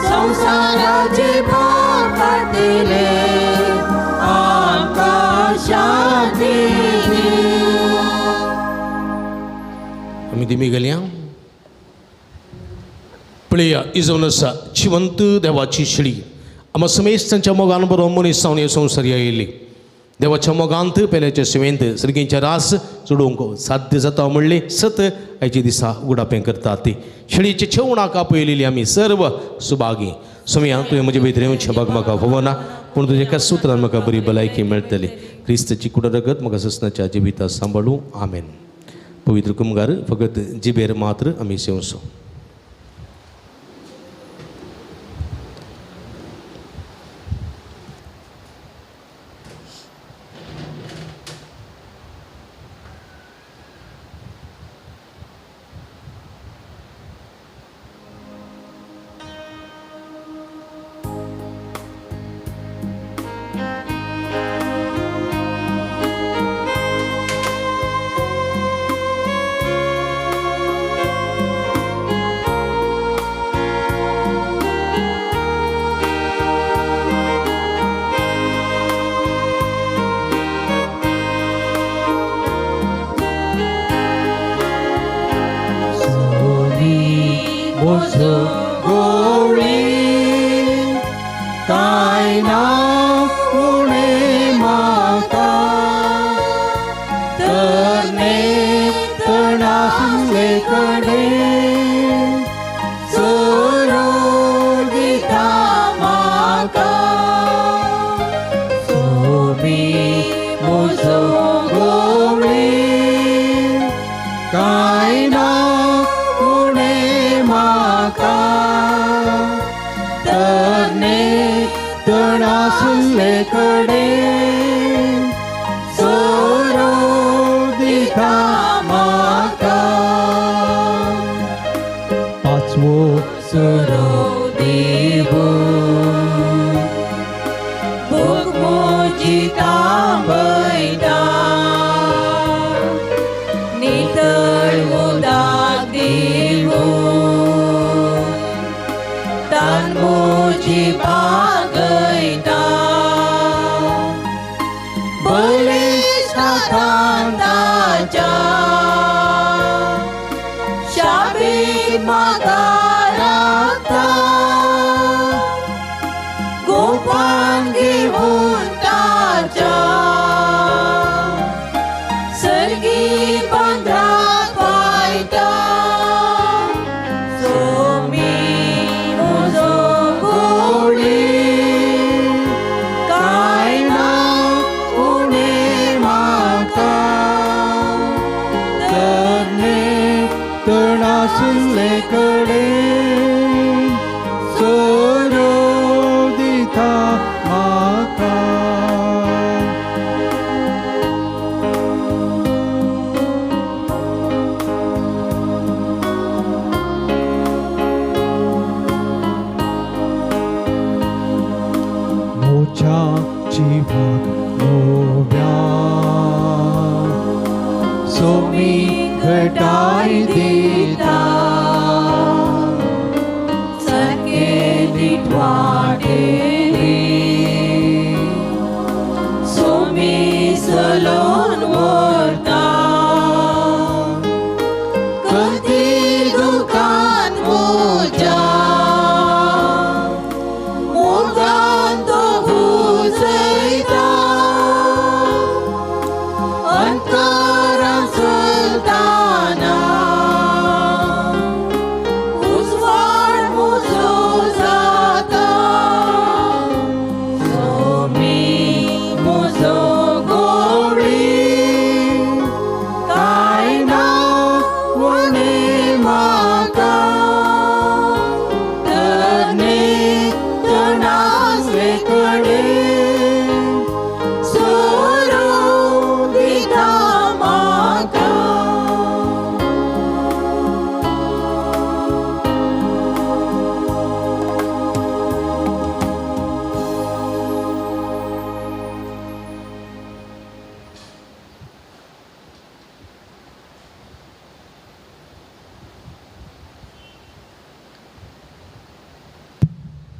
संवसाराचे पाप काडटले आमकां शांती दी. आमी दिमी घालया. पळया इजोवन आसा जिवंत देवाची शिळी आमा समेस्तांच्या मोगान बरो मनीस जावन हे संवसार आयिल्ली देवाच्या मोगांत पेल्याच्या शिवेंत सर्गींच्या रास चडोवंक साध्य जाता म्हणले सत आयच्या दिसा उगडापें करतात ती शेळीचे छेवणाक आपयलेली आमी सर्व सुभागी सोम्या तुवें म्हजे भितर येवचें भाग म्हाका फवना पूण तुज्या एका सुत्रान म्हाका बरी भलायकी मेळटली क्रिस्ताची कुड रगत म्हाका ससनाच्या जिविता सांबाळूं आमेन. पवित्र कुमगार फकत जिबेर मात्र आमी सेवसो.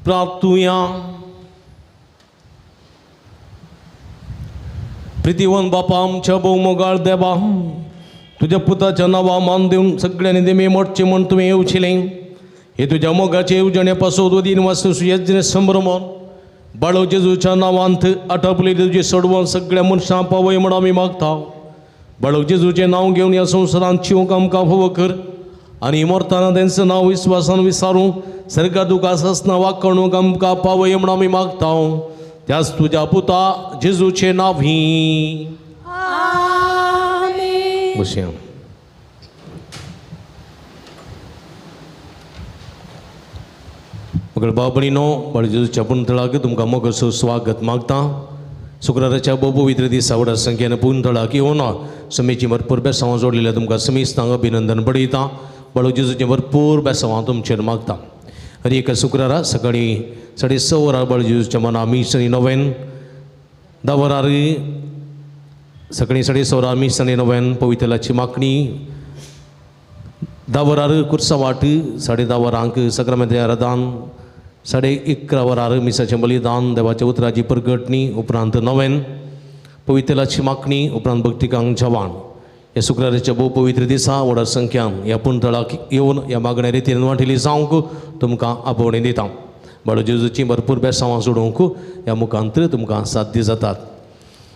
प्राप्तुया प्रितीवन बापा आमच्या भोवमोगाळ देवा तुज्या पुताच्या नांवा मान दिवन सगळ्यांनी देमी मोडचे म्हूण तुवें येवचिलें. हे तुज्या मोगाचे येवजणे पासून वदीन वास्तू सुयज्ञ संभ्रमोन बाळो जेजूच्या नांवांत आटपले तुजे सोडवून सगळ्या मनशां पावय म्हण आमी मागता. बाळो जेजूचें नांव घेवन ह्या संवसारांत शिवंक आमकां फावो कर आनी मरतना तेंचें नांव विस्वासान विसारूं सर्गा दुका ससना वाकणूक आमकां पावय म्हण आमी मागता. त्याच तुज्या पुता जेजूचें नांव ही बसया. मगळ बाबणीनो बाळ जेजूच्या पुंतळाक तुमकां मोगाचो स्वागत मागता. शुक्राराच्या भोव पवित्र दिसा व्हडा संख्येन पुंतळाक येवन समेची भरपूर बेसांवां जोडलेल्या तुमकां समेस्तांक अभिनंदन बडयता. बाळू जेजूचें भरपूर बेसांवां तुमचेर मागता. हर एका शुक्रारा सकाळीं 6:30 वरां बाळ जेजूच्या मना मीस आनी नोवेन, 10 वरार सकाळीं 6:30 वरां मीस आनी नोवेन पवित्रलाची मागणी, 10 वरार कुर्सा वाट, 10:30 वरांक सक्रामेंत आराधन, 11:30 वरार मिसाचें बलिदान, देवाच्या उतराची परगटणी, उपरांत नोवेन पवित्रलाची मागणी, उपरांत भक्तिकांक जेवण. ह्या शुक्राराच्या भोव पवित्र दिसा व्हडा संख्यान ह्या पुंतळाक येवन ह्या मागण्या रितीन वांटेली जावंक तुमकां आपोवणें दिता. बाळू जेजूची भरपूर बेसांवां जोडूंक ह्या मुखांत तुमकां साध्य जातात.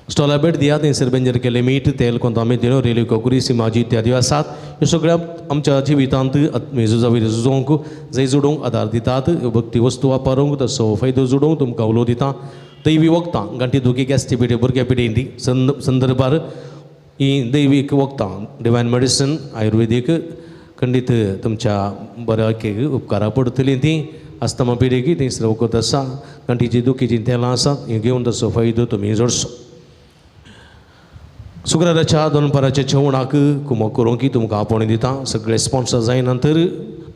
स्टॉला भेट दियात. थंयसर बेंजर केलें मीठ, तेल, कोंतामेथी, रेल्वे कोकरी, सिमाजी इत्यादी आसात. ह्यो सगळ्या आमच्या जिवितांत झुजावीर झुजोवंक जंय जोडूंक आदार दितात. ह्यो भक्ती वस्तू वापरूंक तसो फायदो जोडूंक तुमकां उलो दिता. दैवी वखदां गांठी दुखी, गॅस्ट्रिक, भुरग्या पिडेंती संदर्भार ही दैवीक वखदां डिवायन मेडिसन आयुर्वेदीक खंडीत तुमच्या बऱ्याकेक उपकारा पडटलीं. तीं आस्तमा पिडेकी थंयसर वखद आसा. गांठीची दुखीचीं तेलां आसात. हीं घेवन तसो फायदो तुमी जोडचो. शुक्राराच्या दनपाराच्या जेवणाक कुमक करूंक तुमकां आपोवणें दिता. सगळे स्पॉन्सर जाय नंतर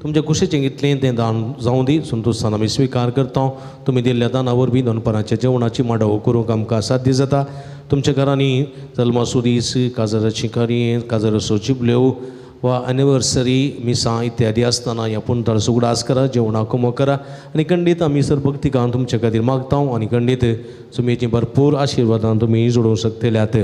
तुमच्या कुशीचें कितलें तें दान जावं दी संतोशान आमी स्विकार करता. तुमी दिल्ल्या दाना वरवीं दनपाराच्या जेवणाची मांडावळ करूंक आमकां साध्य जाता. तुमच्या घरांनी जल्माचो दीस, काजाराची कार्य, काजाराचो जिबल्यो वा एनिवर्सरी, मिसां इत्यादी आसतना ह्या पुंतळ उगडास करा, जेवणाक कुमक करा आनी खंडीत आमी सर भक्तिकान तुमच्या खातीर मागता आनी खंडीत सुमेची भरपूर आशिर्वादान तुमी जोडूंक शकतल्यात.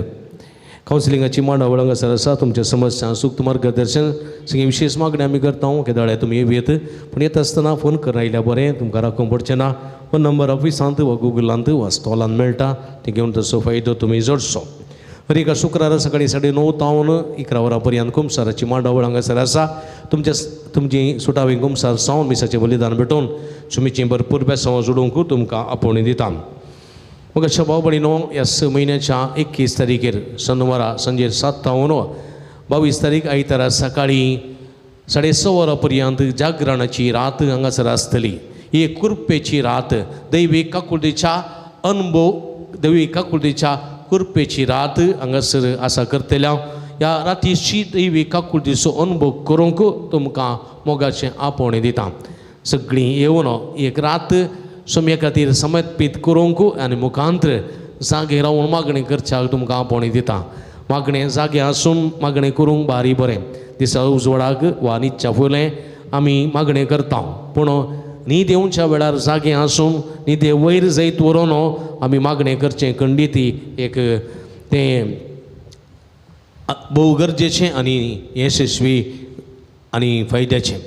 कावन्सिलिंगाची मांडावळ हांगासर आसा. तुमच्या समस्या सूक्त मार्गदर्शन सगळीं विशेष मागणी आमी करता. केदोळे तुमी येत पूण येता आसतना फोन करून आयल्यार बरें, तुमकां राखूंक पडचें ना. फोन नंबर ऑफिसांत वा गुगलांत वा स्टॉलांत मेळटा. तें घेवन तसो फायदो तुमी जोडचो. हर एका शुक्रारा सकाळीं 9:30 तावन 11 वरां पर्यंत कुमसाराची मांडावळ हांगासर आसा. तुमची सुटावी कुमसार सावन मिसाचें बलिदान भेटोवन सुमीचीं भरपूर बेसांवां जोडूंक तुमकां आपोवणें दिता. मग अशा भाव भयणीनो ह्या 6 म्हयन्याच्या 21 तारखेर शनिवारा सांजे 7 तावन 22 तारीख आयतारा सकाळीं 6:30 वरां पर्यंत जागरणाची रात हांगासर आसतली. ही एक कृपेची रात, दैवी काकुळतीच्या अनुभव, दैवी काकुळतीच्या कृपेची रात हांगासर आसा करतल्या. ह्या रातीची दैवी काकुळतीचो अनुभव करूंक तुमकां मोगाचें आपोवणें दिता. सगळीं येवन एक रात सोम्या खातीर समर्पीत करूंक आनी मुखांत्र जागे रावन मागणें करच्याक तुमकां आपोवणें दिता. मागणें जागे आसून मागणें करूंक भारी बरें. दिसा उजवाडाक वा न्हिदच्या फुडें आमी मागणें करता, पूण न्हीद येवच्या वेळार जागे आसून न्हिदे वयर जैत व्हरोन आमी मागणें करचें खंडीत एक तें भोव गरजेचें आनी यशस्वी आनी फायद्याचें.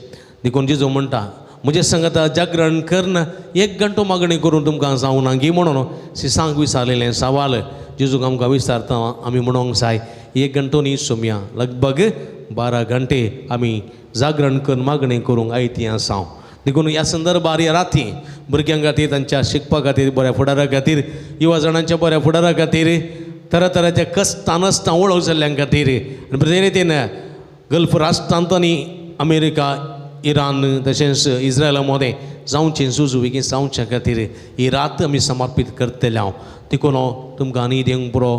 देखून जेजू म्हणटा म्हजे संगता जागरण करन 1 घंटो मागणी करून तुमकां जावना गी म्हणून सिसांक विचारलेलें सवाल जेजूक आमकां विचारता. आमी म्हणोंक जाय 1 घंटो न्ही सोमया, लगभग 12 घंटे आमी जागरण करून मागणी करूंक आयती आसा. देखून ह्या संदर्भार ह्या राती भुरग्यां खातीर, तांच्या शिकपा खातीर, बऱ्या फुडारा खातीर, युवा जाणांच्या बऱ्या फुडारा खातीर, तरातराच्या कश्टां नश्टां वळख जाल्ल्यां खातीर आनी प्रते रितीन गल्फ राष्ट्रांत आनी अमेरिका, इराण तशेंच इस्रायला मदें जावचें झूज बेगीन जावच्या खातीर ही रात आमी समर्पीत करतले हांव. देखून तुमकां न्हीद येवंक पुरो,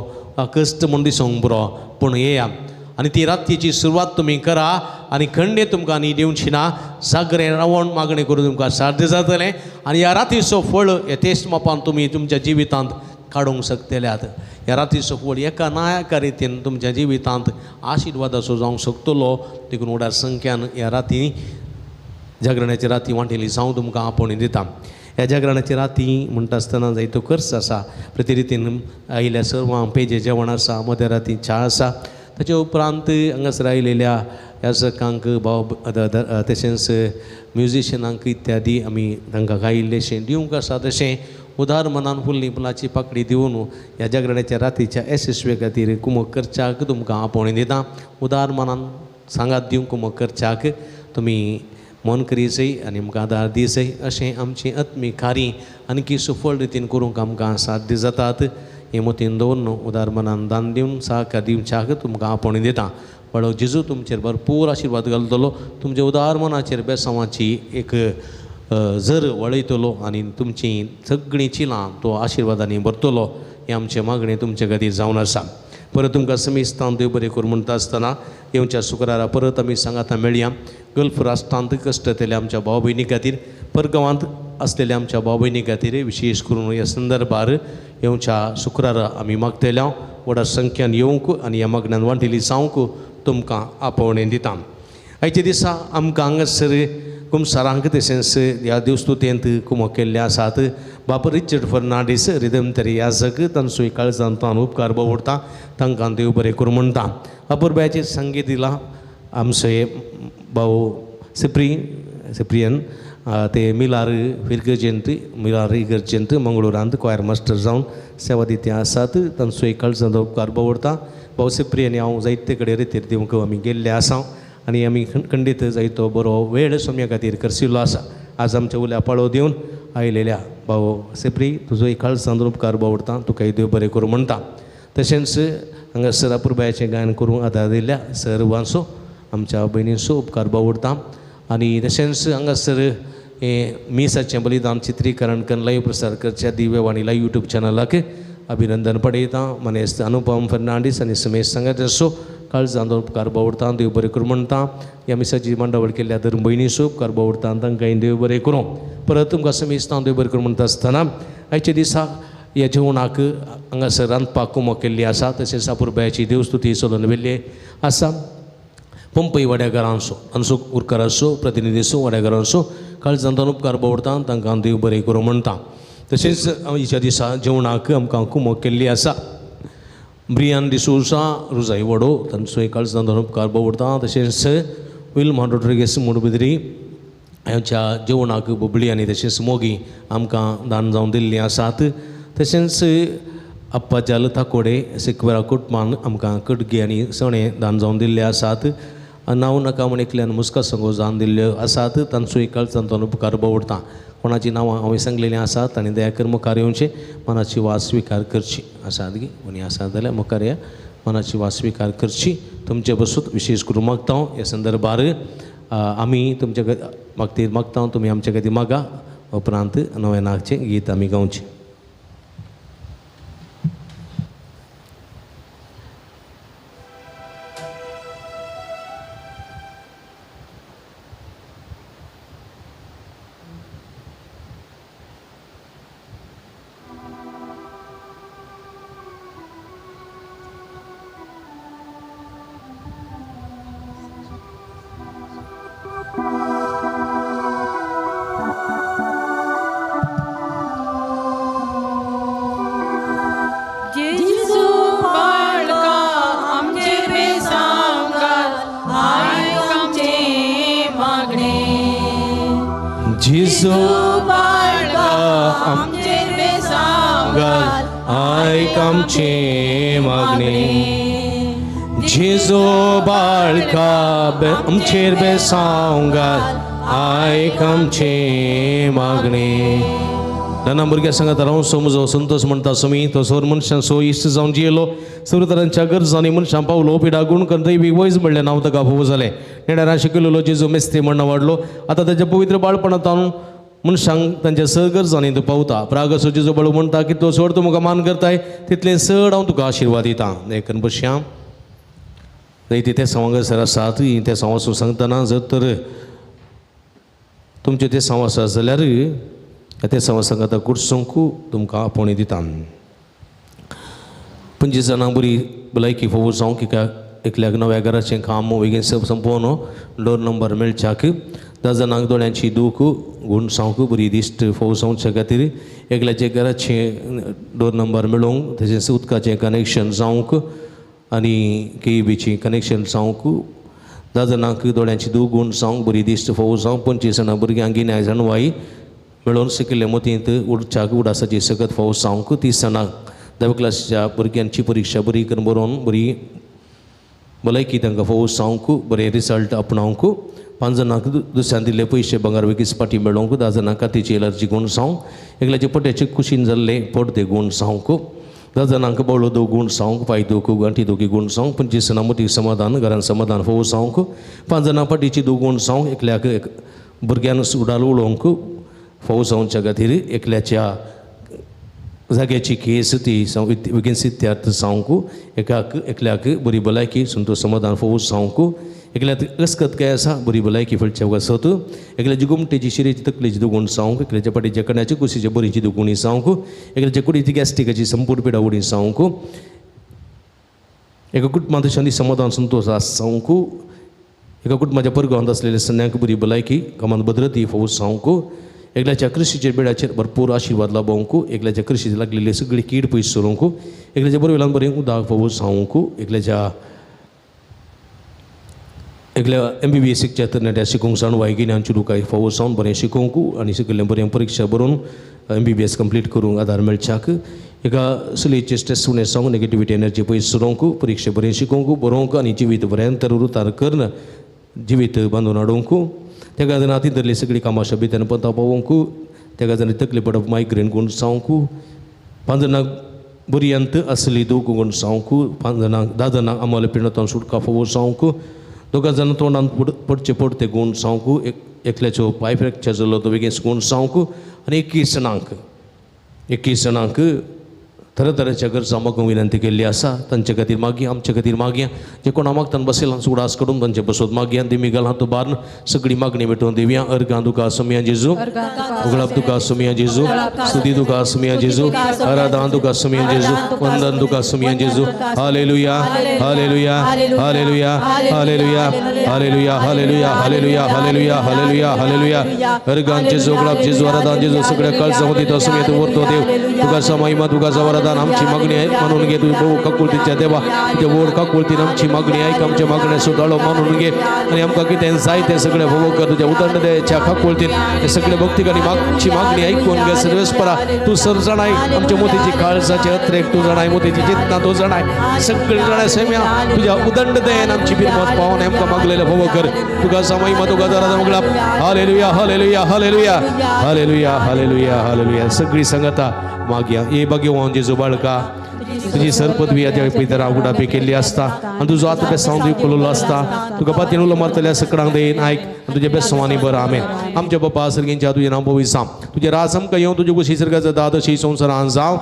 कश्ट म्हूण दिसूंक पुरो, पूण येया आनी ती रातीची सुरवात तुमी करा आनी खंडे तुमकां न्हीद येवची ना. जागरें रावन मागणें करून तुमकां साध्य जातलें आनी ह्या रातीचो फळ यथेश्ट मापान तुमी तुमच्या जिवितांत काडूंक शकतल्यात. ह्या रातीचो फळ एका ना एका रितीन तुमच्या जिवितांत आशिर्वादाचो जावंक शकतलो. देखून व्हडा संख्यान ह्या राती जागरणाची राती वांटेली जावं तुमकां आपोवणें दिता. ह्या जागरणाची राती म्हणटा आसतना जायतो खर्च आसा. प्रति रितीन आयिल्ल्या सर्वां पेजे जेवण आसा, मध्य राती च्या आसा. ताचे उपरांत हांगासर आयिल्ल्या याजकांक भाव तशेंच म्युजिशनांक इत्यादी आमी तांकां कांय इल्लेशें दिवंक आसा. तशें उदार मनान फुल्ली फुलाची पाकडी दिवन ह्या जागरणाच्या रातीच्या येसस्वी खातीर कुमक करच्याक तुमकां आपोवणें दिता. उदार मनान सांगात दिवंक कुमक करच्याक तुमी मन करीसय आनी आमकां आदार दिसय अशें आमची आत्मीक कार्य आनीकी सुफळ रितीन करूंक आमकां साध्य जातात. हें मतीन दवरून उदार मनान दान दिवन सहकार दिवच्याक तुमकां आपोवणें दिता. बाळक जेजू तुमचेर भरपूर आशिर्वाद घालतलो, तुमच्या उदार मनाचेर बेसांवाची एक जर वळयतलो आनी तुमची सगळीं चिलां तो आशिर्वादांनी भरतलो. हें आमचें मागणें तुमचे खातीर जावन आसा. परत तुमकां समेस्तान देव बरें करूं म्हणटा आसतना येवच्या शुक्रारा परत आमी सांगाता मेळया. गल्फ राष्ट्रांत कश्टतल्या आमच्या भाव भयणी खातीर, परगांवांत आसलेल्या आमच्या भाव भयणी खातीर विशेश करून ह्या संदर्भार येवच्या शुक्रारा आमी मागतल्या व्हडा संख्यान येवंक आनी ह्या मागण्यान वांटिल्ली जावंक तुमकां आपोवणें दिता. आयच्या दिसा आमकां हांगासर कुमसारांक तशेंच ह्या देवस्तुतेंत कुमक केल्ले आसात. बाप रिचर्ड फर्नांडीस रिदम तरी याजक तांचो काळजान तान उपकार बोवडटा, तांकां देव बरें करूं म्हणटा. अपुरबायाचें संगीत दिलां आमचे भाऊ सिप्रियन ते मिलार फिरगर्जेंत मिलार इगर्जेंत मंगळुरांत क्वायर मास्टर जावन सेवा दिती आसात. तांचो काळजान उपकार बोवडटा. भाऊ सिप्रियन हांव जायते कडेन रितीर दिवंक आमी गेल्ले आसा आनी आमी खंडीत जायतो बरो वेळ सोम्या खातीर करशिल्लो आसा. आज आमच्या उल्या पाळो दिवन आयलेल्या भाऊ सिप्री तुजो काळजान उपकार बावडटा, तुकाय देव बरें करूं म्हणटा. तशेंच हांगासर अपुरबायाचें गायन करूंक आदार दिल्ल्या सर्वांचो आमच्या भयणींचो उपकार बावडटा. आनी तशेंच हांगासर हें मिसाचें बलिदान चित्रीकरण करून लायव प्रसार करच्या दिव्यवाणी लायव यूट्यूब चॅनलाक अभिनंदन पडयता. मानेस्त अनुपम फर्नांडीस आनी समेश सांगाताचो काळजान उपकार बावडटा, देव बरें करूं म्हणटा. ह्या मिसाची मांडावळ केल्ल्या धर्म भयणीचो उपकार बावडटा, तांकां देव बरें करूं. परत तुमकां समेस्तां देव बरें करूं म्हणटा आसतना आयच्या दिसा ह्या जेवणाक हांगासर रांदपाक कुमक केल्ली आसा. तशेंच अपुरबायाची देवस्तुती चलोवन व्हेल्ली आसा. पंपई वाड्याघरांचो तांचो उरकाराचो प्रतिनिधीचो वाड्याघरांचो काळजान उपकार बावडटा, तांकां देव बरें करूं म्हणटा. तशेंच आयच्या दिसा जेवणाक आमकां कुमक केल्ली आसा ब्रियान डिसोजा रुजाई वडो तांचो काळजान उपकार बावडटा. तशेंच विल्मा रोड्रिगेस मुडबिद्री ह्या जेवणाक बुबली आनी तशेंच मोगी आमकां दान जावन दिल्लीं आसात. तशेंच अप्पाजाल ताकोडे सिक्वेरा कुटमान आमकां कडगी आनी सणे दान जावन दिल्ले आसात. नांव नाका म्हण एकल्यान मुस्का संगो जावन दिल्ल्यो आसात. तांचो काळजान उपकार बावडटा. कोणाची नांवां हांवें सांगलेलीं आसात आनी दया कर मुखार येवचें मनाची वास स्विकार करची आसात गी कोणी आसात जाल्यार मुखार या मनाची वास स्विकार करची तुमचे बसूत विशेश करून मागता हांव. ह्या संदर्भार आमी तुमच्या मागतीर मागता, तुमी आमच्या खातीर मागा. उपरांत नव्या गीत आमी गावचें. आमचेर बेसांव घाल आयक आमचें मागणें. ल्हान भुरग्यां सांगात रावून समजो संतोष म्हणटा सुमी तो सोर मनशां सो इश्ट जावन जियेलो सर्व तरांच्या गरजांनी मनशां पावलो पिडा गुण करून दैवीक वैज म्हणलें नांव ताका फावो जालें. नेणारां शिकयलेलो जेजू मेस्त्री म्हण वाडलो. आतां ताच्या पवित्र बाळपणांत मनशांक तांच्या सर गरजांनी तूं पावता. प्रागसो जेजू बाळू म्हणटा की तो चड तूं म्हाका मान करताय तितलें चड हांव तुका आशिर्वाद दितां. देखून बसया जायते ते सवांगसर आसात ते सवासून सांगतना जर तर तुमचे ते संव आसा जाल्यार ते संव सांगता कुडसूंक तुमकां आपोवणी दिता. 25 जाणां बरी भलायकी फोव जावंक एकल्याक नव्या घराचें काम बेगीन संपोवन डोर नंबर मेळच्याक 10 जाणांक दोळ्यांची दूख गूण जावंक बरी दिश्ट फोव जावच्या खातीर एकल्याचे घराचें डोर नंबर मेळोवंक तशेंच उदकाचें कनेक्शन जावंक आनी केईबीचें कनेक्शन जावंक 10 जाणांक दोळ्यांची दूख गूण जावंक बरी दिश्ट फोव जावंक 25 जाणां भुरग्यांक गिन्याय जाणवाय मेळोवन शिकिल्ले मतींत उडच्याक उडासाची सकत फोव जावंक 30 जाणांक 10वे क्लासीच्या भुरग्यांची परिक्षा बरी करून बरोवन बरी भलायकी तांकां फोव जावंक बरे रिजल्ट आपणावंक 5 जाणांक दुसऱ्यान दिल्ले पयशे भांगर वेगीच पाटी मेळोवंक 10 जाणांक कातीची एलर्जी गूण जावंक एकल्याचे पोट्याचे कुशीन जाल्ले पडदे गूण जावंक 10 जाणांक बावळो दो गूण जावंक पांय दोख गांठी दोखी गूण जावंक 25 जाणां मतीक समाधान घरान समाधान फोव जावंक 5 जाणां पाटीची दो गूण जावंक एकल्याक एक भुरग्यान उडाल उलोवंक फोव जावच्या खातीर एकल्याच्या जाग्याची केस ती बेगीन सिद्ध्यार्थ जावंक एकाक एकल्याक बरी भलायकी संतोश समाधान फोव जावंक एकल्याक अस्कत काय आसा बरी भलायकी फळच्या वसत एकल्याची गोमटेची शिरेची तकलेची दुगूण जावंक एकल्याच्या पाटीच्या कण्याची कुशीच्या बरीची दुगुणी जावंक एकल्याच्या कुडीची गॅस्ट्रिकाची संपूर्ण पिडा उडी जावंक एका कुटुंबांत शांती समाधान संतोश जावंक एका कुटुंबाच्या परगांवांत आसलेल्या सन्यांक बरी भलायकी कामांत भद्रती फोव जावंक एकल्याच्या कृशीचेर बेडाचेर भरपूर आशिर्वाद लाबोवंक एकल्याच्या कृशीचेर लागलेली सगळी कीड पयस सरूंक एकल्याच्या बरवेल्यान बरें उदक फोव जावंक एकल्याच्या एकल्या MBBS शिकच्या तरणाट्या शिकूंक जाणवाय गिन्यान चुरुकाय फावो जावन बरें शिकोवंक आनी शिकिल्लें बरें परिक्षा बरोवन MBBS complete करूंक आदार मेळच्याक एका चलयेचे स्ट्रेस उणें जावंक नेगेटिविटी एनर्जी पयस सरोवंक परिक्षा बरें शिकोवंक बरोवंक आनी जिवीत बरें तर उतार करून जिवीत बांदून हाडूंक तेका जाण हातीन धरली सगळीं कामां शबितान पंता पावोवंक तेका जाण तकली पडप मायग्रेन गूण जावंक 5 जाणांक बरी आसली दूख गूण जावंक 5 जाणांक 10 जाणांक आमले पिंडांत सुटका फोव जावंक 2 जाणां तोंडान पडचे पडते गूण जावंक एकल्याचो पांय फ्रॅक्चर जालो तो बेगीन गूण जावंक आनी 21 जाणांक तरेतरेच्या गरजां मागूंक विनंती केल्ली आसा तांचे खातीर मागया आमचे खातीर मागया जे कोणा मागतान बसयला उडास करून तांचे बसोत मागया दिमी घाल हात बारन सगळी मागणी भेटोवन दिवया. अर्गां तुका सोमया जेजू, उगडाप तुका सोमया जेजू, स्तुती तुका सोमया जेजू, आराधना तुका सोमया जेजू, वंदन तुका सोमया जेजू. Hallelujah, hallelujah, hallelujah, hallelujah, hallelujah, hallelujah, hallelujah, hallelujah, hallelujah, hallelujah. अर्गां जेजू, उगडाप जेजू, आराधना जेजू, सगळ्या काळजा वतीन तो सोमया तूं वरतो देव तुका महिमा तुका वरदान. आमची मागणी आहे म्हणून घे तुझी बहु काकुळतीच्या देवा तुझ्या वोड काकुळतीन आमची मागणी ऐक आमच्या मागण्या सुटाळो मानून घे आनी आमकां कितें जाय तें सगळें भोव कर तुझ्या उदंड दयेच्या काकुळतीन हे सगळे भक्तिकांनी मागची मागणी ऐकून घे. सर्वेस्परा तूं सर जाणाय आमच्या मोतीची काळजाचे अत्रेक तूं जाणाय मोतीची चिंतना तूं जाणाय सगळे जाणाय सेम्या तुझ्या उदंड दयेन आमची बिरमत पावून आमकां मागलेलें भोव कर. तुका महिमा तुका दराजा मुगला. Hallelujah, hallelujah, hallelujah, hallelujah, hallelujah, hallelujah. सगळी संगता मागया ये भाग्यवान जेजू बाळका तुजी सर पदवी आद्या पितरा उडापी केल्ली आसता आनी तुजो आत बेसांव तुवें खुलोलो आसता तुका पातीन उलो मारतल्या सकडांक देन आयक आनी तुज्या बेसांवांनी बरो. आमेन. आमच्या बापा सर्गींच्या तुजें नांव पवित्र जावं, तुजें राज आमकां येवं, तुजे कुशी सर्गाचो दाद अशी संवसारान जावं.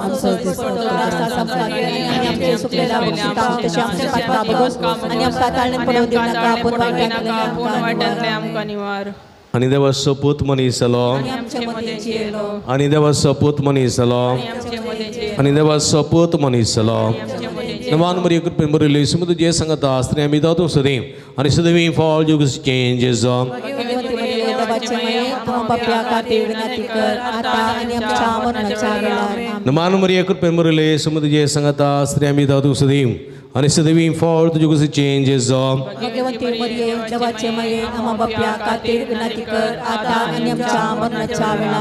आनी देवा सोपूत मनीस जालो, आनी देवा सोपूत मनीस जालो, आनी देवा सोपूत मनीस जालो. नवान मरिया कृपेन भरिल्ली सुमत जे सांगता स्त्रियां मिता तूं सदैव आनी सदैव फॉल युग चेंजेस. नमान मरिया कृपेन भरिल्ली सुमत जे सांगता स्त्रियां मिता तूं सदैव आनी सदैव फॉल तुजे कुशी चेंजेस.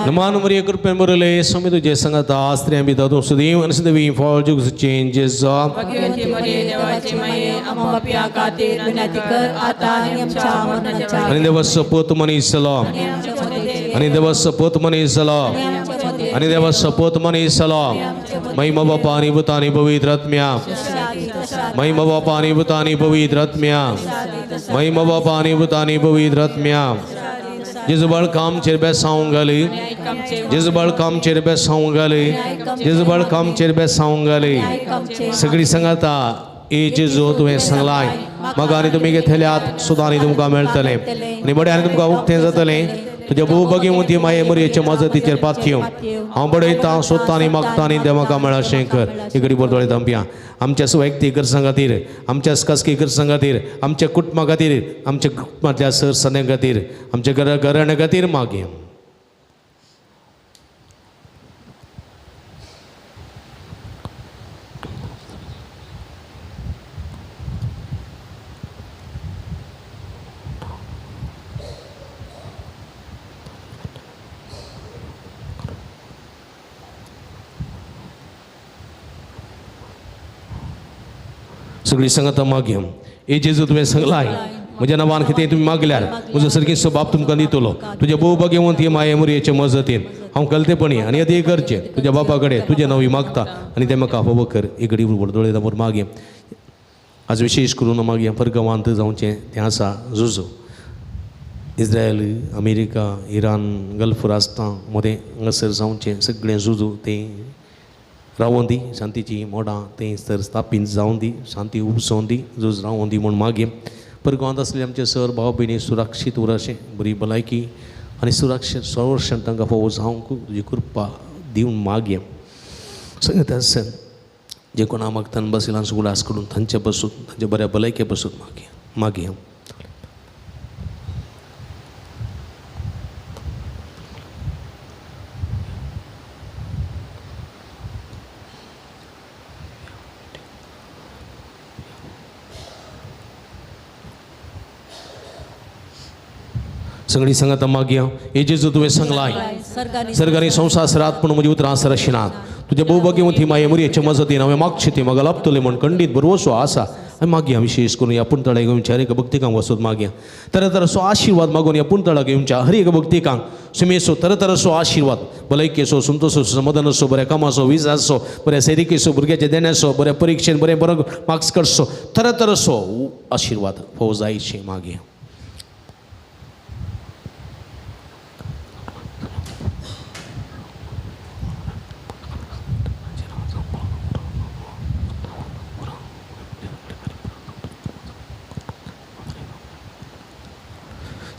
नमान मरिया कृपेन भरिल्ली सुमत जे सांगता स्त्रियां मिता तूं सदैव आनी सदैव फॉल तुजे कुशी चेंजेस. आनी देवा सपोत मनीस जालो, आनी देवा सपोत मनीस जालो, आनी देवा सपोत मनीस जालो. महिमा बापा आनी पुता आनी पवित्र आत्म्या, महिमा बापा आनी पुता आनी पवित्र आत्म्या, महिमा बापा आनी पुता आनी पवित्र आत्म्या. जेजू बाळका आमचेर बेसावंक घाली, जेजू बाळका आमचेर बेसावंक घाली, जेजू बाळका आमचेर बेसावंक घाली. सगळी सांगाता ए जेजू तुवें सांगलाय म्हाका आनी तुमी घेतल्यात सुद्दां आनी तुमकां मेळटलें आनी बडें आनी तुमकां उक्तें जातलें. तुज्या भोव भगिवंती माये मरयेचे मजतीचेर पातयो हांव बडयतां सोदतां आनी मागतां आनी देवाक मेळ अशें कर. ही घडी बरोबर थांबया. आमच्या वैयक्तीक गरजां खातीर, आमच्या खासगी गरजां खातीर, आमच्या कुटुंबा खातीर, आमच्या कुटुंबांतल्या सर सन्यां खातीर, आमच्या घरा घराण्या खातीर मागया. सगळी संगता मागया. ए जेजू तुवें सांगलाय म्हज्या नांवान कितें तुमी मागल्यार म्हजो सर्गेस्त बाप तुमकां दितलो. तुज्या भोव भाग्यवंत माये मुरयेचे मजतीन हांव कलतेपणी आनी अदी करचें तुज्या बापा कडेन तुजें नांव मागता आनी तें म्हाका फावो कर. एक घडी दोळे दामोर मागया. आज विशेष करून मागया परगांवांत जावचें तें आसा झुजो इस्रायल अमेरिका इराण गल्फ राष्ट्रां मदें हांगासर जावचें सगळें झुजू तें रावों दी, शांतीची मोडां तें सर स्थापीत जावं दी, शांती उपसों दी, झूज रावों दी म्हूण मागया. परगांवांत आसलेले आमचे सर भाव भयणी सुरक्षीत उरशें, बरी भलायकी आनी सुरक्षीत संरक्षण तांकां फावो जावंक तुजी कृपा दिवन मागया. सगळें आसत जे कोणा मागतान बसिलान उगडास करून तांचे बसून तांच्या बऱ्या भलायके बसून मागया मागया. सगळी संगत मागया. हे जेजू तुवें सांगलाय सर्गानी संवसार रात पूण म्हजी उतरां सरशिनात. तुज्या भोवभाग्यवंती माये मुरयेचे मजतीन हांवें मागचें ती म्हाका लाभतलें म्हूण खंडीत भरवसो आसा. आनी मागया विशेष करून ह्या पुणतळाक घेवच्या हर एका भक्तिकांक वचून मागया. तरातराचो आशिर्वाद मागून ह्या पुणतळाक घेवच्या हर एका भक्तिकांक सुमेचो तरातराचो आशिर्वाद, भलायकेचो, संतोषाचो, समाधानाचो, बऱ्या कामाचो, विजाचो, बऱ्या सैरिकेचो, भुरग्याच्या देण्याचो, बऱ्या परिक्षेन बरें बरो मार्क्स काडचो, तरातराचो आशिर्वाद फावो जायचे मागया.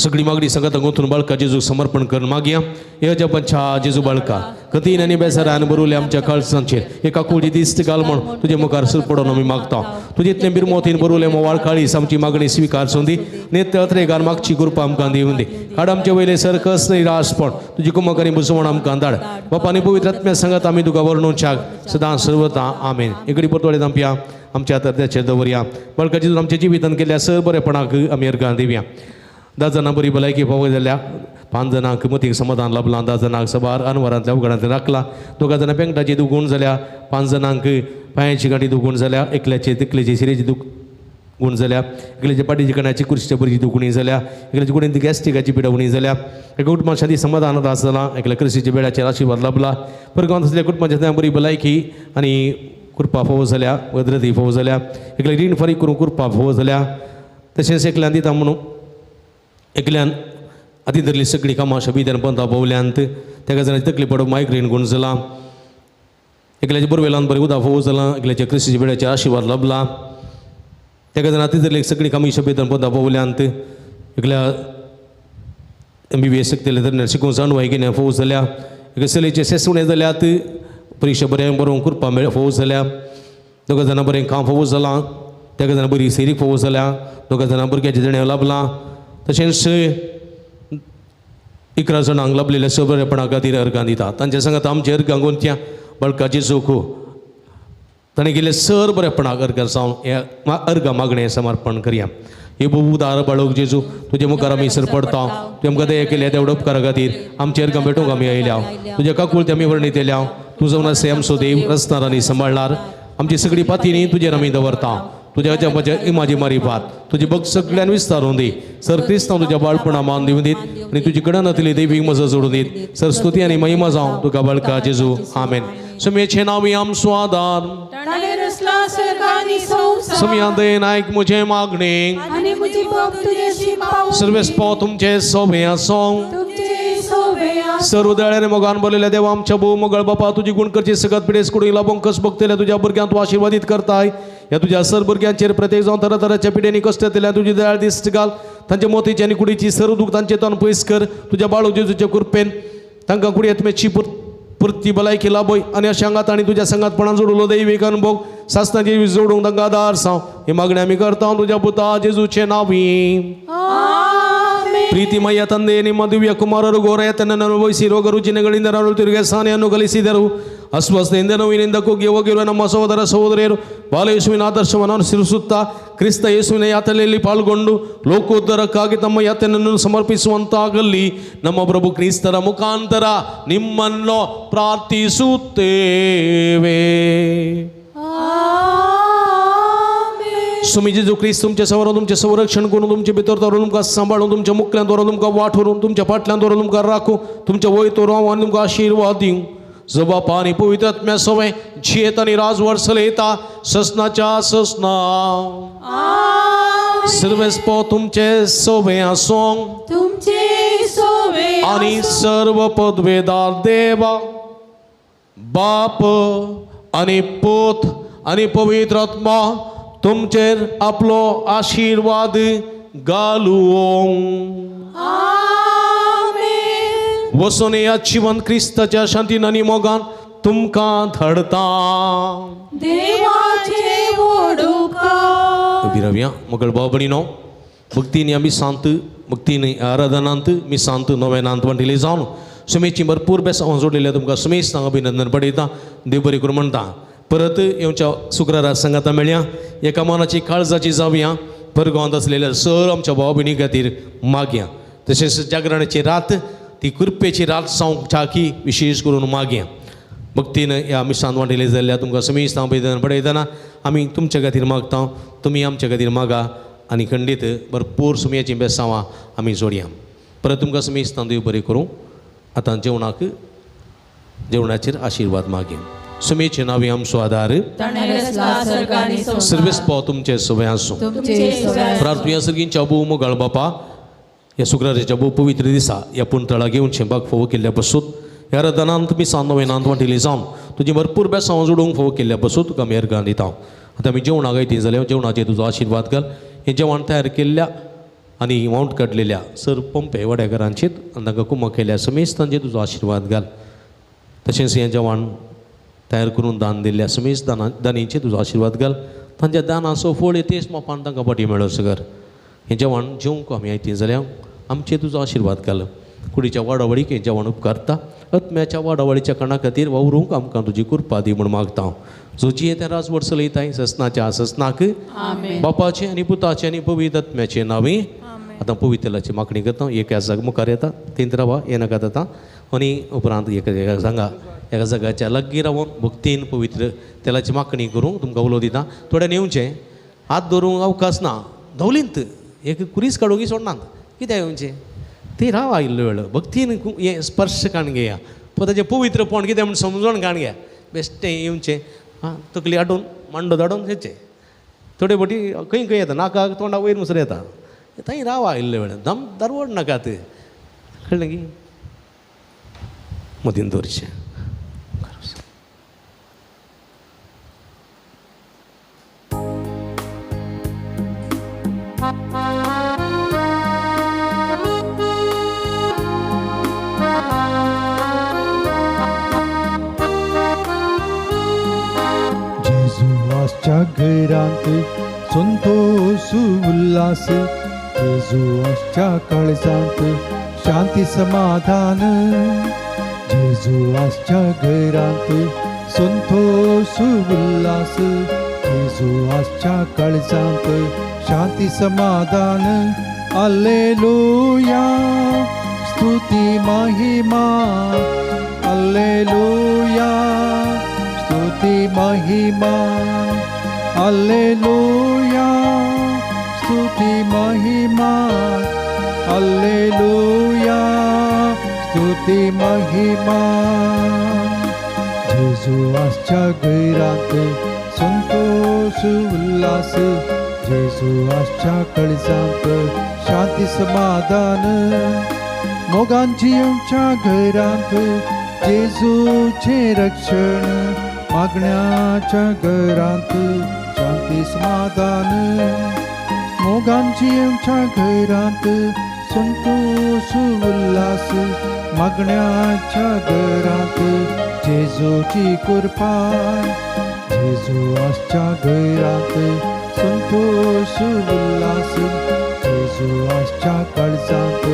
सगळी मागणी संगत गुंतून बाळका जेजूक समर्पण करून मागया. हे जपांच्या जेजू बाळका कतीन आनी बेसारान बरवले आमच्या काळजांचेर एका कुडी दिस्त घाल म्हूण तुजे मुखार सर पडोवन आमी मागता. तुजेतलें बिरमोतीन बरवले मोवाळ काळीस आमची मागणी स्विकार सोंदी नित्य अत्रेगान मागची कृपा आमकां दिवन दी. काड आमचे वयले सर कस निराशपण तुजी कुमक आनी बुजवण आमकां धाड. बापा आनी पवित्र आत्म्या संगत आमी तुका वर्णुच्याक सदां सर्वता आमेन. इकडे परतोळे दामपया आमच्या अर्द्याचेर दवरया. बाळका जेजून आमच्या जिवितान केल्ल्या सर बरेपणाक आमी अर्गां दिवया. 10 जाणां बरी भलायकी फावो जाल्या, 5 जाणांक मतीक समाधान लाभलां, 10 जाणांक सबार अनवरांतल्या अवघडांतलें राखलां, 2 जाणां पेंगटाची दुगूण जाल्या, 5 जाणांक पांयाची गांठी दुगूण जाल्या, एकल्याचे तकलेची शिरेची गुण जाल्या, एकल्याच्या पाटीची कण्याची कुर्शीच्या बरीची दुखणी जाल्या, एकल्याच्या कुडीन गॅस्ट्रिकाची पिडा उणी जाल्या, एका कुटुंबात शांती समाधान रास जाला, एकल्या कृशीच्या बेडाचेर आशिर्वाद लाभला. परगांवांत आसल्या कुटुंबाच्या बरी भलायकी आनी कृपा फावो जाल्या, वद्रती फावो जाल्या, एकल्या रीण फारीक करूंक कृपा फावो जाल्या. तशेंच एकल्यान दिता म्हणून एकल्यान आदी धरली सगळीं कामां शबित्यान पंथा पावल्यांत तेका जाणाची तकली पडप मायग्रेन गुण जाला, एकल्याच्या बोरवेलान बरें उदक फावो जालां, एकल्याच्या क्रिस्तीच्या बेड्याचेर आशिर्वाद लाभला. तेका जाणां आती धरली सगळीं कामां शबित्यान पंथा पावल्यांत एकल्या MBBS शिकतले तर शिकून जाणवाय घेण्या फावो जाल्या, एका चलयेचे सेसुणे जाल्यात, परिक्षा बरें बरोवंक कृपा मेळ फावो जाल्या, 2 जाणां बरें काम फावो जालां, तेका जाणां बरी सैरीक फावो जाल्या, 2 जाणां भुरग्याचें देणें लाभलां. तशेंच 11 जाणांक लाभलेल्या सबरेपणा खातीर अर्गां दिता. तांच्या सांगात आमचे अर्गां गुंतया बाळका जेजूक ताणें केल्ले सर बरेपणाक अर्गां जावन ह्या अर्गां मागणें समर्पण करया. हे भोव उदार बाळक जेजू तुजे मुखार आमी सर पडता. तुवें आमकां दया केल्या त्या उपकारा खातीर आमचे अर्गां भेटूंक आमी आयल्या. तुज्या काकुळती आमी वर्णीत येल्या. तूं जावन आसा आमचो देव रचणार आनी सांबाळणार. आमची सगळी पातीनी तुजेर आमी दवरता. तुज्या अजापाच्या इमाजी मारिफात तुजी भक्त सगळ्यान विस्तारून दी. सर क्रिस्तांव तुज्या बाळपणा मान दिवन दीत आनी तुजी कडेन देवीक मजा जोडून दीत. सर स्तुती आनी महिमा जावं तुका बाळका जेजू आमेन. सुमेचे नांवी आमचो आदार सुमया दयेन नायक म्हजें मागणें सर्वेस्पो तुमचे सोबे आसूं. सर्व दयाळ्याने मोगान भरलेल्या देवा आमच्या भोव मोगळ बापा तुजी गुण करची सगळ्यात पिडेस कुडीक लाभोंक कस भोगतल्या तुज्या भुरग्यांक तूं आशिर्वादीत करताय. ह्या तुज्या सर भुरग्यांचेर प्रत्येक जावन तरातराच्या पिड्यांनी कश्ट येतल्या तुजी दयाळ दिश्ट घाल. तांच्या मोतीची आनी कुडीची सर्व दूख तांचे तोंड पयस कर. तुज्या बाळू जेजूच्या कृपेन तांकां कुडयेत मेची पुरती भलायकी लाभय आनी अशा आंगात आनी तुज्या संगातपणान जोडलो दैवीक अनुभव सासनाची जोडूंक तांकां आदार साव. ही मागणी आमी करता तुज्या पुता जेजूचे नांवी. ಪ್ರೀತಿಮಯ ತಂದೆ, ನಿಮ್ಮ ದಿವ್ಯ ಕುಮಾರರು ಘೋರಯತನನ್ನು ಅನುಭವಿಸಿ ರೋಗ ರುಜಿನಗಳಿಂದ ನರಳುತ್ತಿರುವ ಸಾನೆಯನ್ನು ಕಲಿಸಿದರು. ಅಸ್ವಸ್ಥೆಯಿಂದ ನೋವಿನಿಂದ ಕುಗ್ಗಿ ಹೋಗಿರುವ ನಮ್ಮ ಸಹೋದರ ಸಹೋದರಿಯರು ಬಾಲಯೇಸುವಿನ ಆದರ್ಶವನ್ನು ಅನುಸರಿಸುತ್ತಾ ಕ್ರಿಸ್ತ ಯೇಸುವಿನ ಯಾತನೆಯಲ್ಲಿ ಪಾಲ್ಗೊಂಡು ಲೋಕೋದ್ಧಾರಕ್ಕಾಗಿ ತಮ್ಮ ಯಾತನೆಯನ್ನು ಸಮರ್ಪಿಸುವಂತಾಗಲಿ. ನಮ್ಮ ಪ್ರಭು ಕ್ರಿಸ್ತರ ಮುಖಾಂತರ ನಿಮ್ಮನ್ನು ಪ್ರಾರ್ಥಿಸುತ್ತೇವೆ. सुमी जेजू क्रिस्त तुमच्या सवरून तुमचें संरक्षण करून तुमचे भितर दवरून तुमकां सांबाळून तुमच्या मुखल्यान दवरून तुमकां वाट व्हरून तुमच्या फाटल्यान दवरून तुमकां राखूं तुमच्या वयर दवरून आनी तुमकां आशिर्वाद दिवं. जो बापा आनी पवित्र आत्म्या सवय जियेत आनी राजवट चलयता ससनाच्या ससना. सर्वेस्पो तुमचे सोवे आसूं तुमचे सोवे आनी सर्व पदवेदार देवा बाप आनी पूत आनी पवित्र आत्मा तुमचेर आपलो आशिर्वाद घालूं. वचून ह्या जिवन क्रिस्ताच्या शांतीन आनी मोगान तुमकां धाडता. देवाचे वडूका उबी रावया मगळ भाव भयणीनो, भक्तीन आमी सांत भक्तीन आराधनांत मिसांत नोवेनांत वांटिले जावन सुमेची भरपूर बेसांव जोडलेल्या तुमकां सुमेश हांव अभिनंदन पडयता. देव बरें करूं म्हणटा. परत येवच्या शुक्रारा सांगाता मेळया एका मनाची काळजाची जावया. परगांवांत आसलेल्या सर आमच्या भाव भयणी खातीर मागया. तशेंच जागरणाची रात ती कृपेची रात जावंक की विशेश करून मागया. भक्तीन ह्या मिसान वांटिले जाल्ल्या तुमकां समेस्त हांव अभिनंदन पडयतना आमी तुमच्या खातीर मागता, तुमी आमच्या खातीर मागा आनी खंडीत भरपूर सुमयाचीं बेसांवां आमी जोडया. परत तुमकां समेस्त देव बरें करूं. आतां जेवणाक जेवणाचेर आशिर्वाद मागया. सुमेचे नांवे आमचो आदार सर्वेस पाव तुमचे सवय आसूं. प्रार्थना सर्गींच्या भोव मोगाळ बापा, ह्या शुक्राराच्या भोव पवित्र दिसा ह्या पुणतळा घेवन शेंबाक फोव केल्ल्या पसून ह्या रदनांत तुमी सान नवेनांत वांटिली जावन तुजी भरपूर बेसांव जोडूंक फोव केल्ल्या पसून तुका आमी अर्गां दिता. आतां आमी जेवणाक आयती जाल्यार जेवणाचेर तुजो आशिर्वाद घाल. हें जेवण तयार केल्ल्या आनी वांट काडलेल्या सर पंपे वड्याकारांचेर आनी तांकां कुमक केल्या समेस्त तांचेर तुजो आशिर्वाद घाल. तशेंच हें जेवण तयार करून दान दिल्ल्या समेस्त दानींचेर तुजो आशिर्वाद घाल. तांच्या दानाचो फळ तेच मापान तांकां फाटी मेळो सगर. हें जेवण जेवंक आमी आयती जाल्यार आमचेर तुजो आशिर्वाद घाल. कुडीच्या वाडावळीक हें जेवण उपकारता. आत्म्याच्या वाडावळीच्या कारणा खातीर वावरूंक आमकां तुजी कृपा दी म्हूण मागता. जो जियेता तें राजवट चलयताय ससनाच्या ससनाक बापाचें आनी पुताचें आनी पवित्र आत्म्याचें नांवे. आतां पवित्रलाची मागणी करता. एका जाग मुखार येता थंय रावा हें नाकात आतां आनी उपरांत एका जागा एका जाग्याच्या लागीं रावन भक्तीन पवित्र तेलाची मागणी करूंक तुमकां उलो दिता. थोड्यान येवचें हात धरूंक अवकाश ना धवलींत एक कुरीस काडूंक सोडनात कित्याक येवचें ती रावा इल्लो वेळ भक्तीन हें स्पर्श काण घेया पळय ताचें पवित्रपण कितें म्हूण समजून काण घेया. बेश्टें येवचें आं तकली हाडून मांडो धाडून येचें थोडे फावटी खंय खंय येता नाकाक तोंडा वयर मुसर येता थंय रावा इल्ले वेळ दम दरवड नाकात कळ्ळें की मदीन दवरचें. जेजू घरांत संतोष उल्हास, जेजू आसच्या काळजांत शांती समाधान. जेजू आसच्या घरांत संतोष उल्हास, जेजू आसच्या काळजांत शांती समाधान. अल्लेलुया स्तुती महिमा, अल्लेलुया स्तुती महिमा, अल्लेलुया स्तुती महिमा, अल्लेलुया स्तुती महिमा. जेजू आसच्या घरांत संतोष उल्हास, जेजू आसच्या काळजांत शांती समाधान. मोगांची आमच्या घरांत जेजूचें रक्षण, मागण्याच्या घरांत शांती समाधान. मोगांची आमच्या घरांत संतोष उल्हास, मागण्याच्या घरांत जेजूची कृपा. जेजू आसच्या घरांत संतोष उल्हास, जेजू आसच्या काळजांत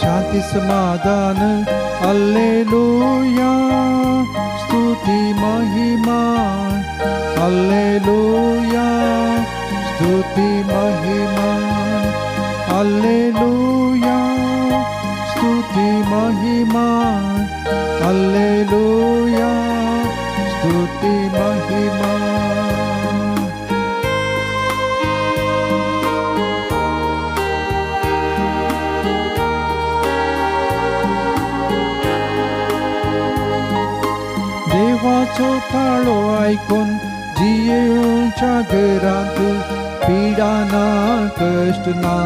शांती समाधान. अल्लेलुया स्तुती महिमा, अल्लेलुया स्तुती महिमा, अल्लेलुया स्तुती महिमा, अल्लेलुया स्तुती महिमा. आयकून जियेवच्या घरांत पिडा ना कश्ट ना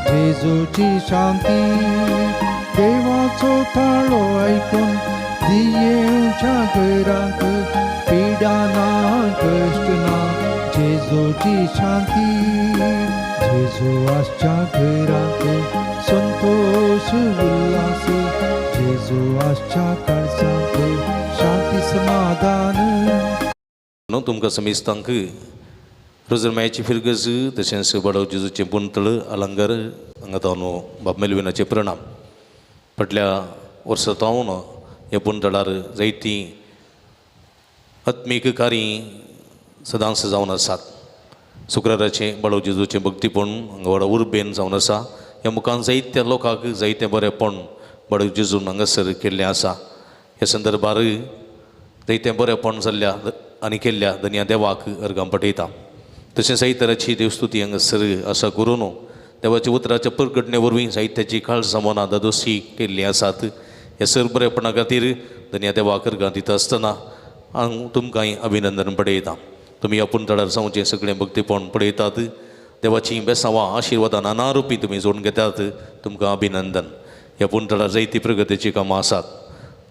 जेजूची शांती. देवाचो ताळो आयकून जियेवच्या घरांत पिडा ना कश्ट ना जेजूची शांती. जेजू आसच्या घरांत संतोष उल्हास, जेजू आसच्या काळजांत शांती समाधान. न्हू तुमकां समेस्तांक रोजरमायाची फिरगज तशेंच बाळक जेजूचें पुंतळ अलंगर हांगा तावन बाब मेलविनाचे प्रणाम. फाटल्या वर्सा तावन ह्या पुंतळार जायतीं आत्मीक कार्यां सदांच जावन आसात. शुक्राराचें बाळक जेजूचें भक्तीपण हांगा व्हडा उर्बेन जावन आसा. ह्या मुखान जायत्या लोकांक जायतें बरेंपण बाळक जेजून हांगासर केल्लें आसा. ह्या संदर्भार जायतें बरेंपण जाल्ल्या आनी केल्ल्या धनया देवाक अर्गां पठयता. तशें जायते तराची देवस्तुती हांगासर आसा करून देवाच्या उतराच्या परगटणे वरवीं जायत्याची काळजां मनां दादोशी केल्लीं आसात. ह्या सर बरेपणा खातीर धनया देवाक अर्गां दिता आसतना हांव तुमकांय अभिनंदन पडयता. तुमी ह्या पुंतळार जावचें सगळें भक्तीपण पळयतात. देवाचीं बेसांवां आशिर्वादां नाना रुपी तुमी जोडून घेतात. तुमकां अभिनंदन. ह्या पुंतळार जायती प्रगतीचीं कामां आसात.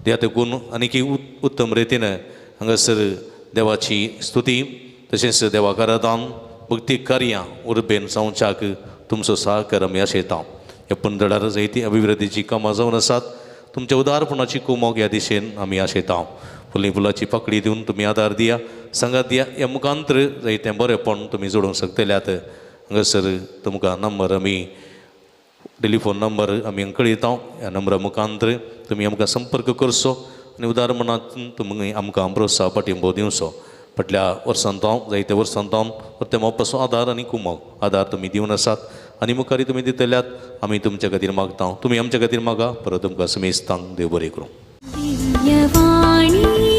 त्या देखून आनीक उत्तम रितीन हांगासर देवाची स्तुती तशेंच देवाक आराधन भक्ती कार्यां उर्बेन जावच्याक तुमचो सहकार आमी आशयता. ह्या पुंतळार जायती अभिवृद्धीचीं कामां जावन आसात. तुमच्या उदारपणाची कुमोक ह्या दिशेन आमी आशयता. फुली फुलाची पाकळी दिवन तुमी आदार दिया, सांगात दिया. ह्या मुखांतर जायतें बरेंपण तुमी जोडूंक शकतल्यात. हांगासर तुमकां नंबर आमी टेलिफोन नंबर आमी कळयता. ह्या नंबरा मुखांतर तुमी आमकां संपर्क करचो आनी उदार मनांत तुमी आमकां प्रोत्साह पाठिंबो दिवचो. फाटल्या वर्सान तावन जायत्या वर्सान तावन परते मोपाचो आदार आनी कुमोक आदार तुमी दिवन आसात आनी मुखारी तुमी दितल्यात. आमी तुमच्या खातीर मागता, तुमी आमच्या खातीर मागा. परत तुमकां समेस्तांक देव बरें करूं. दिव्यवाणी.